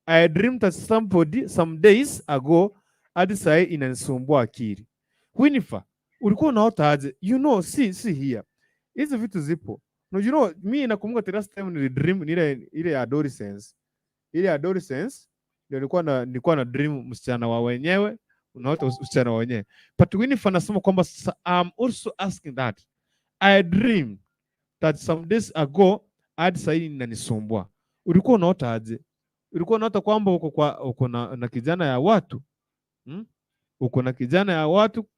I dreamed that somebody some days ago hadi sahi inanisumbua akili. Winifred, ulikuwa unaota aje? You know, see here. Hizi vitu zipo. No, you know, mi nakumbuka the last time nili dream ni ile adolescence. Ile adolescence ndio nilikuwa na dream msichana wa wenyewe, unaota msichana wa wenyewe. But Winifred anasema kwamba I'm also asking that I dream that some days ago hadi sahi inanisumbua. Ulikuwa unaota aje? Ulikuwa unaota kwamba uko na kijana ya watu? Uko na kijana ya watu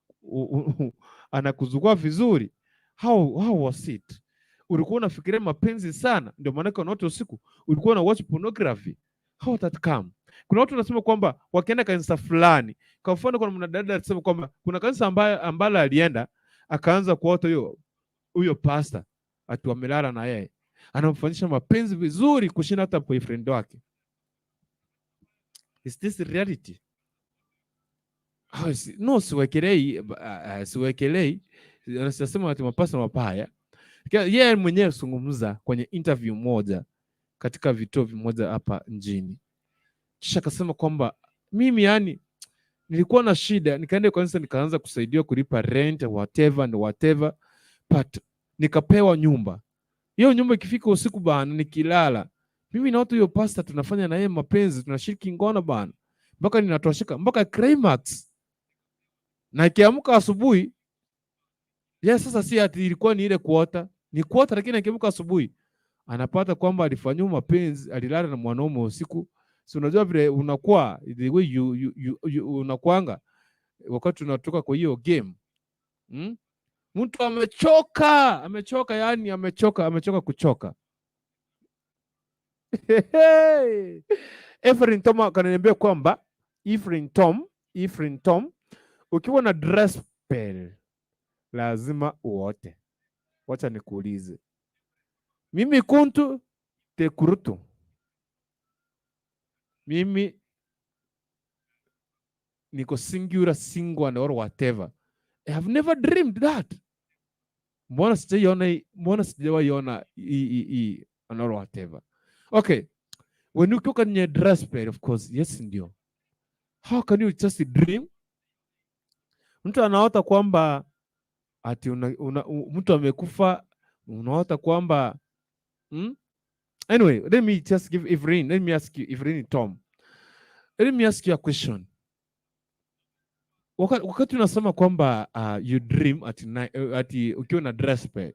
anakuzugua vizuri. How was it? Ulikuwa unafikiria mapenzi sana, ndio maana unaota usiku. Ulikuwa una watch pornography. How that come? Kuna watu wanasema kwamba wakienda kanisa fulani, kwa mfano kuna mwanadada alisema kwamba kuna kanisa ambalo alienda akaanza kuota huyo pastor ati wamelala na yeye, anamfanyisha mapenzi vizuri kushinda hata boyfriend wake. Is this reality? Oh, no, siwekelei. Nasema ati mapasta mabaya. Yeye mwenyewe zungumza kwenye interview moja katika vituo vimoja hapa nchini. Kisha akasema kwamba mimi nilikuwa na shida, nikaenda kanisa nikaanza kusaidiwa kulipa rent whatever and whatever, but nikapewa nyumba. Hiyo nyumba ikifika usiku bana, nikilala mimi na watu hiyo pastor tunafanya na yeye mapenzi, tunashiriki ngono bana, mpaka ninatosheka mpaka climax. Na ikiamka asubuhi ya sasa, si ati ilikuwa ni ile kuota, ni kuota, lakini akiamka asubuhi Anapata kwamba alifanyiwa mapenzi, alilala na mwanaume usiku. Si unajua vile unakuwa, the way you unakuanga wakati unatoka kwa hiyo game? Mtu amechoka, amechoka, yani amechoka, amechoka kuchoka. Hey! Ephraim Tom akaniambia kwamba Ephraim Tom, Ephraim Tom, ukiwa na dry spell lazima uote. Wacha nikuulize, mimi Kuntu Tekurutu, mimi niko singular, single or whatever. I have never dreamed that. Mbona sijaiona? Mbona sijawahi ona hii or whatever? Okay, when you ukiwa kwenye dry spell, of course, yes ndio. How can you just dream? Mtu anaota kwamba ati mtu amekufa, unaota kwamba? Anyway, let me just give Ivrin, let me ask you, Ivrin Tom. Let me ask you a question. Wakati unasema kwamba you dream at night, ati ukiwa na dry spell.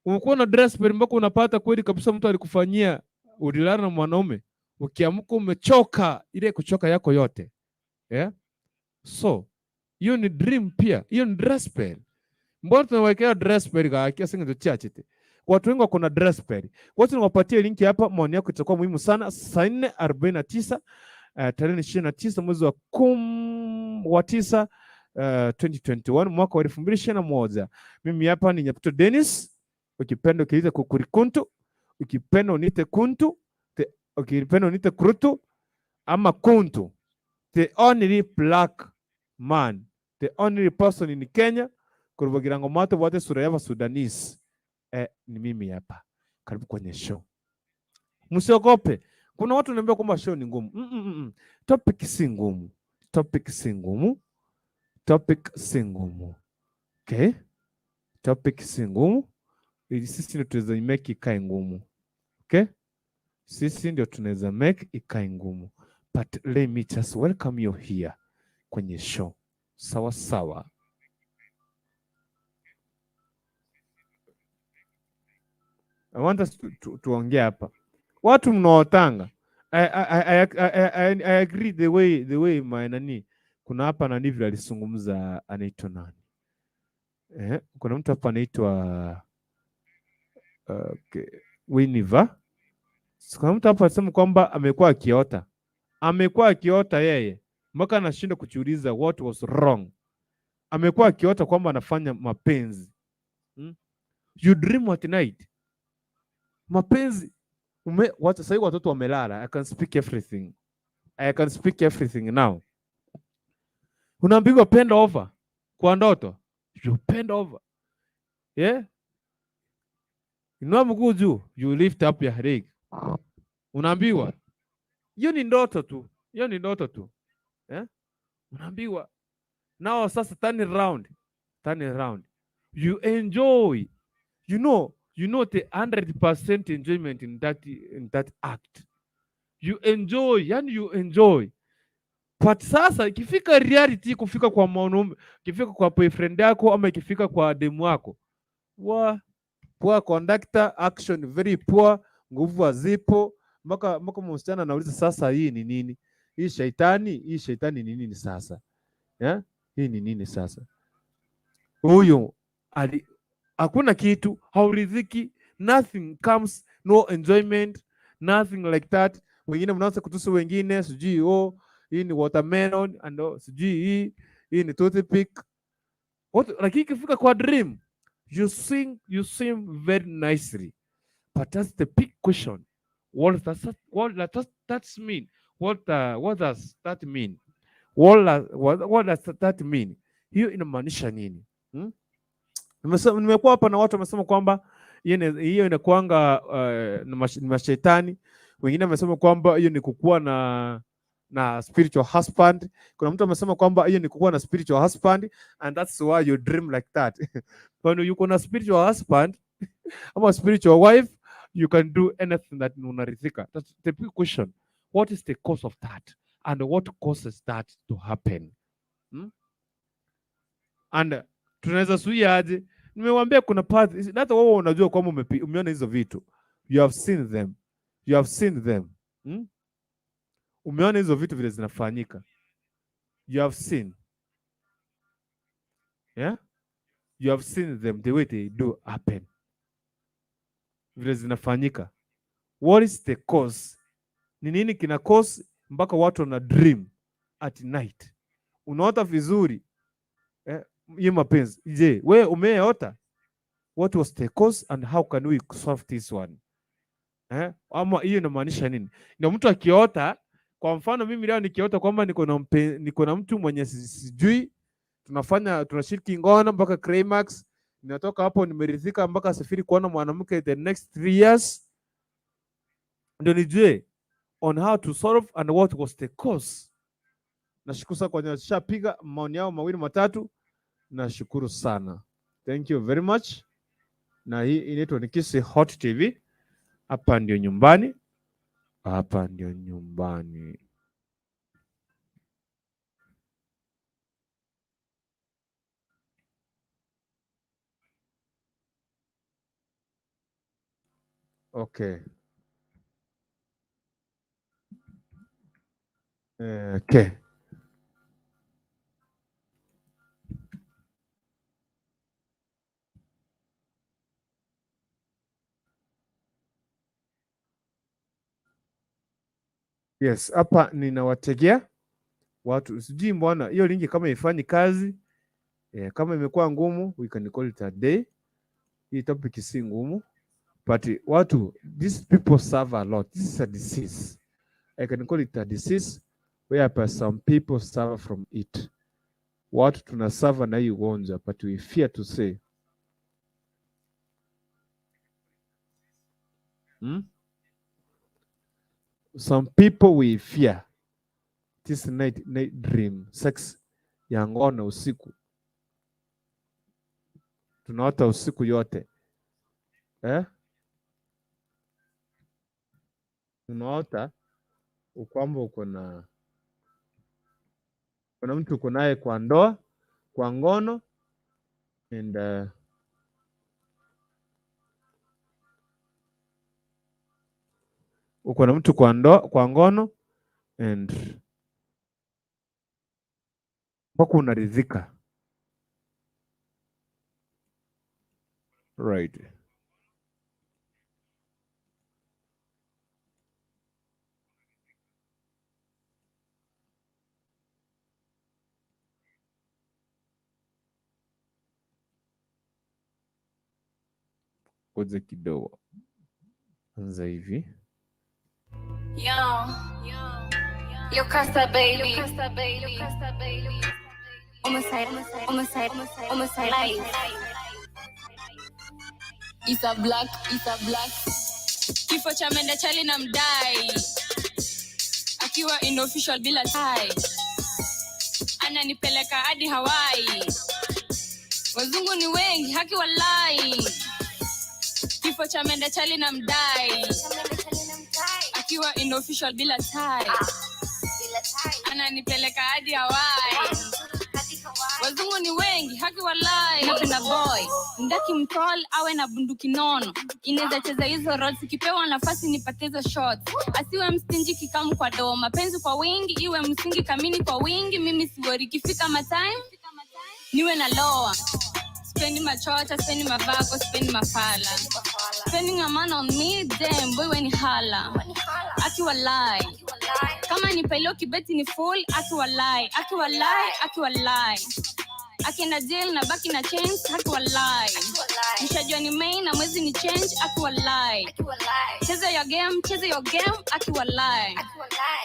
Umekuwa na dry spell mpaka unapata kweli kabisa mtu alikufanyia, ulilala na mwanaume, ukiamka umechoka, ile kuchoka yako yote. Yeah? So, hiyo ni dream pia, hiyo ni dry spell. Mbona tunawekea dry spell kwa singo chachete? Watu wengi wako na dry spell. Wacha niwapatie link hapa, maoni yako itakuwa muhimu sana. Saa 4:49 tarehe 29 mwezi wa 9 2021, mwaka wa 2021. Mimi hapa ni Nyaputo Dennis, ukipenda ukiita Kukurikuntu, ukipenda uniite Kuntu, ukipenda uniite Kurutu ama Kuntu. The only black man, the only person in Kenya kurubagira ngo mato bwate sura y'aba Sudanese. Ni mimi hapa. Karibu kwenye show. Msiogope. Kuna watu wanaambia kwamba show ni ngumu. Topic si ngumu. Topic si ngumu. Topic si ngumu. Okay? Topic si ngumu. Ili sisi ndio tunaweza make ikae ngumu. Okay? Sisi ndio tunaweza make ikae ngumu. But let me just welcome you here kwenye show. Sawa sawa. I want us to tuongee hapa. Watu mnaotanga. I agree the way my nani, kuna hapa nani vile alizungumza, anaitwa nani? Kuna mtu hapa anaitwa okay, Winiva. Kuna mtu hapa alisema kwamba amekuwa akiota. Amekuwa akiota yeye mpaka anashindwa kujiuliza what was wrong. Amekuwa akiota kwamba anafanya mapenzi. You dream at night. Mapenzi sasa hivi watoto wamelala. I can speak everything. I can speak everything now. Unaambiwa bend over kwa ndoto. You bend over. Yeah? Inua mguu juu, you lift up your leg. Unaambiwa hiyo ni ndoto tu. Hiyo ni ndoto tu. Yeah? Unaambiwa now sasa turn it round. Turn it round. You enjoy. You know the 100% enjoyment in that act. You enjoy, yani you enjoy. But sasa ikifika reality, kufika kwa mwanaume, ikifika kwa boyfriend yako ama ikifika kwa demu wako, wa poor conductor, action very poor, nguvu hazipo, mpaka msichana anauliza, sasa hii ni nini? Hii shaitani ni nini sasa? Yeah? Hii ni nini sasa? Huyu ali hakuna kitu, hauridhiki, nothing comes, no enjoyment, nothing like that. Wengine mnaanza kutusi wengine, sijui, oh, hii ni watermelon and oh, sijui hii ni toothpick. What, lakini ikifika kwa dream you sing very nicely, but that's the big question. What does that mean? What does that mean? What does that mean? Hiyo inamaanisha nini? Nimekuwa hapa na watu wamesema kwamba hiyo inakuanga ni mashetani. Wengine wamesema kwamba hiyo ni kukuwa na spiritual husband. Kuna mtu amesema kwamba hiyo ni kukuwa na spiritual husband and that's why you dream like that. When you na spiritual husband ama spiritual wife, you can do anything that unaridhika. That's the big question. What is the cause of that? And what causes that to happen? And tunaweza zuia aje? Nimewambia kuna path, hata wewe unajua kwamba umeona hizo vitu. You have seen them. You have seen them. Hmm? Umeona hizo vitu vile zinafanyika. You have seen. Yeah? You have seen them the way they do happen. Vile zinafanyika. What is the cause? Ni nini kina cause mpaka watu wana dream at night? Unaota vizuri hiyo mapenzi. Je, we umeota? What was the cause and how can we solve this one? Ama hiyo inamaanisha nini? Ndio mtu akiota, kwa mfano mimi leo nikiota kwamba niko na mtu mwenye sijui, tunafanya tunashiriki ngono mpaka climax, ninatoka hapo nimeridhika mpaka safiri kuona mwanamke the next 3 years, ndio nijue on how to solve and what was the cause. Nashukuru sana kwa washapiga maoni yao mawili matatu, nashukuru sana, thank you very much. Na hii inaitwa ni Kisii Hot TV. Hapa ndio nyumbani, hapa ndio nyumbani. Okay. Okay. Yes, hapa ninawategea watu. Sijui mbona hiyo linki kama ifanyi kazi, kama imekuwa ngumu, we can call it a day. Hii topic si ngumu, but watu, these people suffer a lot. This is a disease. I can call it a disease where some people suffer from it. Watu tunasuffer na hii ugonjwa, but we fear to say. Some people we fear this night dream sex ya ngono usiku, tunaota usiku yote, Unaota kwamba uko na kuna mtu uko naye kwa ndoa, kwa ngono, and uko na mtu kwa ndoa, kwa ngono, and mpaka unaridhika. Right. Ngoja kidogo. Anza hivi. Yo, yo Casa baby, almost life. It's a black. Kifo cha mende chali na mdai, akiwa in official bila tie, ananipeleka hadi Hawaii. Wazungu ni wengi, haki walai. Kifo cha mende chali na mdai, akiwa in official bila tie, ananipeleka hadi Hawaii. Wazungu ni wengi, haki walai. Napenda boy ndaki mtol awe na bunduki nono, inaweza cheza hizo roles, ikipewa nafasi nipate hizo shots. Asiwe mstinji kikamu kwa doo, mapenzi kwa wingi iwe msingi, kamini kwa wingi. Mimi siwori kifika my time niwe na loa. Spendi machocha, spendi mavako, spendi mafala. Spending a man on me, damn boy when hala. Akiwa lie. Kama ni pelo kibeti ni full, akiwa lie, akiwa lie, akiwa lie. Akienda jail na baki na change, akiwa lie. Nishajua ni main na mwezi ni change, akiwa lie. Cheza your game, cheza your game, akiwa lie.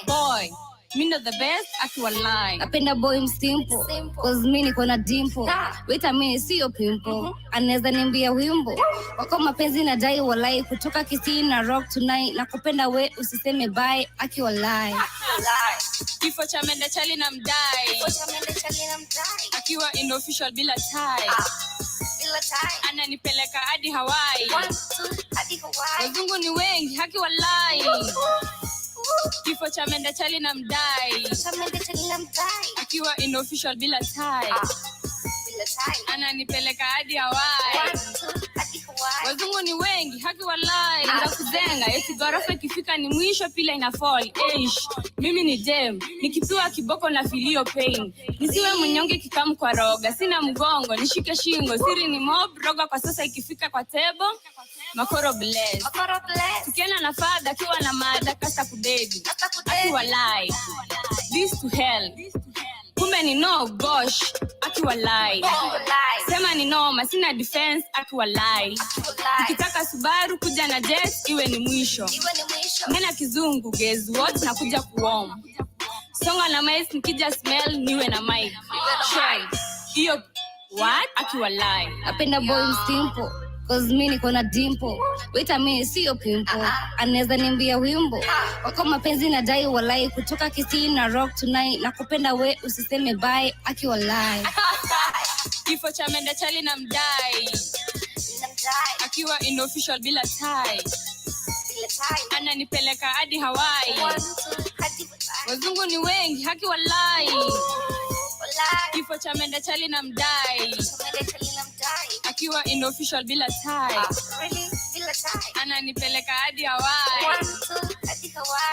Boy, mi ndo the best, akiwa lie. Napenda boy msimple, cause mi niko na dimple. Wait a minute, sio pimple. Anaweza niambia wimbo wako mapenzi na dai walai, kutoka Kisii na rock tonight. Nakupenda we usiseme bye, akiwa lie. Kifo cha mende chali na mdai, akiwa in official bila tie, ananipeleka hadi Hawaii. Wazungu ni wengi, haki walai. Kifo cha mende chali na mdai, akiwa in official bila tie, ananipeleka hadi Hawaii. Wazungu ni wengi, haki Haki walai, za kuzenga eti ghorofa ikifika ni mwisho pila ina fall. Eish, mimi ni dem nikipiwa kiboko na filio pain, nisiwe mnyonge kikamu kwa roga, sina mgongo nishike shingo, siri ni mob roga kwa sasa ikifika kwa table makoro bless, tukienda na fadha akiwa na mada kasa kudedi, aki walai this to hell, kumbe ni no gosh, aki walai sema ni noma, sina defense, aki walai ukitaka Subaru kuja na jet iwe ni mwisho, nena kizungu guess what na kuja kuom songa na mice nikija smell niwe na mic Try. Hiyo what akiwalai. Napenda boy msimple cause mi niko na dimple. Wait a minute, siyo pimple. Anaweza nimbia wimbo wako mapenzi na dai walai, kutoka Kisii na rock tonight, na kupenda we usiseme bye, akiwalai. Kifo cha mende chali na mdai akiwa in official bila tai, ananipeleka hadi Hawaii. Wazungu ni wengi haki walai. Kifo cha mende chali na mdai akiwa in official bila tai, ananipeleka hadi Hawaii.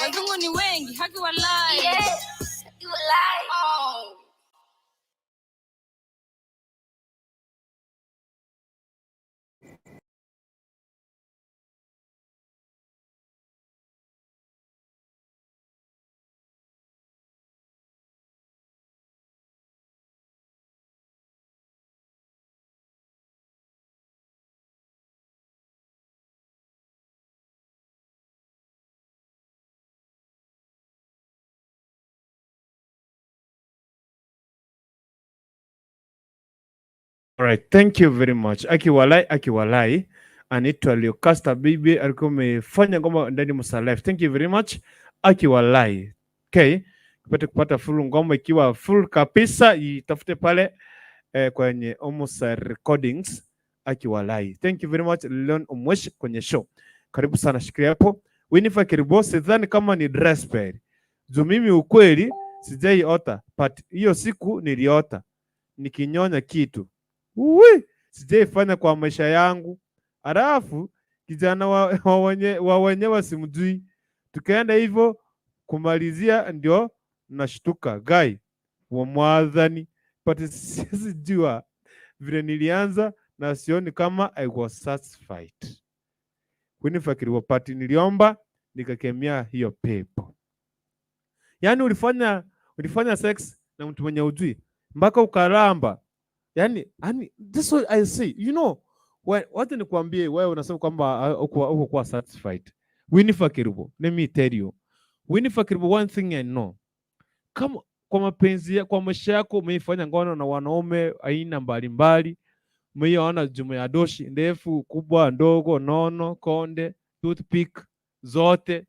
Wazungu ni wengi haki walai. Oh. Alright, thank you very much. Akiwalai, akiwalai anaitwa Leocastor Bibi, alikuwa amefanya ngoma ndani Musa Life. Thank you very much. Akiwalai. Okay. Kupata kupata full ngoma ikiwa full kabisa, itafute pale kwenye Omusa Recordings Akiwalai. Thank you very much Leon Omwesh kwenye show. Karibu sana, shikilia hapo. Winifred Kiribo, sidhani kama ni dress pair. Juu mimi ukweli sijaiota, but hiyo siku niliota nikinyonya kitu. Uwi, sijaifanya kwa maisha yangu. Alafu kijana wa wenyewe simjui. Tukaenda hivyo kumalizia, ndio nashtuka guy wa mwadhani, but sijua vile nilianza na sioni kama I was satisfied. Winifred Kiribo, but niliomba nikakemea hiyo pepo. Yaani ulifanya sex na mtu mwenye ujui mpaka ukaramba. Yani this what I say. You know, wacha nikwambie wewe unasema kwamba uko kwa satisfied. Winifred Kiribo, let me tell you. Winifred Kiribo, one thing I know. Kama kwa mapenzi kwa maisha yako umeifanya ngono na wanaume aina mbalimbali, umeiona jumu ya doshi ndefu, kubwa, ndogo, nono, konde, toothpick zote.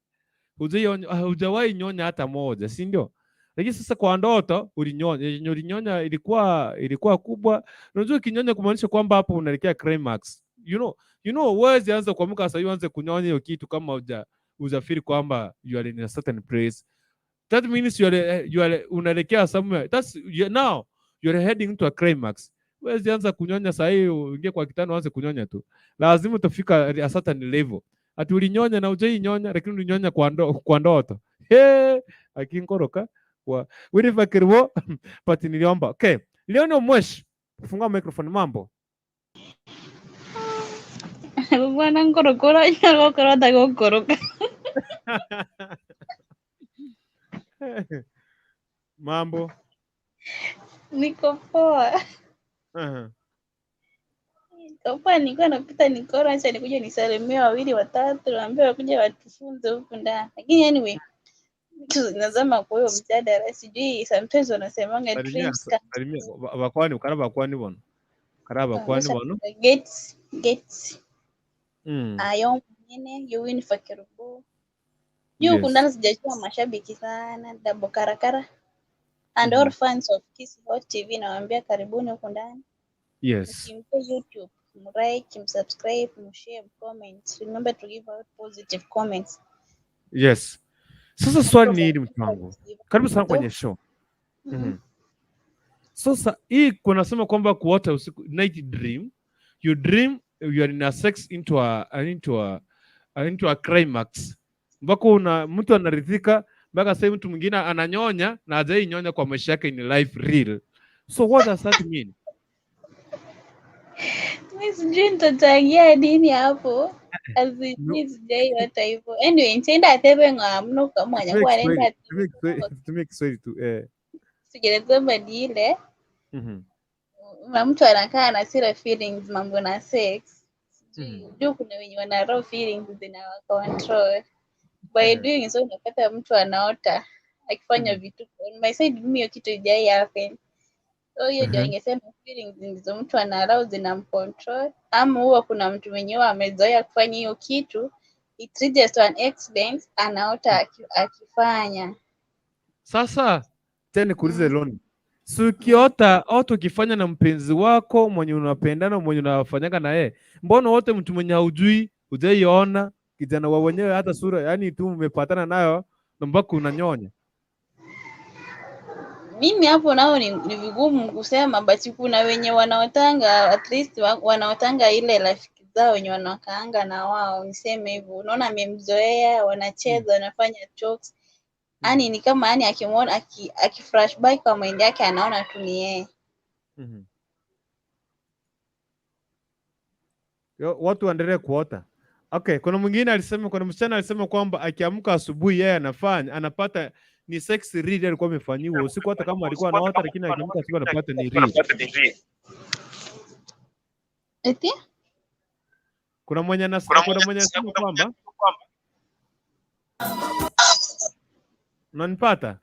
Hujawahi nyonya hata moja, si ndio? Lakini sasa kwa ndoto ulinyonya, ulinyonya ilikuwa kubwa. Unajua kinyonya kumaanisha kwamba hapo unaelekea climax. You know huwezi anza kuamka sasa hivi uanze kunyonya hiyo kitu kama hujafeel kwamba you are in a certain place. That means you are unaelekea somewhere. That's you, now you are heading to a climax. Huwezi anza kunyonya sasa hivi uingie kwa kitanda uanze kunyonya tu. Lazima utafika a certain level. Ati ulinyonya na hujainyonya, lakini ulinyonya kwa ndoto. He, akinkoroka wa Winifred Kiribo, but niliomba. Okay, Leon Omwesh, fungua microphone, mambo. Bwana nkorokoro nyarokoro tagokoroka. Mambo. Niko poa. Niko poa, nilikuwa napita nikora, acha nikuje nisalimie wawili watatu, niwaambie wakuja watufunze huku ndani. Lakini anyway, tunazama kwa hiyo mjadala, sijui sometimes wanasemanga Salimia, dreams come salimia bakwani, kara bakwani bono. Kara bakwani bono. Gates, gates. Ayo mwingine you win for Kerubo. Juu huku ndani sijajua mashabiki sana, double karakara. And all fans of Kisii Hot TV nawaambia karibuni huku ndani. Mkiingia YouTube, mlike, msubscribe, mshare, mcomment. Remember to give out positive comments. Yes. Sasa swali ni hili mtu wangu. Karibu sana kwenye show. Sasa hii kunasema kwamba kuota usiku, night dream, you dream you are in a sex into a Into a climax mpaka una mtu anaridhika mpaka sasa mtu mwingine ananyonya na hajai nyonya kwa maisha yake in life real. So what does that mean? Mi sijui nitachangia nini hapo. As in, No. mi sijaiota hivyo. Anyway, nitaenda atebe ng'amno kama Tumia nyakuwa anaenda Kiswahili, tumia Kiswahili tu eh. sigerezema ni ile na mtu anakaa na sira feelings mambo na sex. Sijui juu kuna wenye wana raw feelings zinawa control. By doing so unapata mtu anaota akifanya vitu. On my side mimi hiyo kitu haijai happen. So hiyo ndio ingesema feelings ndizo mtu ana raw zinamcontrol, ama huwa kuna mtu mwenyewe amezoea kufanya hiyo kitu, it reaches to an accident, anaota akifanya. Sasa tena nikuulize Loni, si ukiota ota ukifanya na mpenzi wako mwenye unapendana mwenye unafanyaga na yeye, mbona wote mtu mwenye haujui hujaiona kijana wa wenyewe hata sura, yani tu umepatana nayo na mpaka unanyonya? Mimi hapo nao ni vigumu kusema, but kuna wenye wanaotanga at least wanaotanga ile rafiki zao wenye wanakaanga na wao, niseme hivyo. Unaona amemzoea, wanacheza, wanafanya jokes. Yani ni kama yani akimwona aki flashback kwa mind yake anaona tu ni yeye. Yo, watu waendelee kuota. Okay, kuna mwingine alisema, kuna msichana alisema kwamba akiamka asubuhi yeye anafanya anapata ni sex real alikuwa amefanyiwa usiku, hata kama alikuwa anaota, lakini akiamka asubuhi anapata ni real. Eti? Kuna mwenye anasema kwamba unanipata?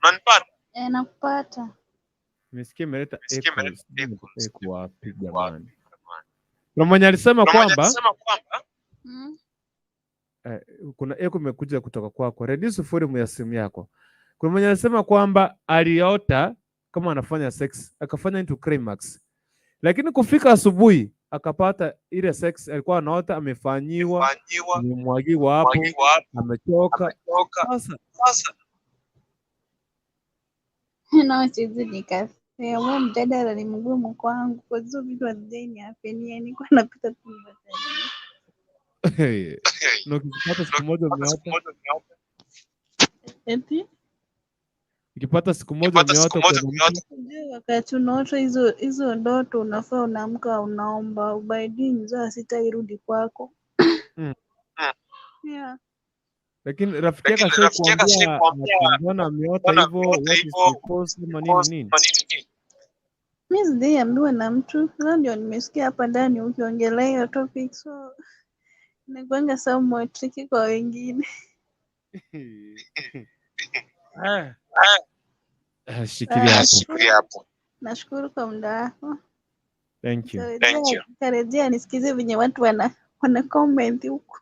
Eh, nakupata. Nimesikia imeleta echo. Sijui echo wapi jamani. Kuna mwenye alisema kwamba kuna echo imekuja kutoka kwako. Reduce volume ya simu yako. Kuna mwenye alisema kwamba aliota kama anafanya sex akafanya into climax, lakini kufika asubuhi akapata ile sex alikuwa anaota amefanyiwa, amemwagiwa hapo, amechoka. Sasa Nao siwezi nikasema mjadala ni mgumu kwangu kwa hizo vitu hazijanihappenia, nilikuwa napita tu mjadala. Na ukipata siku moja umeota, Eti? ukipata siku moja umeota kwa mtu Unajua wakati unaota hizo hizo ndoto unafaa unaamka unaomba ubaidii mzaa sitairudi kwako. Yeah. Lakini rafiki yako ashai kuambia ati mbona ameota hivyo, what is the cause ama nini nini? Mi sijaiambiwa na mtu, leo ndio nimesikia hapa ndani ukiongelea hiyo topic, so inakuanga somewhat tricky kwa wengine. Ah, shikilia hapo. Nashukuru kwa muda wako. Thank you. Nitarejea nisikize venye watu wana comment huku.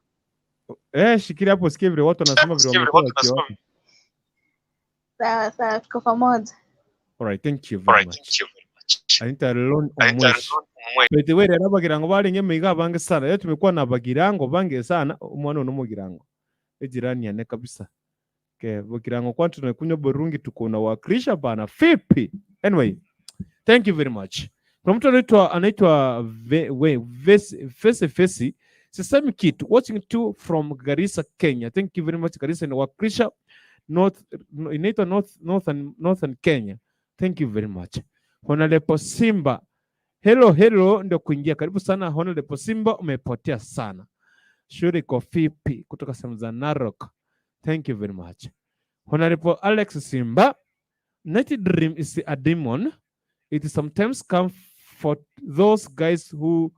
Eh, shikilia hapo usikie vile watu wanasema vile wamekuwa wakiota. Sawa sawa, tuko pamoja. All right, thank you very much. Anita Lon Omwesh. By the way, rero abagirango baringe miga bange sana. Rero tumekuwa na bagirango bange sana, umwana ono mugirango. Ejirani yane kabisa. Okay, bagirango kwa tunakunywa burungi tuko na wakilisha bana vipi? Anyway, thank you very much. Kuna mtu anaitwa Fesi Fesi. Sisemi kitu. Watching two from Garissa, Kenya. Thank you very much Garissa inawakilisha North, inaitwa Northern Kenya. Thank you very much. Honorable Simba. Hello, hello, ndio kuingia. Karibu sana Honorable Simba, umepotea sana. Shule iko vipi kutoka sehemu za Narok. Thank you very much. Honorable Alex Simba, night dream is a demon. It sometimes comes for those guys who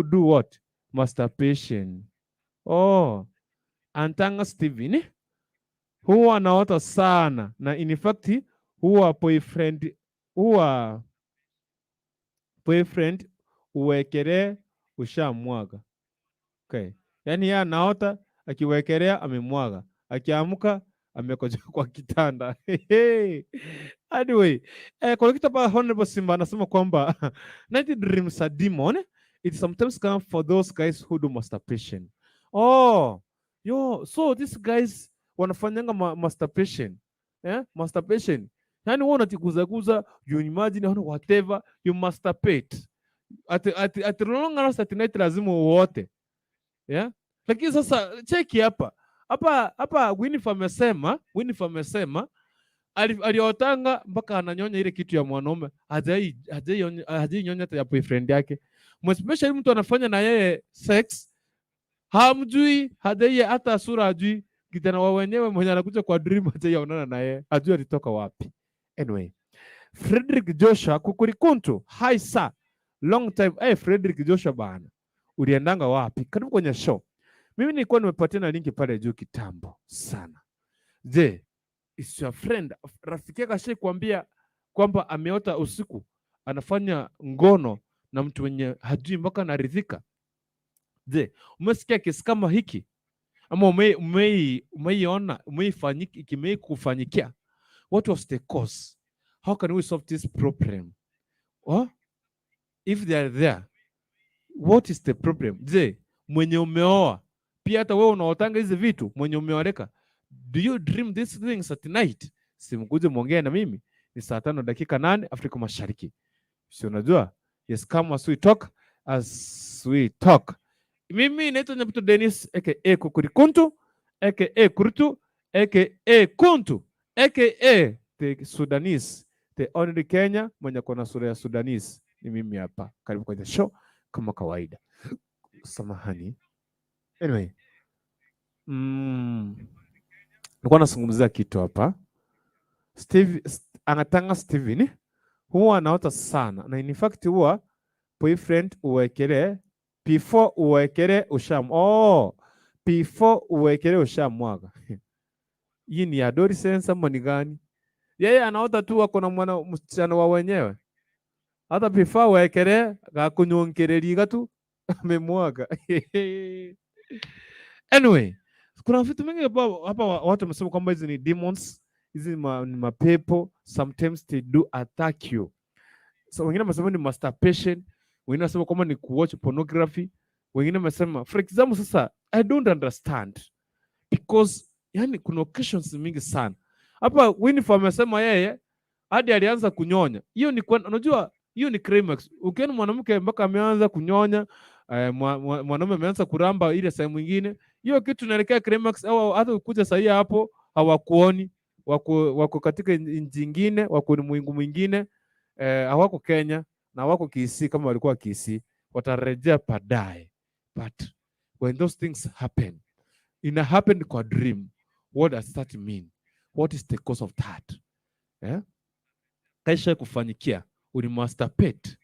do what? Masturbation. Oh, Antanga Steven huwa anaota sana na in fact huwa boyfriend uwekelee ushamwaga. Okay. Yaani yeye anaota akiwekelea amemwaga, akiamka amekojoa kwa kitanda. Anyway, kuna kitu hapa Honorable Simba anasema kwamba night dreams are demon. It sometimes come for those guys who do masturbation. Oh, yo, so these guys wanafanyanga masturbation. Eh? Masturbation. Yaani wewe unajiguzaguza, you imagine whatever, you masturbate. At long last at night lazima uote. Yeah? Lakini sasa cheki hapa hapa hapa, Winifred amesema, Winifred amesema aliotanga mpaka ananyonya ile kitu ya mwanaume, hajai nyonya hata ya boyfriend yake. Especially mtu anafanya na yeye sex, hamjui, hajai hata sura hajui, kijana wa wenyewe mwenye anakuja kwa dream hajaionana na yeye, hajui alitoka wapi. Anyway, Frederick Joshua Kukurikuntu, hi sir, long time. Hey, Frederick Joshua bana, uliendanga wapi? Karibu kwenye show. Mimi nilikuwa nimepatia na linki pale juu kitambo sana. Je, is your friend, rafiki yako ashai kuambia kwamba ameota usiku anafanya ngono na mtu mwenye hajui mpaka anaridhika? Je, umesikia kesi kama hiki ama umeiona umeifanyiki kimei kufanyikia? What was the cause? How can we solve this problem? Oh? If they are there, what is the problem? Je, mwenye umeoa pia hata wewe unaotanga hizi vitu, mwenye umeoleka, do you dream these things at night? Simkuje muongee na mimi. Ni saa 5 dakika 8 Afrika Mashariki. Si unajua? Yes, come as we talk, as we talk. Mimi naitwa Nyabuto Dennis aka Kukurikuntu aka Kurutu aka Kuntu aka the Sudanese, the only Kenya mwenye kona sura ya Sudanese ni mimi hapa. Karibu kwenye show kama kawaida. Samahani. Anyway, nilikuwa nazungumzia kitu hapa. Steve anatanga Steven huwa anaota sana na in fact huwa boyfriend uwekele before uwekele usham, oh, before uwekele ushamwaga. Hii ni adolescence ama ni gani? Yeye anaota tu ako na mwana msichana wa wenyewe, hata before uwekele gakunyongereria tu amemwaga. Anyway, kuna vitu vingi hapa hapa watu wamesema kwamba hizi ni demons, hizi ni mapepo, sometimes they do attack you. So wengine wamesema ni masturbation, wengine wanasema kwamba ni kuwatch pornography, wengine wamesema, for example, sasa I don't understand because yani kuna occasions mingi sana. Hapa Winifred amesema yeye hadi alianza kunyonya. Hiyo ni kwa, unajua hiyo ni climax. Ukiona mwanamke mpaka ameanza kunyonya, mwanaume ameanza kuramba ile sehemu nyingine, hiyo kitu inaelekea climax, au hata ukuja sahii hapo hawakuoni, wako katika nchi nyingine, wako ni mwingu mwingine, hawako Kenya na hawako Kisii kama walikuwa Kisii, watarejea baadaye. But when those things happen, ina happen kwa dream, what does that mean? What is the cause of that? Eh? Kaisha kufanyikia, ulimasturbate,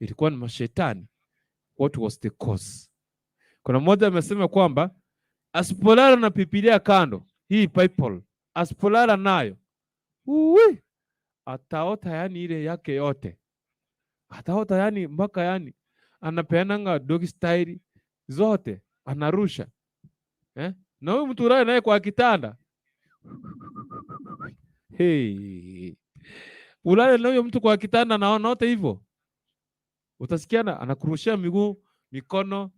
ilikuwa ni mashetani. What was the cause? Kuna mmoja amesema kwamba asipolala na Biblia kando, hii Bible, asipolala nayo, uwi, ataota yani ile yake yote, ataota yani mpaka yani anapeananga doggy style zote anarusha, eh? Na huyu mtu ulale naye kwa kitanda, hey. Ulale na huyo mtu kwa kitanda na wote hivyo, utasikia anakurushia miguu, mikono,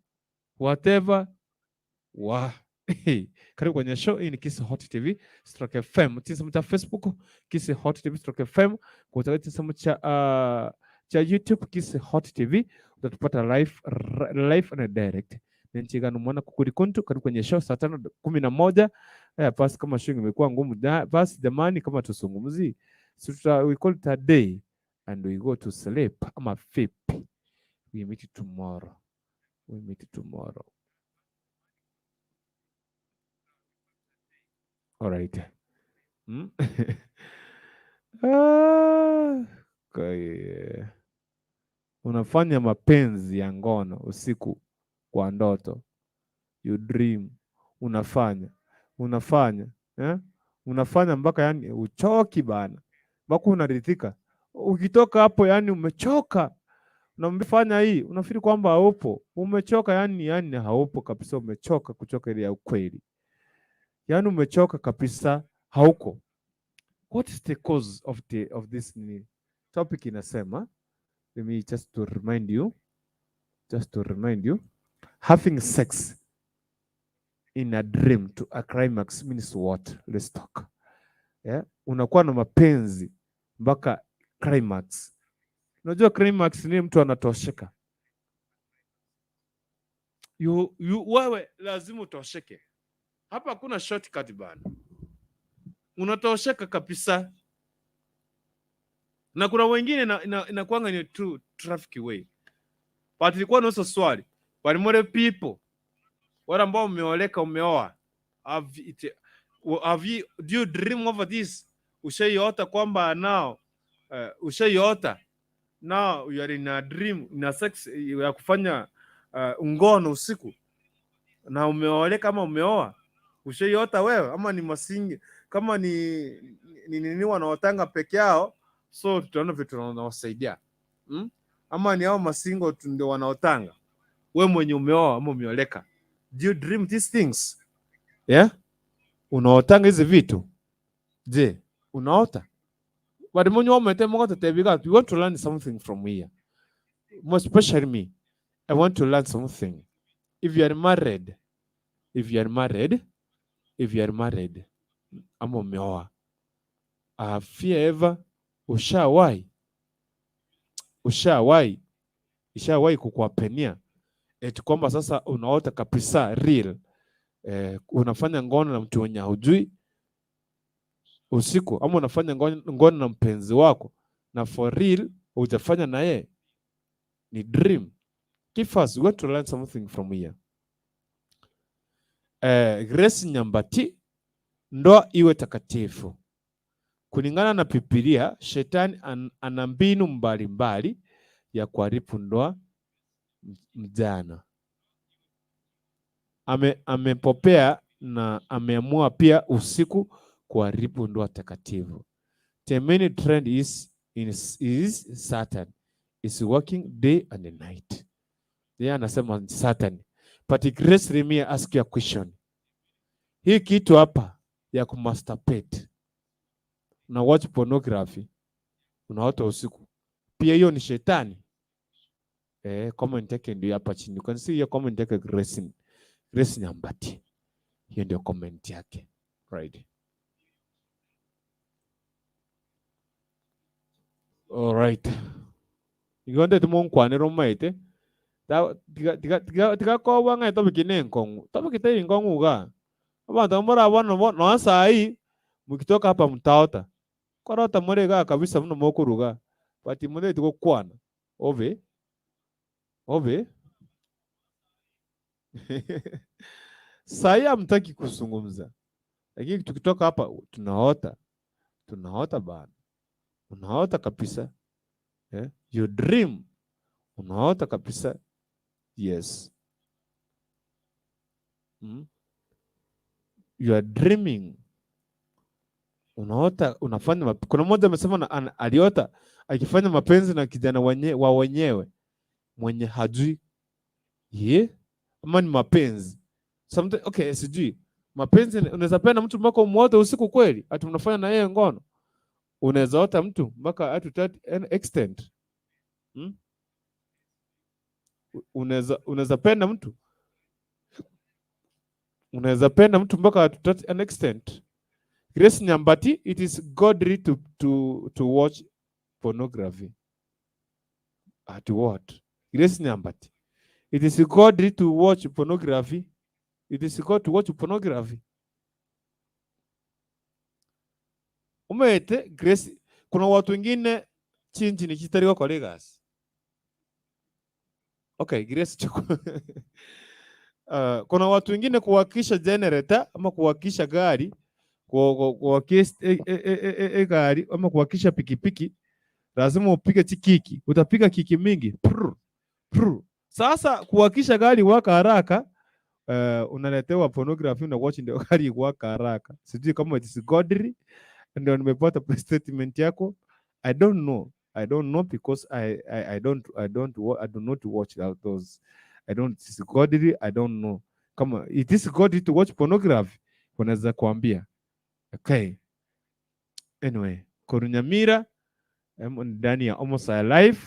whatever wa. Hey, karibu kwenye show hii. Ni Kisii Hot TV stroke FM, tisemu cha Facebook Kisii Hot TV stroke FM, kwa tisemu cha YouTube Kisii Hot TV utatupata live, live and direct. Nenchigano mwana kukuri kuntu. Karibu kwenye show saa 5:11. Haya basi, kama show imekuwa ngumu basi jamani, kama tusungumzi, so we call it a day and we go to sleep ama vipi? We meet tomorrow, we meet tomorrow. All right. Ah, kwa hiyo, unafanya mapenzi ya ngono usiku kwa ndoto, you dream, unafanya eh? Unafanya mpaka yani uchoki bana, mpaka unaridhika. Ukitoka hapo yani umechoka, unafanya hii, unafikiri kwamba haupo, umechoka yani haupo kabisa, umechoka kuchoka ile ya ukweli, yani umechoka kabisa, hauko. What is the cause of this nini? Topic inasema, let me just to remind you, just to remind you, having sex in a dream to a climax means what? Let's talk. Yeah? Unakuwa na mapenzi mpaka climax. Unajua climax ni mtu anatosheka. Wewe lazima utosheke. Hapa hakuna shortcut bana, unatosheka kabisa. Na kuna wengine inakuanga ni true traffic way. But ilikuwa na swali, but more people wale ambao umeoleka, umeoa, have you, do you dream over this? Ushaiota kwamba now, ushaiota now you are in a dream, in a sex ya kufanya ngono usiku na umeoleka ama umeoa? Ushaiota wewe ama ni masingi kama ni nini wanaotanga peke yao? So tutaona vitu tunawasaidia, Ama ni hao masingo tu ndio wanaotanga? We mwenye umeoa ama umeoleka, do you dream these things? Yeah, unaotanga hizi vitu? Je, unaota? But mwenye wamete mogo, we want to learn something from here. More especially me, I want to learn something. If you are married, if you are married, if you are married ama umeoa, have you ever, ushawahi kukuhappenia eti kwamba sasa unaota kabisa real, unafanya ngono na mtu mwenye hujui usiku, ama unafanya ngono na mpenzi wako na for real hujafanya na yeye, ni dream? Give us, we want to learn something from here. Grace Nyambati, ndoa iwe takatifu. Kulingana na Biblia, shetani ana mbinu mbalimbali ya kuharibu ndoa. Mjana amepopea na ameamua pia usiku kuharibu ndoa takatifu. The main trend is Satan is working day and night. Yeye anasema Satan. But Grace, let me ask you a question. Hii kitu hapa ya kumasturbate na watch pornography, unaota usiku, pia hiyo ni shetani? Comment yake ndio hapa chini. You can see hiyo comment yake, Grace Nyambati. Hiyo ndio comment yake. Right. All right. Igonde tumunkwanira omaete tiga kobwa ng'a etopic ne enkong'u, topic teri nkong'u iga. Abanto murabona nonya sai mukitoka hapa mtaota korota more iga kabisa buna mokoruga, but motagete gokwana obe obe. Sai hamtaki kuzungumza, lakini tukitoka hapa tunaota, tunaota bana, unaota kabisa, eh? You dream, unaota kabisa, yes. You are dreaming, unaota unafanya kuna mmoja amesema aliota akifanya mapenzi na kijana wa wenyewe mwenye hajui ye, ama ni mapenzi something. Okay, sijui mapenzi. Unaweza penda mtu mpaka umuote usiku kweli, ati mnafanya na yeye ngono? Unaweza ota mtu mpaka to that extent, Unaweza penda mtu mpaka to that an extent? Grace Nyambati, it is godly to watch pornography. At what? Grace Nyambati, it is godly to watch pornography. It is God to watch pornography. Umete Grace, kuna watu wengine chinji ni chitariwa kwa Lagos. Okay, Grace chukua. Kuna watu wengine kuwakisha generator ama kuwakisha gari, kuwakisha gari ama kuwakisha pikipiki, lazima upige chikiki, utapiga kiki mingi. Prr, prr. Sasa kuwakisha gari waka haraka, unaletewa pornography na watch ndio gari waka haraka. Sijui kama it is godly, ndio nimepata statement yako. I don't know. I don't know because I do not watch those. I don't, it's godly, I don't know. Kama it is godly to watch pornography, wanaweza kuambia. Okay. Anyway, Korunyamira ndani ya Almost Alive,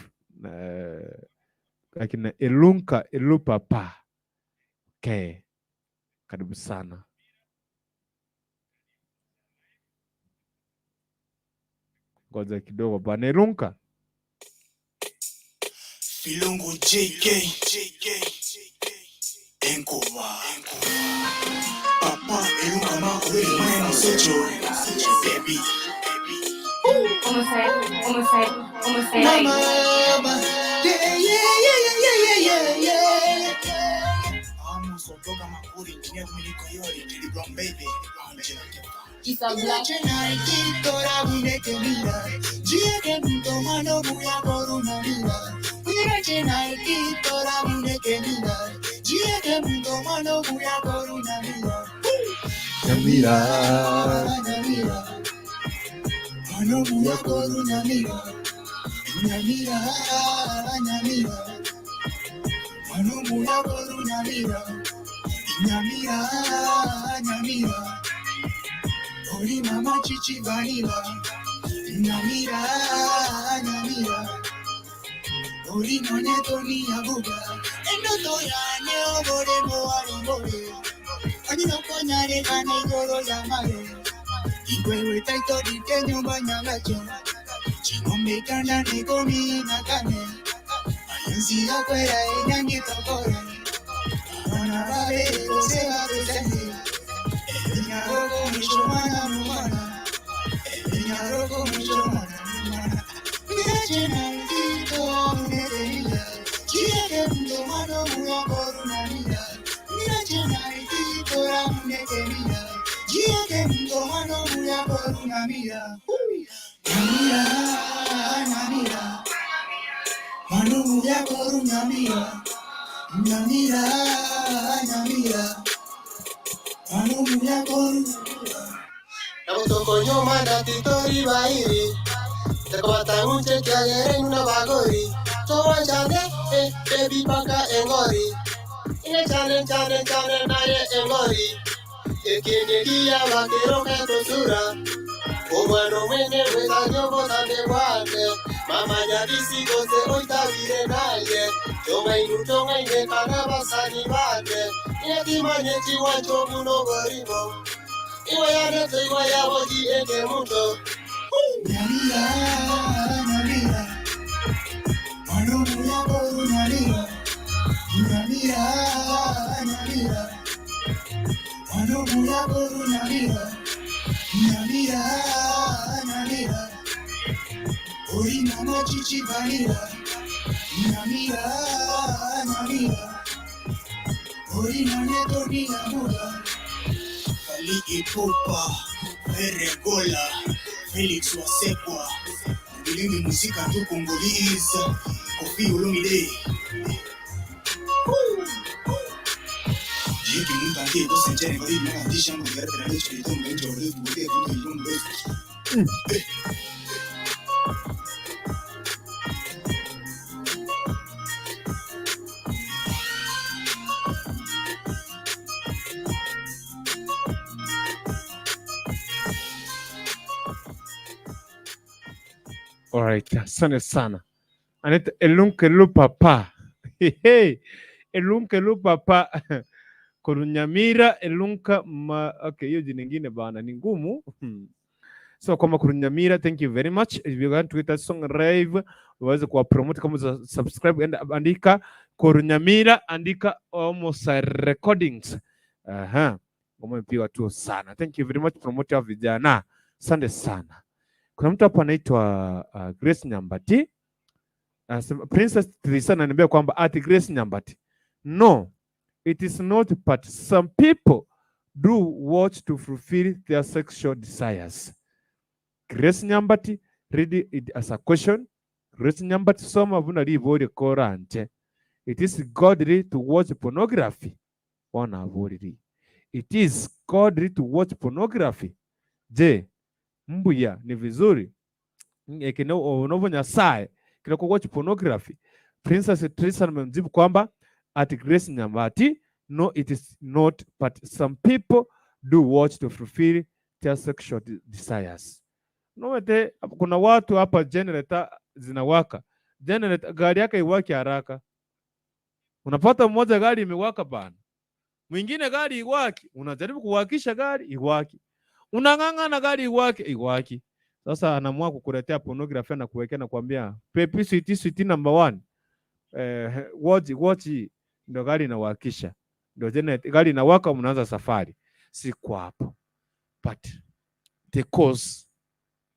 lakini Elunka Elupapa. Okay. Karibu sana. Ngoja kidogo bana Elunka. Filungu JK. Enkoba Papa Elungama Mwana Musocho Baby Mama Yeah yeah yeah yeah yeah yeah yeah Amos Otoka Makuri Engineer Dominico Yori Jelly Brown Baby Angela Nyamira. Nyamira, Oli mama chichi vanilla, Nyamira, Nyamira. Oli none ni abuga, endo toya ne obore mo arobore. Oni no konyare kana igoro ya mare. Igwewe taito di tenyo banyagacho. Chingombe tanda ne komi nakane. Ayenzi akwera enyangi tokore. Ona bare se ba besende. Nyamira, Nyamira. Nyamira, Nyamira, Nyamira, Nyamira, Nyamira, Nyamira, Nyamira, Ori mama chichi vanilla, Nyamira, Nyamira, Ori nane toni amuga, Fally Ipupa, Ferregola, Felix Wasekwa, Bilingi Musika tu Congolese, Koffi Olomide. Alright, asante sana. Anaitwa Elunkelu Papa. Hey, Elunkelu Papa. Kurunyamira Elunka ma... Okay, hiyo jina nyingine bana ni ngumu. So kama Kurunyamira, thank you very much. If you want to get that song live, uweze kuwa promote kama uza subscribe and andika Kurunyamira, andika Omosa Recordings. Aha. Ngoma imepigwa tu sana. Thank you very much, promote ya vijana. Asante sana. Kuna mtu hapa anaitwa Grace Nyambati. Anasema Princess Trisa ananiambia kwamba at Grace Nyambati. No, it is not, but some people do watch to fulfill their sexual desires. Grace Nyambati, read it as a question. Grace Nyambati, soma vuna libori koranje. It is godly to watch pornography. Wana voriri. It is godly to watch pornography. Je, mbuya ni vizuri unovo Nyasaye kina ku watch pornography. Princess Trisa amemjibu kwamba at Grace Nyambati, no, it is not, but some people do watch to fulfill their sexual desires. No, kuna watu hapa generator zinawaka, generator gari yake iwaki haraka. Unapata mmoja gari imewaka bana, mwingine gari iwaki, unajaribu kuwakisha gari iwaki, unang'ang'ana gari iwaki iwaki. Sasa anaamua kukuletea pornography na kuwekea na kuambia pepi sweet sweet number 1, watch watch, ndio gari inawakisha. Ndio tena gari inawaka, mnaanza safari. Si kwa hapo. But the cause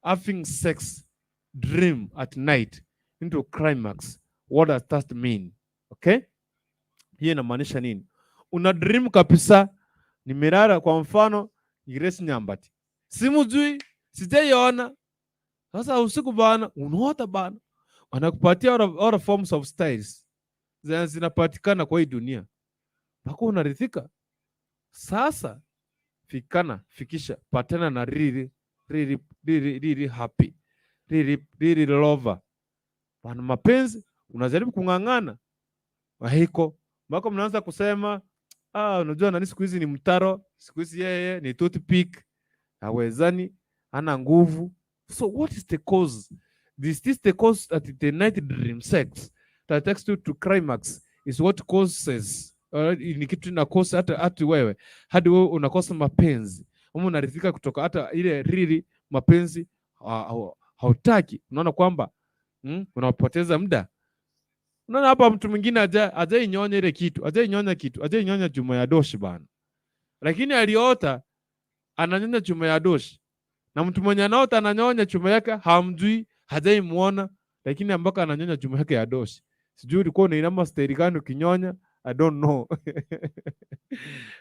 having sex dream at night into climax, what does that mean? Okay, hiyo inamaanisha nini? Una dream kabisa, nimelala kwa mfano Grace Nyambati, simujui, sijaiona. Sasa usiku bana, unaota bana, wanakupatia all forms of styles zenye zinapatikana kwa hii dunia, mpaka unaridhika. Sasa fikana, fikisha, patana na really, really, really, really happy, really, really lover bana, mapenzi unajaribu kung'ang'ana wahiko mpaka mnaanza kusema, ah, unajua nani siku hizi ni mtaro, siku hizi yeye ni toothpick, hawezani, hana nguvu. So what is the cause? This is the cause that the night dream sex that takes you to climax is what causes ni kitu inakosa hata wewe hadi wewe unakosa mapenzi ama unaridhika kutoka hata ile really mapenzi hautaki, unaona kwamba unapoteza muda. Unaona hapa mtu mwingine hajainyonya ile kitu, hajainyonya kitu, hajainyonya chuma ya doshi bana, lakini aliota ananyonya chuma ya doshi, na mtu mwenye anaota ananyonya chuma yake hamjui, hajaimuona, lakini ambako ananyonya chuma yake ya doshi. Sijui ulikuwa unainama staili gani ukinyonya, I don't know.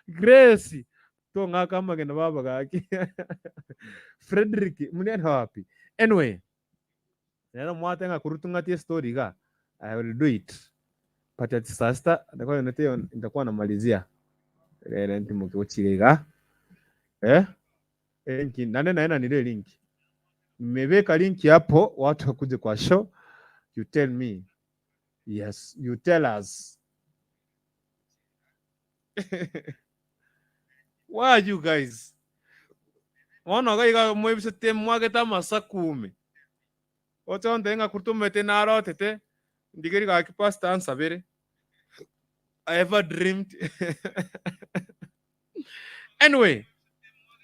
Grace tonga kama kena baba gaki Frederick mniana wapi? Anyway, nero mwatenga kurutungatie story ga I will do it. But at sasa nitakuwa nitakuwa nitakuwa namalizia. Rere ntimoke. Eh? Link nane naena nile link. Nimeweka link hapo watu wakuje kwa show. You tell me. Yes, you tell us. Why are you guys? Wana gaiga mwebisete mwageta masakume. Ocho ndenga kurtumete narotete ndigeri gaki pastor ansabere. I ever dreamed. Anyway,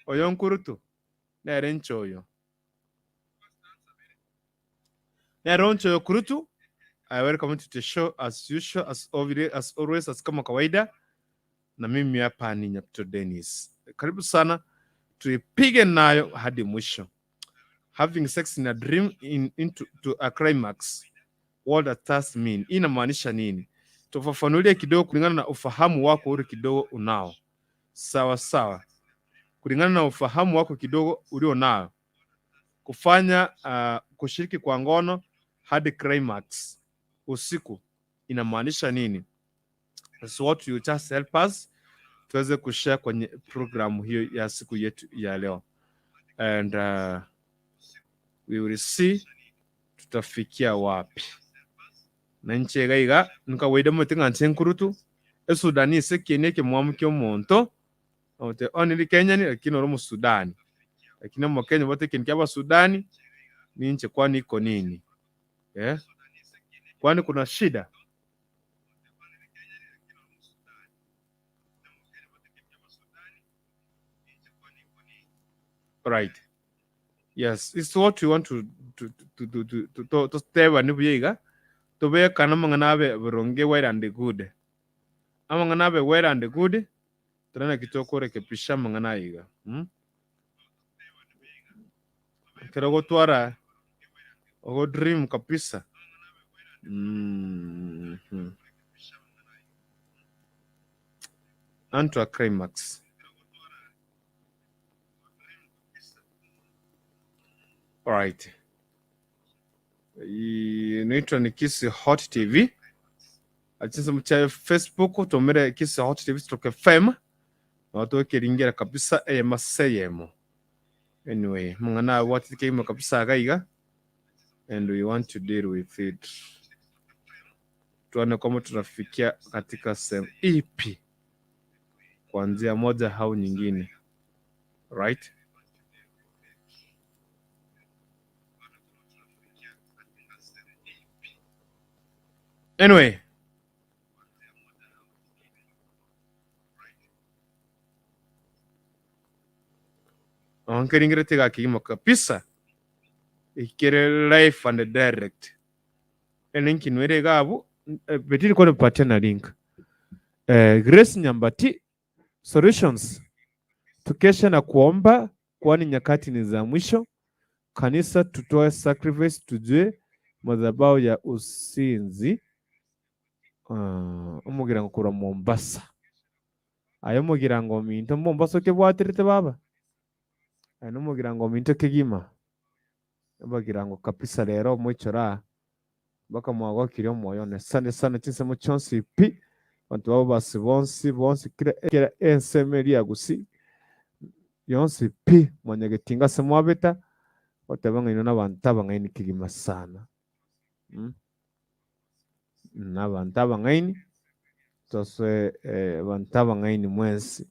oyo nkurutu nere nchoyo. Nere nchoyo kurutu. I welcome you to the show as usual, as always, as always, as kama kawaida. Na mimi hapa ni Nyapto Dennis. Karibu sana, tuipige nayo hadi mwisho. Having sex in a dream into to a climax. What does that mean? Inamaanisha nini? Tufafanulie kidogo kulingana na ufahamu wako ule kidogo unao. Sawa sawa. Kulingana na ufahamu wako kidogo ulio nao. Kufanya kushiriki kwa ngono hadi climax usiku inamaanisha nini? So what you just help us tuweze kushare kwenye programu hiyo ya siku yetu ya leo, and we will see tutafikia wapi na nchega iga nkawaida mote ng'anche nkurutu esudani ase kieni ekemwamu kia omonto ote only Kenya ni lakini ori omusudani lakini omokenya bote ekintu kia abasudani ninche kwani iko nini, eh? Kwani kuna shida? Right. Yes, it's what we want to teba ni buyiga tubekana amang'ana abe boronge well and good, amang'ana abe well and good turana kitokorekepisha amang'ana aiga, Kero gotwara ogo dream kabisa. Anto a climax. All right. Inaitwa ni Kisii Hot TV. Achinsa mcha Facebook tumere Kisii Hot TV stroke FM. Na watu wakiringira kabisa maseyemo. Anyway, mungana what came kabisa gaiga and we want to deal with it. Tuone kama tunafikia katika sehemu ipi kuanzia moja au nyingine. Right? Anyway, onkeringire tiga kigima kabisa ikere live and direct. Link nwere gabu betiri kwa patia na link. Grace Nyambati, solutions. Tukesha na kuomba, kwani nyakati ni za mwisho. Kanisa tutoe sacrifice, tujue madhabahu ya usinzi. Omugira ngo kura Mombasa. Ayo mugira ngo minto Mombasa okebwatirite baba. Ayo nomugira ngo minto kegima. Bagira ngo kabisa rero mwichora baka mwagokire omwoyo ne sane sana chinsemo chonsi pi bantu babo basi bonsi bonsi kira kira enseme gusi yonsi pi mwanyagetinga se mwabeta bataba ng'ino n'abantu abang'aini kigima sana. N'abantu abang'aini toswe abantu abang'aini mwensi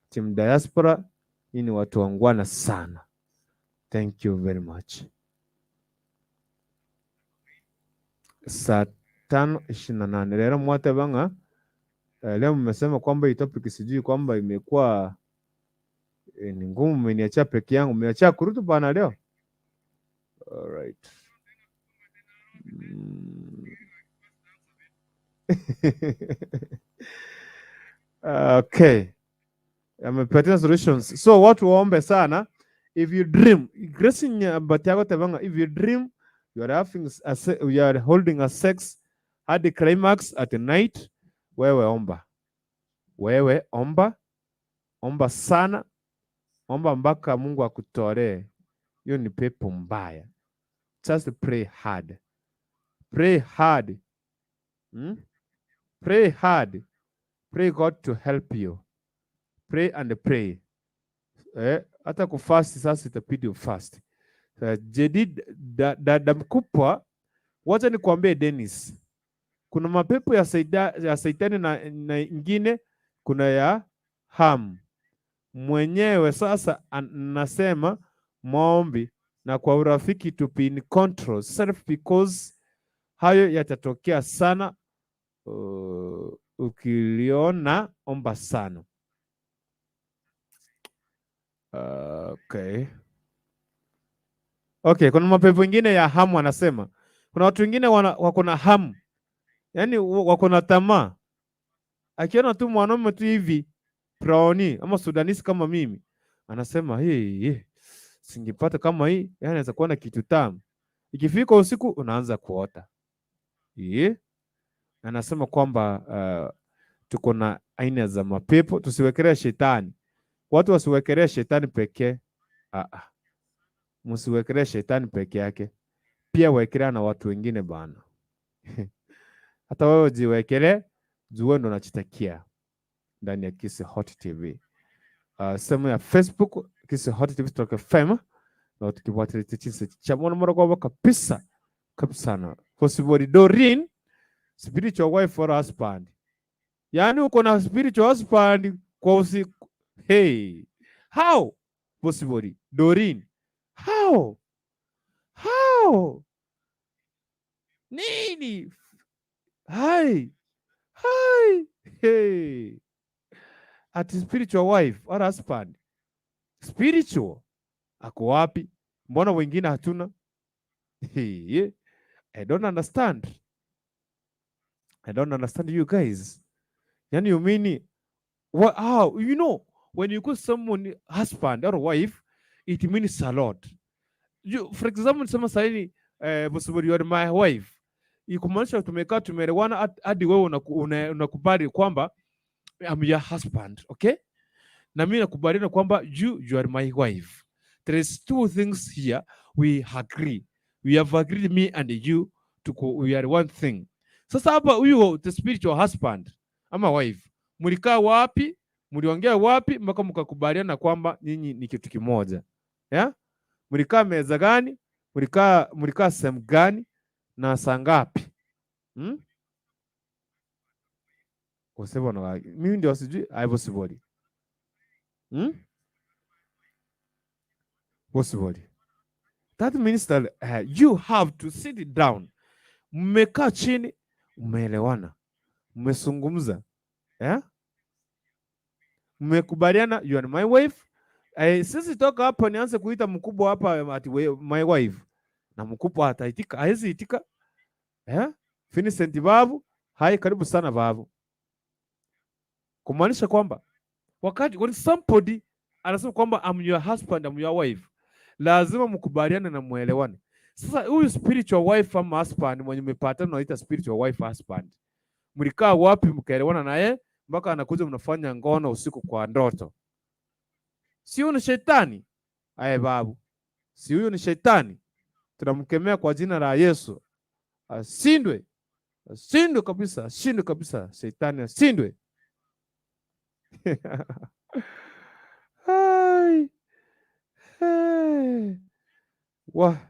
team diaspora ini watu wangwana sana. Thank you very much. Saa 5:28 leo mwate banga leo mmesema kwamba hii topic sijui kwamba imekuwa ni ngumu, mmeniachia peke yangu, mmeniachia kurutu bana leo. All right. Okay. Amepatia solutions. So watu waombe sana. If you dream, Grace Nyambati yako tabanga, if you dream you are having you are holding a sex at the climax at the night, wewe omba. Wewe omba. Omba sana. Omba mpaka Mungu akutolee. Hiyo ni pepo mbaya. Just pray hard. Pray hard. Pray hard. Pray God to help you. Pray and pray. Hata kufast sasa itabidi ufast. Jedi dada mkubwa, wacha nikwambie Dennis. Kuna mapepo ya saitani na ingine kuna ya Ham mwenyewe. Sasa anasema maombi na kwa urafiki to be in control self, because hayo yatatokea sana. Ukiliona omba sana. Okay. Okay, kuna mapepo ingine ya hamu anasema. Kuna watu wengine wako na hamu. Yaani wako na tamaa. Akiona tu mwanaume tu hivi praoni ama Sudanese kama mimi, anasema hii singepata kama hii, yaani anaweza kuwa na kitu tamu. Ikifika usiku unaanza kuota. Anasema kwamba tuko na aina za mapepo, tusiwekelee shetani. Watu wasiwekelee shetani pekee. Msiwekelee shetani peke yake. Pia wekelea na watu wengine bana. Hata wewe jiwekelee, juu ndo unachitakia ndani ya Kisii Hot TV. Sehemu ya Facebook Kisii Hot TV Talk FM, na tukifuatilia chinsi cha mwana mwana kwa kabisa kabisa na possibly Doreen spiritual wife or husband. Yaani uko na spiritual husband kwa usiku. Hey, how possibly Doreen? How? How? Nini? Hi. Hi. Hey. At spiritual wife or husband. Spiritual. Ako wapi? Mbona wengine hatuna? Hey, I don't understand. I don't understand you guys. Yani you mean what, how? You know, when you call someone husband or wife, it means a lot. You, for example, sema saini you are my wife. Ikumaanisha tumekaa tumeelewana hadi wewe unakubali kwamba I'm your husband, okay? Na mimi nakubaliana kwamba you are my wife. There is two things here we agree. We have agreed, me and you, to go, we are one thing. Sasa hapa huyu the spiritual husband ama wife, mlikaa wapi? Mliongea wapi mpaka mkakubaliana kwamba nyinyi ni kitu kimoja? Yeah? Mlikaa meza gani? Mlikaa sehemu gani na saa ngapi? Osebona mimi ndio sijui haivyo. Possibly. That means that you have to sit down. Mmekaa chini, mmeelewana, mmezungumza, yeah? Mmekubaliana you are my wife. Sisi toka hapa nianze kuita mkubwa hapa ati my wife, na mkubwa ataitika, hawezi itika. Vincent babu, hai karibu sana babu. Kumaanisha kwamba wakati when somebody anasema kwamba I'm your husband, I'm your wife, lazima mkubaliane na muelewane. Sasa huyu spiritual wife ama husband mwenye mmepatana, unaita spiritual wife husband, mlikaa wapi mkaelewana naye mpaka anakuja mnafanya ngono usiku kwa ndoto? Si huyu ni shetani? Aye babu, si huyu ni shetani? Tunamkemea kwa jina la Yesu, ashindwe, ashindwe kabisa, ashindwe kabisa, shetani ashindwe. Ai. Hey. Wa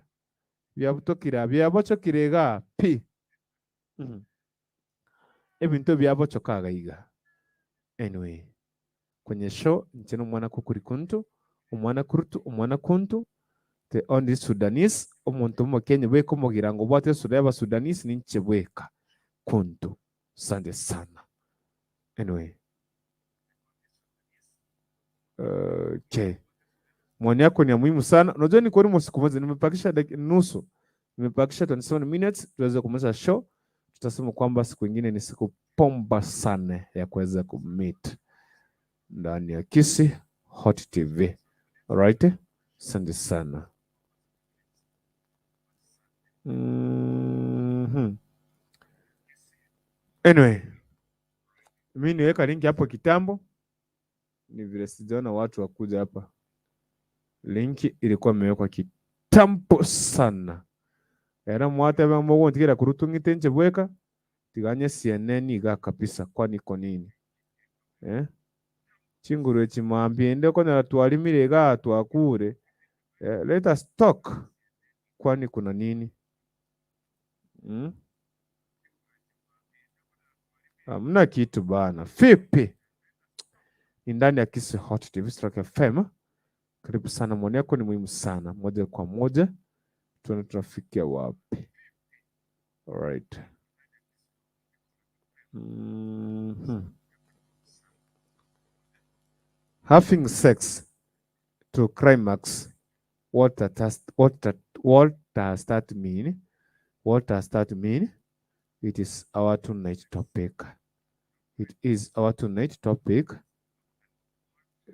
byabutokira byabocokire iga pi. Ebintu byabochokaga iga. Anyway, kwenye show nchino mwana kukuri kuntu, omwana kurutu, omwana kuntu, the only Sudanese, omuntu omo Kenya bweka omogira ngo obwate esura y'aba Sudanese ninche bweka kuntu. Sante sana. Anyway. Okay. Maoni yako ni ya muhimu sana. Unajua ni kwa siku moja nimepakisha nusu. Nimepakisha 27 minutes tuweze kumaliza show. Tutasema kwamba siku nyingine ni siku pomba sana ya kuweza kumeet ndani ya Kisii Hot TV. Alright? Asante sana. Anyway, mimi niweka link hapo kitambo. Ni vile sijaona watu wakuja hapa. Linki ilikuwa imewekwa kitambo sana. Era mwate bambo ntikira kurutungite nje bweka tiganye CNN iga kabisa kwani ko nini? Chinguru chimambie ende kona twalimire ga twakure. Let us talk. Kwani kuna nini? Hamna kitu bana. Vipi? Ni ndani ya Kisii Hot TV Stroke FM. Karibu sana, maoni yako ni muhimu sana. Moja kwa moja tuone tunafikia wapi. All right. Having sex to climax, what does that mean? What does that mean? It is our tonight topic. It is our tonight topic.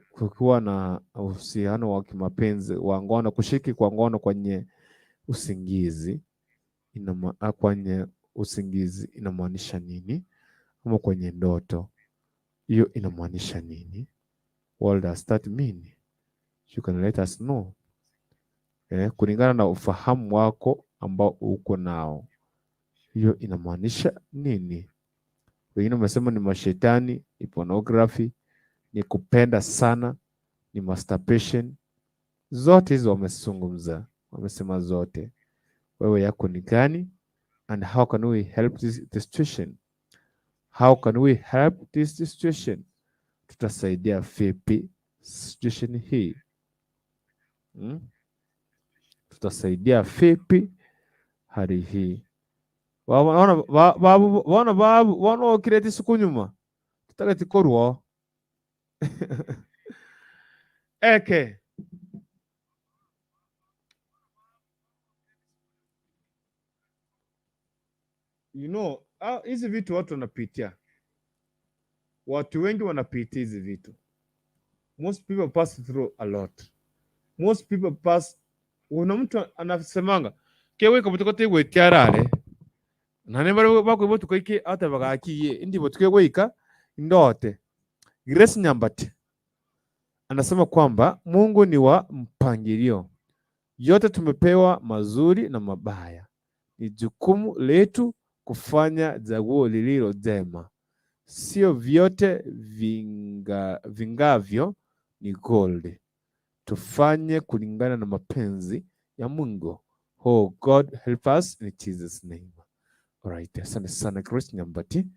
Kukiwa na uhusiano wa kimapenzi wa ngono, kushiriki kwa ngono kwenye usingizi, kwenye usingizi inamaanisha nini? Ama kwenye ndoto hiyo inamaanisha nini? What does that mean? You can let us know. Kulingana na ufahamu wako ambao uko nao, hiyo inamaanisha nini? Wengine wamesema ni mashetani, ni pornography, ni kupenda sana, ni masturbation. Zote hizo wamezungumza, wamesema zote. Wewe yako ni gani? And how can we help this situation? How can we help this situation? Tutasaidia vipi situation hii? Tutasaidia vipi hali hii? Wana babu wana kireti siku nyuma tutageti korwo. Eke. You know, hizi vitu watu wanapitia. Watu wengi wanapitia hizi vitu. Most people pass through a lot. Most people pass. Kuna mtu anasemanga kewe kabutokote gwetiarare. Na ne bari bakwe tukaike ata bagakiye ndi botuke gwika ndote. Grace Nyambati anasema kwamba Mungu ni wa mpangilio. Yote tumepewa mazuri na mabaya. Ni jukumu letu kufanya chaguo lililo jema. Sio vyote vingavyo ni gold. Tufanye kulingana na mapenzi ya Mungu. Oh God help us in Jesus name. Alright, asante sana Grace Nyambati.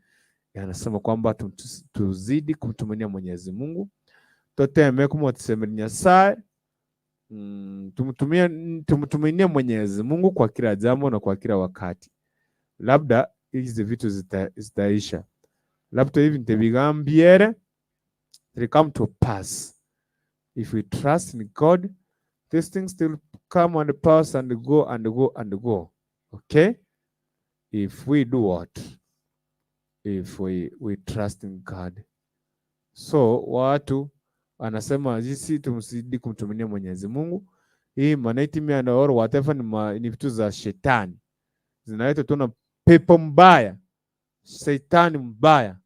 Anasema kwamba tuzidi kumtumainia Mwenyezi Mungu. Toteme kumwotisemera Nyasaye. Tumtumainie Mwenyezi Mungu kwa kila jambo na kwa kila wakati. Labda hizi vitu zitaisha. Labda hivi nitavigambiere, they come to pass. If we trust in God, these things still come and pass and go and go and go. Okay? If we do what? If we trust in God. So watu anasema sisi tumzidi kumtuminia Mwenyezi Mungu. Hii manaitimia na or whatever ni vitu za shetani zinaletwa tu na pepo mbaya, shetani mbaya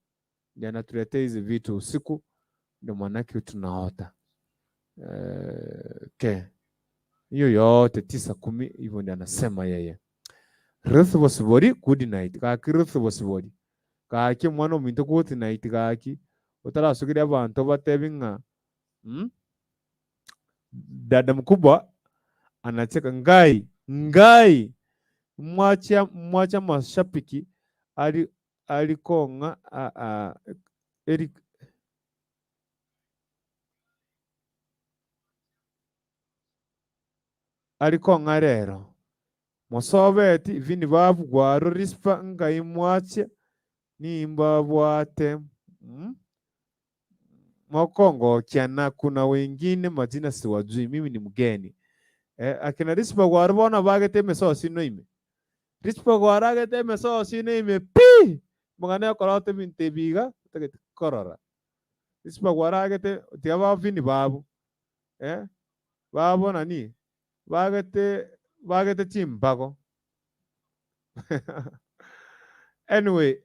ndiye anatuletea hizi vitu usiku, ndio maanake tunaota. Okay. Hiyo yote 9 10 hivyo ndio anasema yeye. Ruth Bosibori good night. Gaki Ruth Bosibori. Gaki mwana ominto good night gaki. Otarasukiria abanto batebi ng'a Dada mkubwa anacheka ngai ngai mwacha mwacha mashabiki ali alikonga eri alikonga rero mosobeti vini babugwaro rispa ngai mwache nimba bwate Mokongo kiana kuna wengine majina siwajui, mimi ni mgeni. Akina Rispa gwaro bona bagete mesosi no ime. Rispa gwaro agete mesosi no ime pi. Mugane okorote binte biga tagete korora. Rispa gwaro agete tiga ba vini babu. Babo nani? Bagete chimbago. Anyway,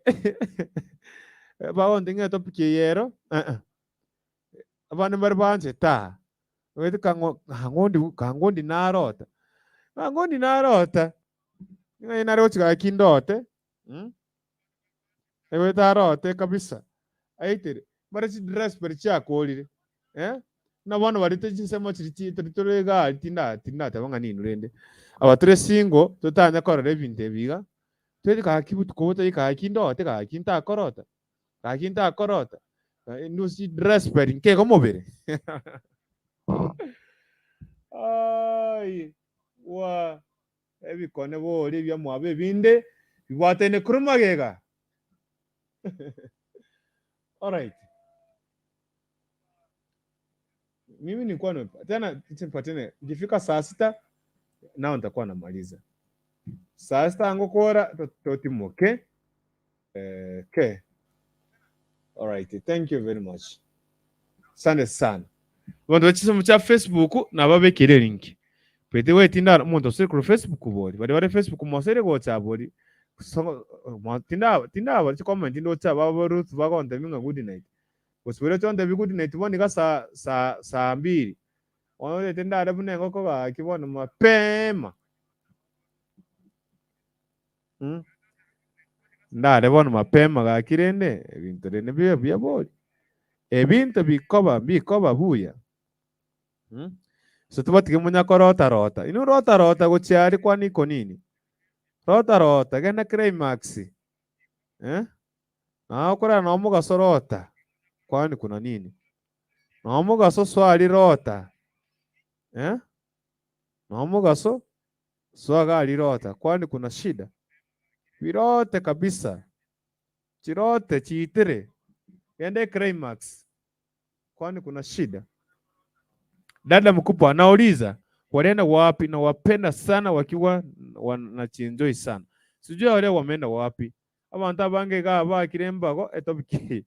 bawo ndinge topic yero. Abana bari banje ta. Wete kangondi narota. Kangondi narota. Ngai narochi ga kindote. Ewe tarote kabisa. Aitere. Mara chi dress bari cha kolire. Na bana bari te chinsemo chiri tore ga tinda tinda tabanga ni nurende. Aba ture single totanya korora ebintu biga. Twete ka kibutu kota ka kindote ka kinta korota. Ka kinta korota. Nusi dress bari nke komobere. Ai wa ebikone bori bya mwabe binde bibwatene kurumagega. All right. Mimi nilikuwa tena tena ikifika saa 6 nao nitakuwa namaliza. Saa 6 angokora totimoke. Okay. All right. Thank you very much. Asante sana. Bantu bachisomo cha Facebook nababekere link. Pete wetinda umuntu osere kuri Facebook bori. Bari bari Facebook mwasere gocha bori. So tinda tinda bari comment ndo cha baba Ruth bagonde minga good night. Gosubire chonde bi good night bonika saa 2. Ono tinda arabu ngoko ba kibona mapema. Ndare bono mapema gakirende ebintu rene bibe buya bori. Ebintu bikoba buya. So tubatike munyakorota rota. Inu rota rota gochiari kwa niko nini? Rota rota genda climax. Na okora na omugaso rota. Kwani kuna nini? Na omugaso swali rota. Na omugaso swagali rota. Kwani kuna shida? Virote kabisa. Chirote chiitere. Gende climax. Kwani kuna shida? Dada mkubwa anauliza walienda wapi na wapenda sana wakiwa wanachinjoi sana. Sijui wale wameenda wapi. Abantu abange ga bakirembago etobiki.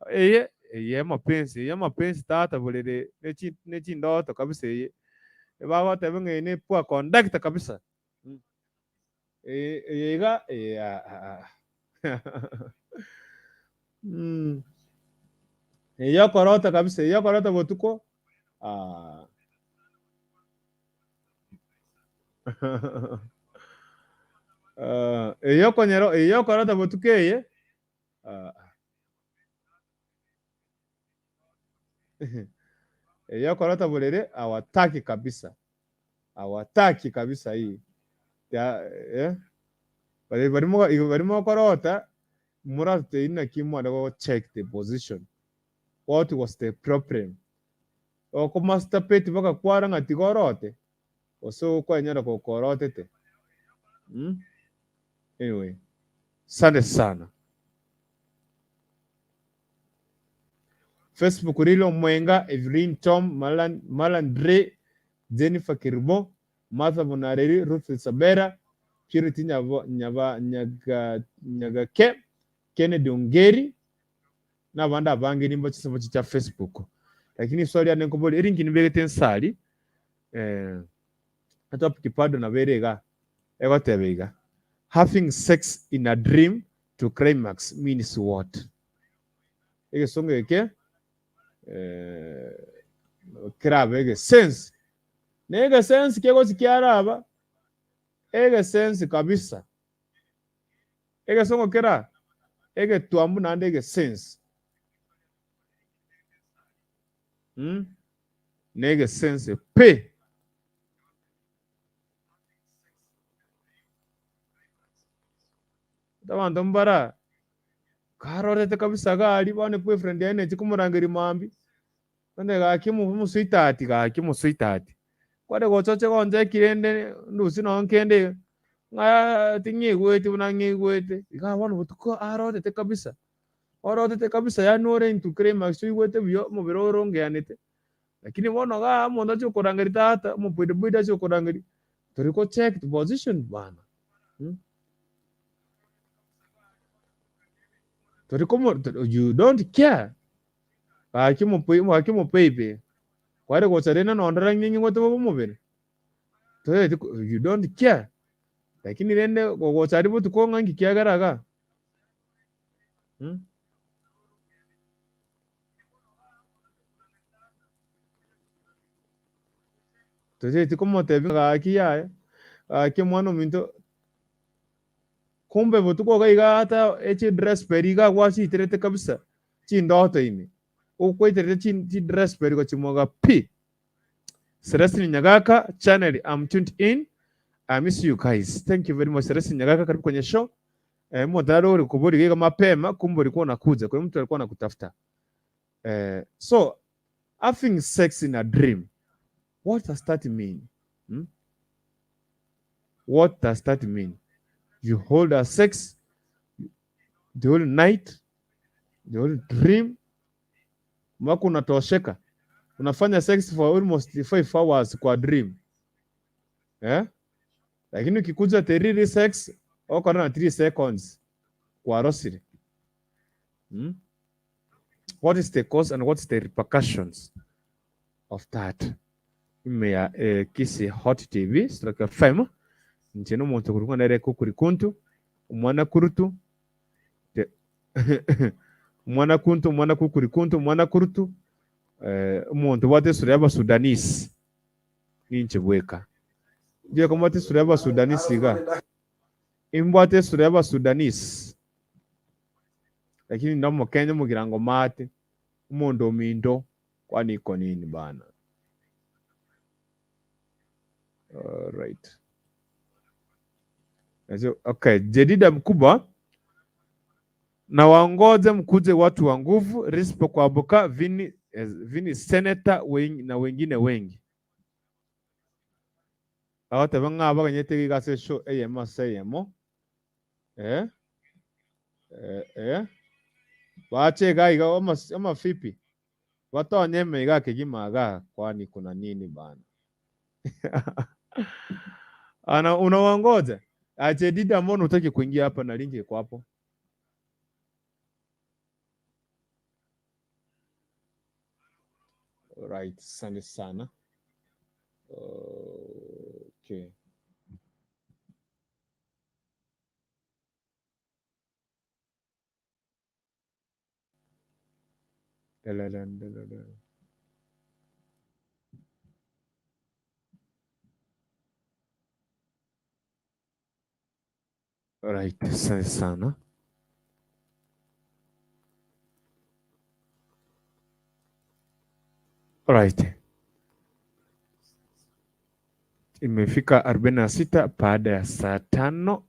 Eye mapenzi, eye mapenzi tata bulere nechi ndoto kabisa eye. Baba tebenge ne poor conduct kabisa. Eye ga Eye korota kabisa, eye korota botuko. Eyo konyero eyo korota botukeye. Eyo korota bulere awataki kabisa. Awataki kabisa hii. Ya barimo korota murate ina kimwa go check the position. What was the problem? Oko master peti baka kwara ngati gorote. Oso kwa nyara ko korote te. Anyway, sante sana. Facebook Rilo Mwenga, Evelyn Tom, Malandre, Jennifer Kirbo, Martha Bonareri, Ruth Isabera, Purity Nyagake, Kennedy Ongeri, N'abandi abange nimba chisemo cha Facebook. Lakini swali ane nkoboli eringi nibegete nsali topic pado na berega egotebeiga. Having sex in a dream to climax means what? Egesongo eke kirabe ege sense. Nege sense kego chikiaraba. Ege sense kabisa. Ege songo kera ege tuambu nande ege sense. Nege sense pe. Abantu mbara karorete kabisa gali bane boyfriend yane chikumurangiri mambi. Nde gaki mu sweetheart gaki mu sweetheart. Kwade gochoche gonje kirende ndusi no nkende nga tingi gwete unangi gwete ika wano butuko arorete kabisa. Ororete kabisa ya nore into climax igwete byo mubiro rongeanete. Lakini wono ga mondo chokorangiri tata mu bwide bwide chokorangiri. Toriko check the position bana. You don't care. Hakimu baby. Kware gocharena no ndara nyingi ngote bo mubere. You don't care. Lakini rende gochari bo tukonga ngikiagaraga. Toje tikomo tebi aki ya. Aki mwana minto kumbe botuko gaiga hata echi dress periga kwachi iterete kabisa chindoto ime ukwiterete chi dress periga chimoga p Celestine Nyagaka channel, I'm tuned in. I miss you guys. Thank you very much Celestine Nyagaka, karibu kwenye show. Mwadaro ulikuburi giga mapema, kumbe ulikuwa unakuja kwa mtu alikuwa anakutafuta. So having sex in a dream, what does that mean? What does that mean? You hold a sex the whole night, the whole dream. Mwako unatosheka. Unafanya sex for almost 5 hours kwa dream. Lakini ukikuja teriri sex, uko na 3 seconds kwa rosiri. What is the cause and what's the repercussions of that? Ime Kisi Hot TV, Stroke FM. Nchino muntu kurukwa nere kukuri kuntu umwana kurutu umwana kuntu umwana kukuri kuntu umwana kurutu umuntu wate sura y'aba Sudanese ninche bweka ngiye kumwate sura y'aba Sudanese ga imbwate sura y'aba Sudanese lakini ndamo Kenya mugira ngo mate umuntu mindo kwani iko nini bana. All right. Okay, Jedida mkubwa na waongoze mkuje watu wa nguvu Rispo kwa Boka Vini, Vini senator wengi na wengine wengi. Awate banga baganyete gase show eyemo seyemo. Waache gaiga ama fipi. Watonyeme iga kigimaga kwani kuna nini bana. Ana unawaongoza. Ache Dida mbona utaki kuingia hapa na linki iko hapo? Right, asante sana. Okay. Right, asante sana. Alright. Imefika 46 baada ya saa 5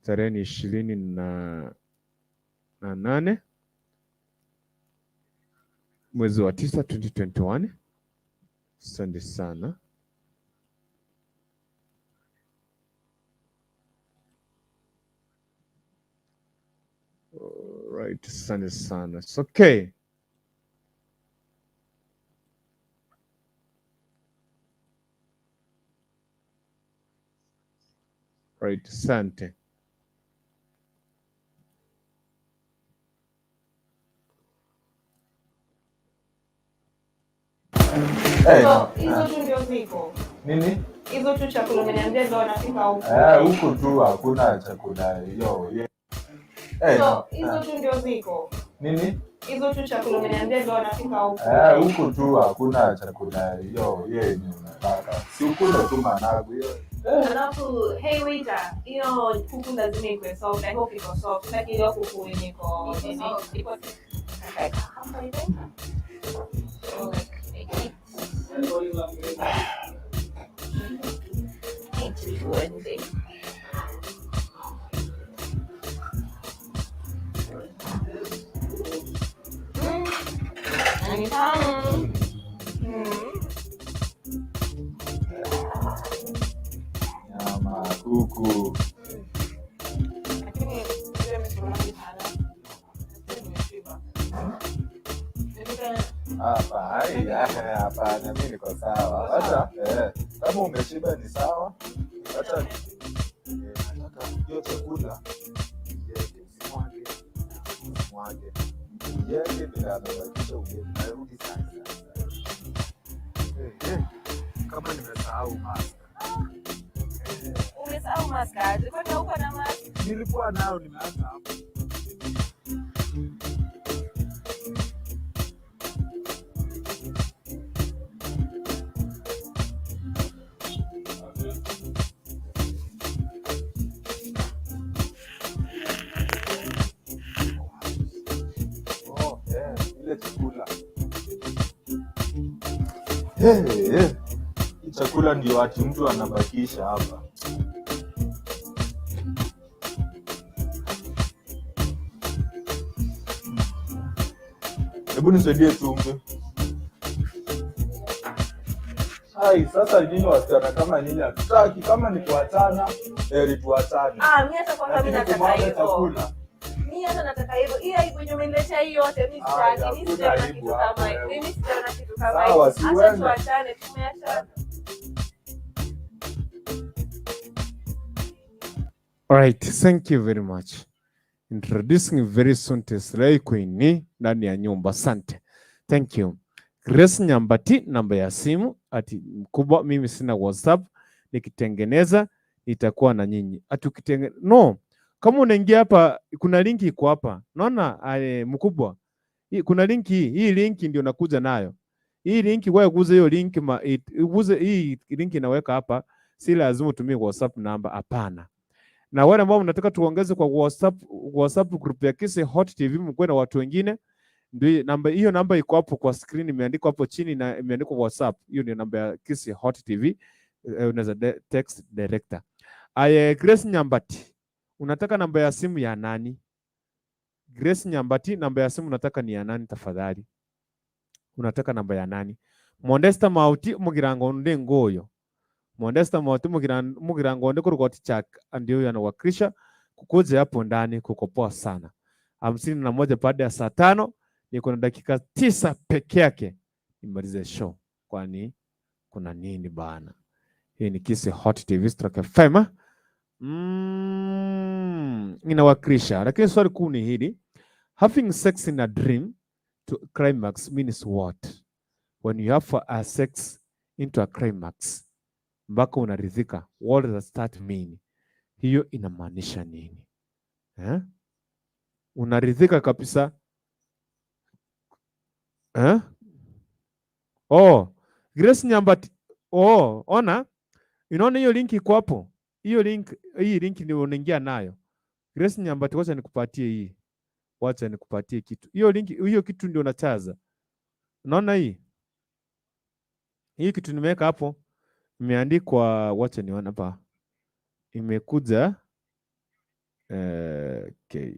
tarehe 28 mwezi wa 9 2021. Asante sana. Alright, asante sana. It's okay. Right, asante. Eh, So, hizo tu ndio ziko. Nini? Hizo tu chakula umeniambia ndio wanapika huku. Eh, huku tu hakuna chakula hiyo. Eh, So, hizo tu ndio ziko. Nini? Hizo tu chakula umeniambia ndio wanapika huku. Eh, huku tu hakuna chakula hiyo hiyo yenye unataka. Si ukule tu managu hiyo. Alafu, hey waiter, hiyo kuku lazima ikuwe soft. I hope iko soft. Sitaki hiyo kuku yenye iko nini. Iko like half, I think. So like 8. 8 to anything. Ni tamu. Nyama, kuku. Lakini ile mimi sana. Nimeshiba. Hapa, ai, hapana, mimi niko sawa. Hata kama umeshiba ni sawa. Hata nataka hiyo chakula iweke, usimwage. Usimwage. Iweke bila amebakisha ugeni. Narudi sasa. Kama nimesahau mask. Umesahau mask aje? Kwani hauko na mask? Nilikuwa nayo nimeacha hapo. Oh, ile chakula. Hii chakula ndio ati mtu anabakisha hapa. Hebu nisaidie chumvi. Ai, sasa nyinyi wasichana kama nyinyi hatutaki, kama ni kuachana, heri tuachane. Ah, mimi hata kwanza mimi Lakini nataka kumwaga hivyo. chakula. Mimi hata nataka hivyo. Hii aibu yenye umeniletea hii yote mimi Ai, sitaki. Mimi hakuna sijaona aibu kitu kama hapo hiyo. wewe. Mimi sijaona kitu kama Sawa, hiyo. si Acha uende. tuachane, tumeachana. Alright, thank you very much. Introducing very soon to Slay Queen ndani ya nyumba. Asante. Thank you. Grace Nyambati, namba ya simu ati mkubwa, mimi sina WhatsApp, nikitengeneza nitakuwa na nyinyi. Ati ukitenge no, kama unaingia hapa kuna linki iko hapa. Naona mkubwa. Hii, kuna linki hii, hii linki ndio nakuja nayo. Hii linki wewe guze hiyo linki uguze hii linki inaweka hapa, si lazima utumie WhatsApp namba, hapana. Na wale ambao mnataka tuongeze kwa WhatsApp group ya Kisii Hot TV, mkuwe na watu wengine, ndio namba hiyo, namba iko hapo kwa screen, imeandikwa hapo chini na imeandikwa WhatsApp. Hiyo ndio namba ya Kisii Hot TV. Unaweza text director. Aye, Grace Nyambati, unataka namba ya simu ya nani? Grace Nyambati, namba ya simu unataka ni ya nani tafadhali? Unataka namba ya nani? Modesta Mauti Mugirango ndi ngoyo. Modesta Mauti Mugirango ndi kurugoti chak ndio yanawakilisha kukuja hapo ndani kukopoa sana. 51 baada ya saa 5 niko na dakika 9 peke yake nimalize show. Kwani kuna nini bana? Hii ni Kisii Hot TV Stroke FM. Inawakilisha. Lakini swali kuu ni hili. Having sex in a dream to climax means what? When you have a sex into a climax, mpaka unaridhika, what does that mean? Hiyo inamaanisha nini? Eh? Unaridhika kabisa. Eh? Oh, Grace Nyambati. Oh, ona. Unaona hiyo link iko hapo. Hiyo link, hii link ndio unaingia nayo. Grace Nyambati, wacha nikupatie hii. Wacha nikupatie kitu. Hiyo link, hiyo kitu ndio unachaza. Unaona hii? Hii kitu nimeweka hapo. Imeandikwa, wacha nione hapa. Imekuja. Okay.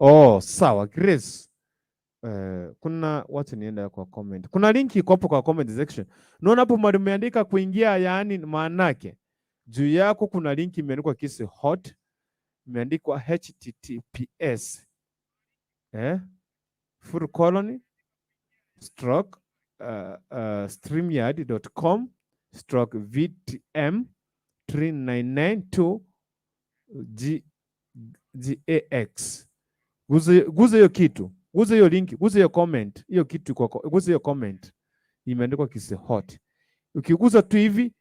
Oh, sawa Grace. Kuna wacha nienda kwa comment. Kuna link iko hapo kwa comment section. Unaona hapo mwalimu ameandika kuingia, yaani maana yake juu yako kuna link imeandikwa Kisii Hot, imeandikwa https full colon stroke streamyard.com stroke vtm 3992 G G A X. Guza, guza hiyo kitu, guza hiyo link, guza hiyo comment, hiyo kitu kwa guza hiyo comment imeandikwa Kisii Hot. Ukiguza tu hivi,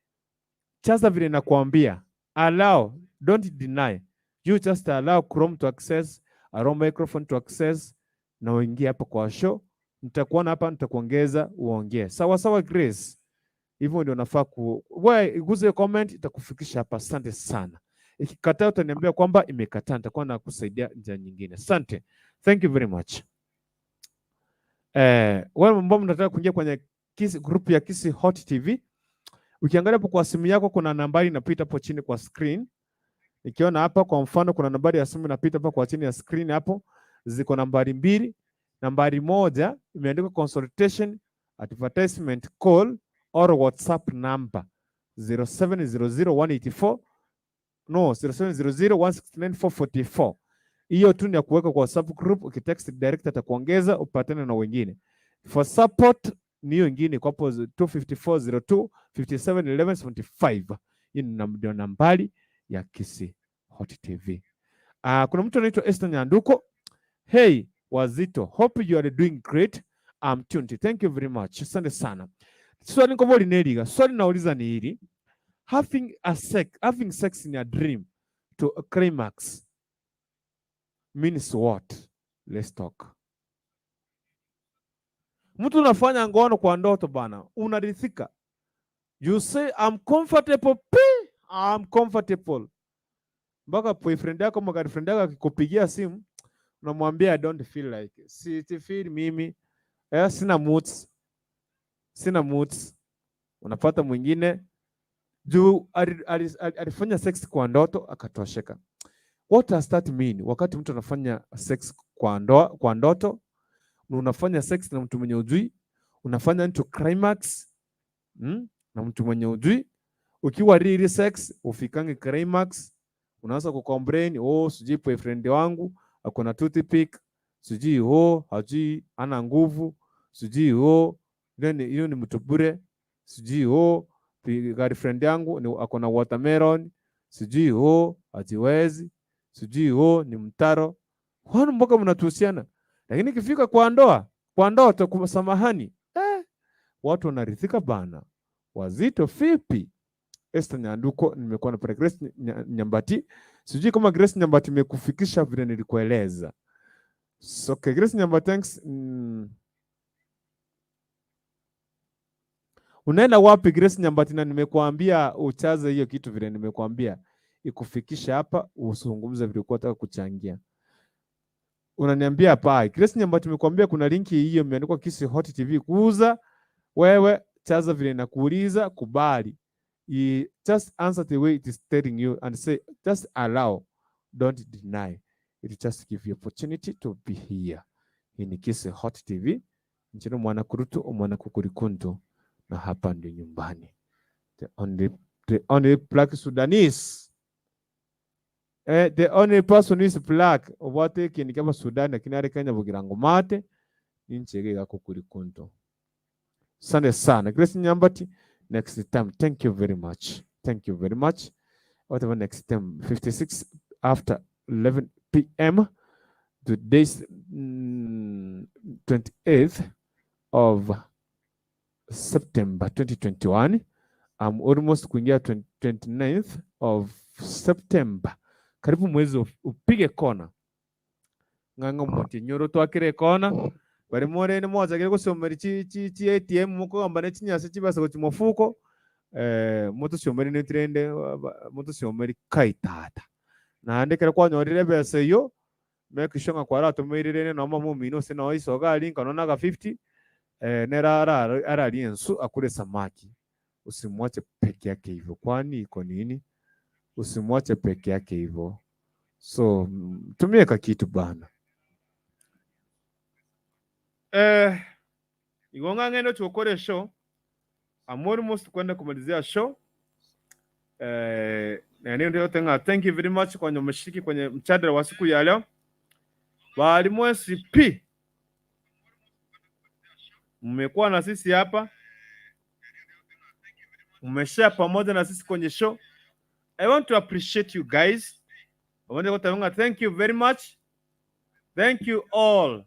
chaza vile nakwambia, allow, don't deny. You just allow Chrome to access, allow microphone to access, na uingie hapa kwa show. Nitakuona hapa, nitakuongeza uongee. Sawa sawa, Grace. Hivyo ndio nafaa ku wewe iguze hiyo comment, itakufikisha hapa. Asante sana. Ikikataa utaniambia kwamba imekataa, nitakuwa nakusaidia njia nyingine. Asante. Thank you very much. Wewe ambao mnataka kuingia kwenye Kisii, group ya Kisii Hot TV, ukiangalia hapo kwa simu yako kuna nambari inapita hapo chini kwa screen. Nikiona hapa kwa mfano kuna nambari ya simu inapita hapa kwa chini ya screen hapo, ziko nambari mbili. Nambari moja imeandikwa consultation, advertisement, call or WhatsApp number 0700184, no, 0700169444. Hiyo tu ni ya kuweka kwa WhatsApp group, ukitext direct atakuongeza upatane na wengine. For support ni hiyo ingine iko hapo 25402 57 11 75. Hii ni ndio nambari ya Kisii Hot TV. Kuna mtu anaitwa Esther Nyanduko. Hey Wazito, hope you are doing great. I'm tuned. Thank you very much. Asante sana. Swali nkobo lineliga. Swali nauliza ni hili. Having sex in a dream to a climax means what? Let's talk. Mtu unafanya ngono kwa ndoto bana, unaridhika. You say, "I'm comfortable." P, "I'm comfortable." Mpaka boyfriend yako ama girlfriend yako akikupigia simu unamwambia, "I don't feel like it. Si feel mimi. Sina moods. Sina moods." Unapata mwingine juu alifanya sex kwa ndoto akatosheka. What does that mean? Wakati mtu anafanya sex kwa ndoto, na unafanya sex na mtu mwenye ujui, unafanya into climax, Na mtu mwenye ujui, ukiwa real sex ufikange climax, unaanza kucomplain, "Oh, sijui boyfriend wangu ako na toothpick, sijui, oh, hajui ana nguvu, sijui, oh, then hiyo ni mtu bure, sijui, oh, girlfriend yangu ni ako na watermelon, sijui, oh, hajiwezi, sijui, oh, ni mtaro." Kwani mpaka mnatuhusiana, lakini ikifika kwa ndoa, kwa ndoto, samahani, watu wanaridhika bana. Wazito vipi? Esther Nyanduko, nimekuwa na pale Grace Nyambati. Sijui kama Grace Nyambati imekufikisha vile nilikueleza. So, okay, Grace Nyambati, thanks. Unaenda wapi Grace Nyambati na nimekuambia uchaze hiyo kitu vile nimekuambia ikufikisha hapa usungumze vile ulikuwa unataka kuchangia. Unaniambia hapa Grace Nyambati, nimekuambia kuna linki hiyo imeandikwa Kisii Hot TV kuuza, wewe chaza vile nakuuliza, kubali. Just answer the way it is telling you and say just allow, don't deny. It just give you opportunity to be here. Hii ni Kisii Hot TV. Nchini mwana kurutu mwana kukurikuntu na hapa ndio nyumbani. The only black Sudanese. The only person who is black obwate kintu kama Sudan lakini ari Kenya bugira ngo mate ninchege gakukurikuntu. Asante sana Grace Nyambati. Next time. Thank you very much. Thank you very much. Whatever next time. 56 after 11 p.m. Today's 28th of September 2021. I'm almost kuingia 20 29th of September. Karibu mwezi upige kona. Ng'ang'a moti nyoro twakire kona. Bari more ni moja kire gusomera chi chi chi ATM mukogamba ne chinyasi chibasa gochi mofuko, mutusiomeri ni trende mutusiomeri kaitata naende kere kwanyorire ebesa eyo, make sure ng'a kwaratomeirire noma mumino ase no isoga ari nkono naga 50, nera ararie ensu akure samaki. Usimwache peke yake hivyo, kwani iko nini? Usimwache peke yake hivyo, so tumie ka kitu bana. Igo ng'ang'endo chukore show. I'm almost kwenda kumalizia show. Na ndio tenga, thank you very much kwa mshiriki kwenye mjadala wa siku ya leo. Walimu SP, mmekuwa na sisi hapa, mmeshare pamoja na sisi kwenye show. I want to appreciate you guys. Pamoja kwa, thank you very much. Thank you all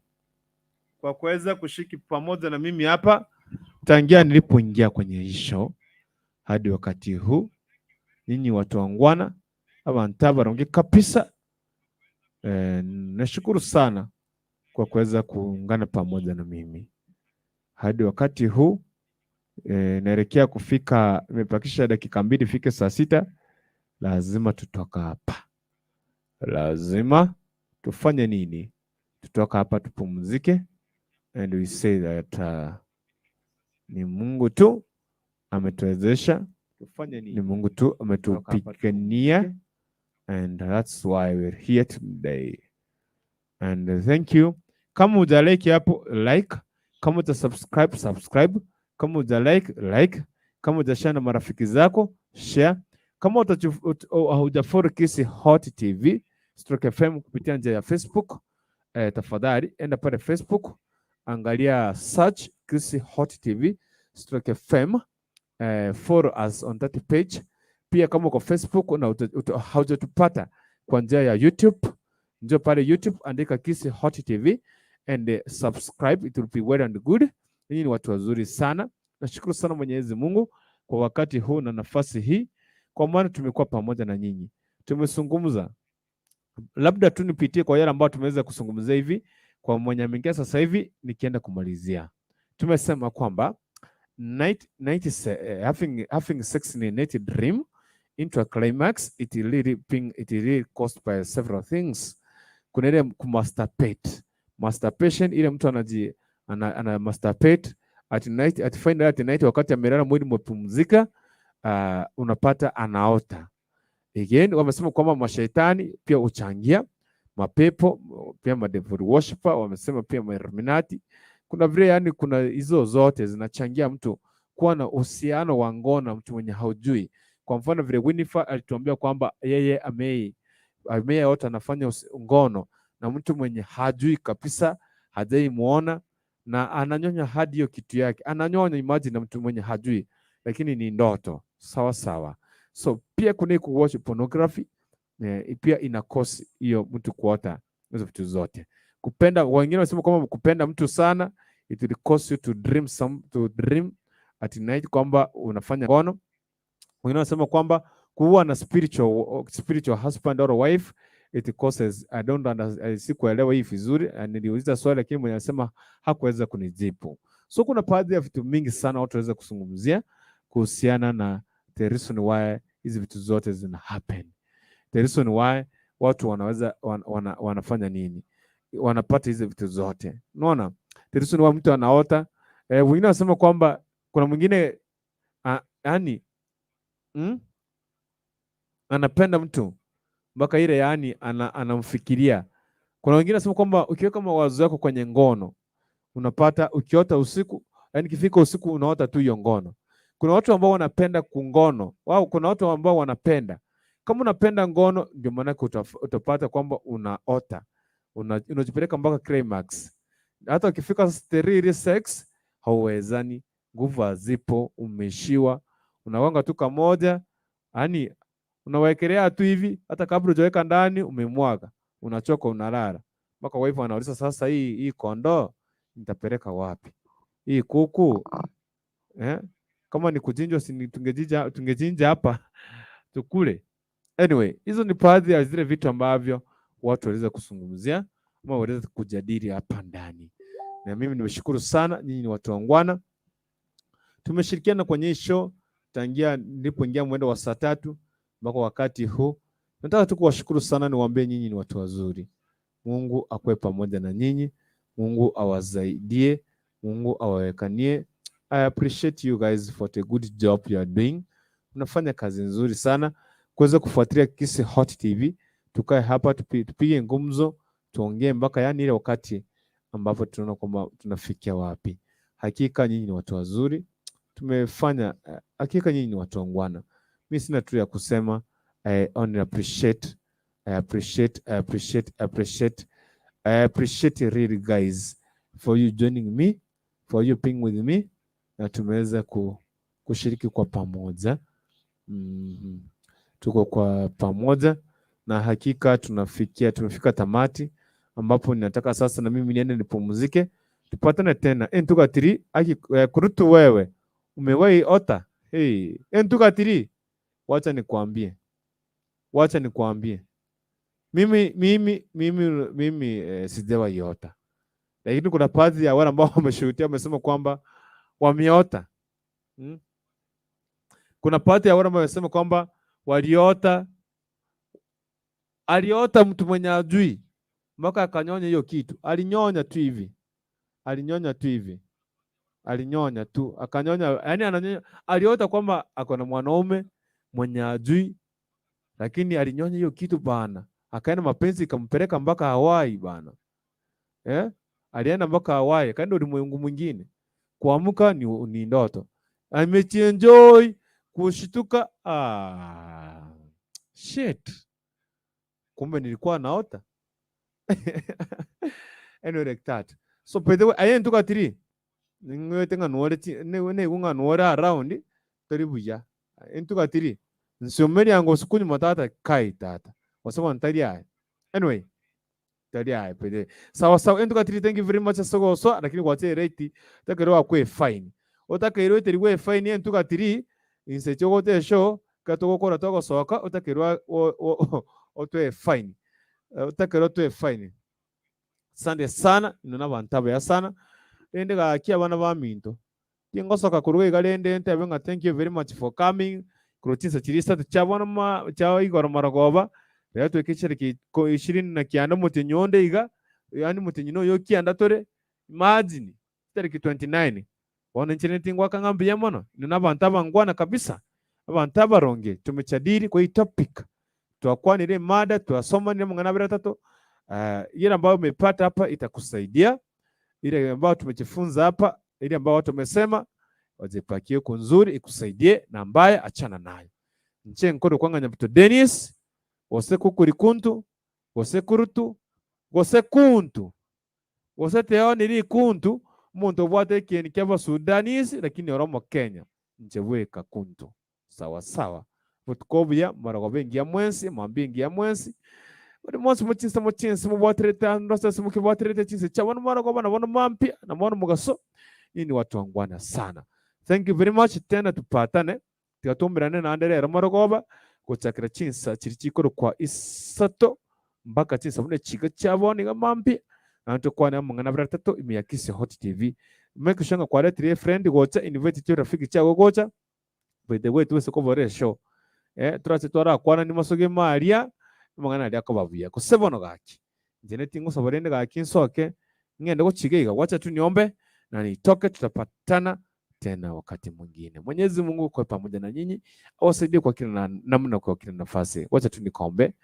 kwa kuweza kushiriki pamoja na mimi hapa tangia nilipoingia kwenye hii show hadi wakati huu. Ninyi watu wangwana, abantu abaronge kabisa. Nashukuru sana kwa kuweza kuungana pamoja na mimi hadi wakati huu. Naelekea kufika, nimebakisha dakika 2 ifike saa 6. Lazima tutoka hapa, lazima tufanye nini? Tutoka hapa tupumzike, and we say that ni Mungu tu ametuwezesha, Tufanye nini? Ni Mungu tu ametupigania, and that's why we're here today. And thank you. Kama hujalike hapo, like. Kama uta subscribe, subscribe. Kama huja like, like. Kama hujashare na marafiki zako, share. Kama hujafollow Kisii Hot TV Stroke FM kupitia njia ya Facebook, tafadhali enda pale Facebook, angalia, search Kisii Hot TV Stroke FM, follow us on that page. Pia kama uko Facebook na haujatupata kwa njia ya YouTube, njoo pale YouTube, andika Kisii Hot TV and subscribe, it will be well and good. Ninyi ni watu wazuri sana. Nashukuru sana Mwenyezi Mungu kwa wakati huu na nafasi hii, kwa maana tumekuwa pamoja na nyinyi, tumezungumza. Labda tu nipitie kwa yale ambayo tumeweza kuzungumzia hivi, kwa mwenye ameingia sasa hivi, nikienda kumalizia. Tumesema kwamba night, night is, having sex in a night dream into a climax, it is really caused by several things. Kuna ile kumasturbate, masturbation, ile mtu ana masturbate at night, at find at night, wakati amelala, mwili umepumzika, unapata anaota. Again, wamesema kwamba mashaitani pia huchangia, mapepo pia, madevil worshipper wamesema pia, ma-Illuminati. Kuna vile, yani, kuna hizo zote zinachangia mtu kuwa na uhusiano wa ngono na mtu mwenye haujui. Kwa mfano vile Winifred alituambia kwamba yeye ameota anafanya ngono na mtu mwenye hajui kabisa, hajai muona, na ananyonya hadi hiyo kitu yake, ananyonya, imagine, na mtu mwenye hajui, lakini ni ndoto. Sawa sawa. So pia kuna hii kuwatch pornography, pia ina cause hiyo mtu kuota hizo vitu zote. Kupenda, wengine wanasema kwamba kupenda mtu sana, it will cause you to dream at night kwamba unafanya ngono. Wengine wanasema kwamba kuwa na spiritual husband or wife, it causes. I don't understand, sikuelewa hii vizuri. Niliuliza swali lakini mwenye anasema hakuweza kunijibu. So kuna baadhi ya vitu mingi sana watu waweza kuzungumzia kuhusiana na the reason why hizi vitu zote zina happen, the reason why watu wanaweza wanafanya nini, wanapata hizi vitu zote. Unaona, the reason why mtu anaota. Wengine wanasema kwamba kuna mwingine, yani, anapenda mtu mpaka ile, yani, anamfikiria. Kuna wengine wanasema kwamba ukiweka mawazo yako kwenye ngono, unapata ukiota usiku, yani ikifika usiku unaota tu hiyo ngono. Kuna watu ambao wanapenda kungono wao, kuna watu ambao wanapenda, kama unapenda ngono, ndio maana utapata kwamba unaota unajipeleka mpaka climax. Hata ukifika sterili sex hauwezani, nguvu hazipo, umeishiwa, unawanga tu kamoja, yani unawekelea tu hivi, hata kabla hujaweka ndani umemwaga, unachoka, unalala mpaka wife anauliza, "Sasa hii kondoo nitapeleka wapi? Hii kuku, eh? Kama ni kuchinjwa, si tungechinja hapa tukule." Anyway, hizo ni baadhi ya zile vitu ambavyo watu waliweza kuzungumzia ama waliweza kujadili hapa ndani, na mimi nimeshukuru sana. Nyinyi ni watu wangwana, tumeshirikiana kwenye hii show tangia nilipoingia mwendo wa saa 3 mpaka wakati huu. Nataka tu kuwashukuru sana, niwaambie nyinyi ni watu wazuri. Mungu akuwe pamoja na nyinyi, Mungu awasaidie, Mungu awawekanie. I appreciate you guys for the good job you are doing. Unafanya kazi nzuri sana kuweza kufuatilia Kisii Hot TV. Tukae hapa tupige ngumzo, tuongee mpaka, yani, ile wakati ambapo tunaona kwamba tunafikia wapi. Hakika nyinyi ni watu wazuri, tumefanya hakika nyinyi ni watu wangwana. Mimi sina tu ya kusema. I only appreciate, I appreciate, I appreciate, I appreciate, I appreciate really, guys, for you joining me, for you being with me, na tumeweza kushiriki kwa pamoja. Tuko kwa pamoja. Na hakika tumefika tamati ambapo ninataka sasa na mimi niende nipumzike. Tupatane tena. Entuka 3 aki kurutu wewe. Umewahi ota? Hey, entuka 3. Wacha nikwambie. Wacha nikwambie. Mimi sijawahi ota. Lakini kuna baadhi ya wale ambao wameshuhudia wamesema kwamba wameota. Kuna baadhi ya wale ambao wamesema kwamba waliota, aliota mtu mwenye ajui mpaka akanyonya hiyo kitu. Alinyonya tu hivi. Alinyonya tu hivi. Alinyonya tu, akanyonya, yani ananyonya, aliota kwamba ako na mwanaume mwenye ajui, lakini alinyonya hiyo kitu bana. Akaenda mapenzi ikampeleka mpaka Hawaii bana. Alienda mpaka Hawaii, akaenda ulimwengu mwingine. Kuamka ni ndoto. Amejienjoy, kushtuka, shit. Kumbe nilikuwa naota. Anyway, like that. So by the way, aye ntuka 3. Ngwete nga nuore ne nga nuore around tori buya. Entuka 3. Nsomeri yango sukunyu matata kai tata. Wasema ntari aye. Anyway, tari aye pede. Sawa sawa entuka 3, thank you very much sogo so, lakini kwa rate takero akwe fine. Otakero ite we fine entuka 3 inse chogote show katogokora togosoka otakero otwe fine. Otakero otwe fine. Sande sana nona bantu ya sana. Rende gaki abana ba minto. Tingosoka kuruga igarende ntebe nga thank you very much for coming. Kurutisa chirisa chabona ma cha igoro maragoba. Rero twekechere ki 29 muti nyonde iga. Yani muti nyino yo kianda tore. Imagine tariki 29. Bona nchine tingwa kangambi mono. Nona bantu abangwana kabisa. Abantu abaronge tumechadiri kwa hii topic. Twakwanire mada twasoma ni mungana bila tatu. Ile ambayo umepata hapa itakusaidia. Ile ambayo tumejifunza hapa, ile ambayo watu wamesema wajipakie huko nzuri ikusaidie, na mbaya achana nayo. Nche nkoro kwanga Nyabuto Dennis, wose kukuri kuntu, wose kurutu, wose kuntu. Wose teo nili kuntu, muntu obwate kieni kyaba Sudanese lakini oromo Kenya. Nche weka kuntu. Sawa sawa. Butukobuya maragobe ngia mwensi, mwambi ngia mwensi. Buri munsi muchinsa muchinsa mubwatirete ndose mukibwatirete chinsa chabona maragoba na bona mampi na mwana mugaso. Hii ni watu wangwana sana. Thank you very much. Tena tupatane. Tikatumbirane na andere maragoba kuchakira chinsa chiri chikoro kwa isato mpaka chinsa mune chiga chabona nga mampi. Anto kwa na mungana bratatu imiya Kisii Hot TV. Make sure nga kwa retire friend gocha invite cho rafiki chako gocha. By the way tuwese kovore show. Turache twara kwana ni masoge maria mangana aria kobabuya kusebono gaki. Njene tingo sabarende gaki nsoke ngende gochigeiga wacha tu niombe na nitoke, tutapatana tena wakati mwingine. Mwenyezi Mungu kwa pamoja na nyinyi, awasaidie kwa kila namna, kwa kila nafasi. Wacha tu nikombe.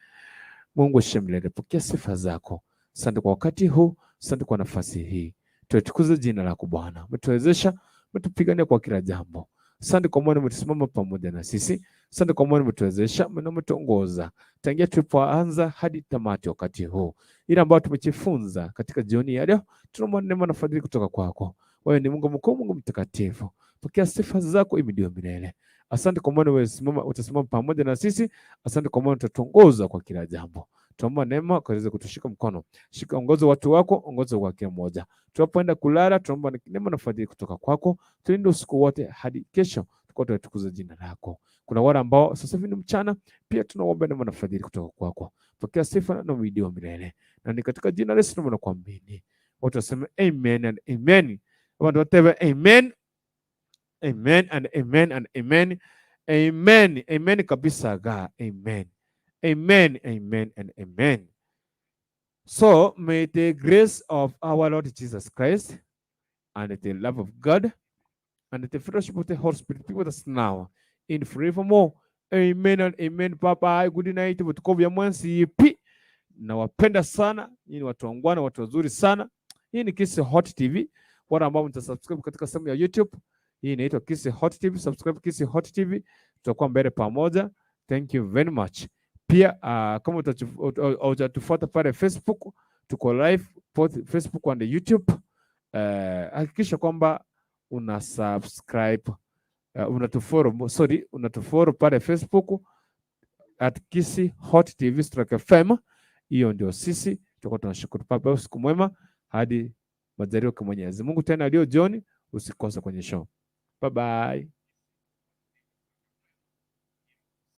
Mungu shemlele, pokea sifa zako. Asante kwa wakati huu, asante kwa nafasi hii. Tutukuze jina lako Bwana. Umetuwezesha, umetupigania kwa kila jambo. Asante kwa maana umetusimama pamoja na sisi. Asante kwa maana umetuwezesha na umetuongoza tangia tulipoanza hadi tamati wakati huu. Ile ambayo tumejifunza katika jioni ya leo, tunaomba neema na fadhili kutoka kwako. Wewe ni Mungu mkuu, Mungu mtakatifu. Pokea sifa zako imidiwe milele. Asante kwa maana wewe utasimama pamoja na sisi. Asante kwa maana utatuongoza kwa kila jambo. Tuomba neema ukaweze kutushika mkono. Shika, ongoza watu wako, ongoza kwa kila mmoja. Tunapoenda kulala, tuomba neema na fadhili kutoka kwako. Tulinde usiku wote hadi kesho, tukote tukuze jina lako. Kuna wale ambao sasa hivi ni mchana, pia tunaomba neema na fadhili kutoka kwako. Pokea sifa na uidiwa milele. Na ni katika jina la Yesu tunaomba kuamini. Watu waseme amen and amen. Watu waseme amen. Amen and amen and amen. Amen. Amen kabisa ga. Amen. Amen, amen, and amen. So may the grace of our Lord Jesus Christ and the love of God and the fellowship of the Holy Spirit be with us now in forevermore. Amen and amen. Bye bye. Good night. Butukovya mwansi pi. Nawapenda sana. Nyinyi watu wangwana, watu wazuri sana. Hii ni Kisii Hot TV. Wale ambao mtasubscribe katika sehemu ya YouTube, hii inaitwa Kisii Hot TV. Subscribe Kisii Hot TV, tutakuwa mbele pamoja. Thank you very much. Pia kama hujatufuata pale Facebook, tuko live both Facebook and YouTube. Hakikisha kwamba una subscribe, unatufollow, sorry, unatufollow pale Facebook. at Kisii Hot TV stroke FM. Hiyo ndio sisi tutakuwa tunashukuru. Papa, usiku mwema hadi majaliwa kwa Mwenyezi Mungu tena leo jioni, usikose kwenye show. Bye bye.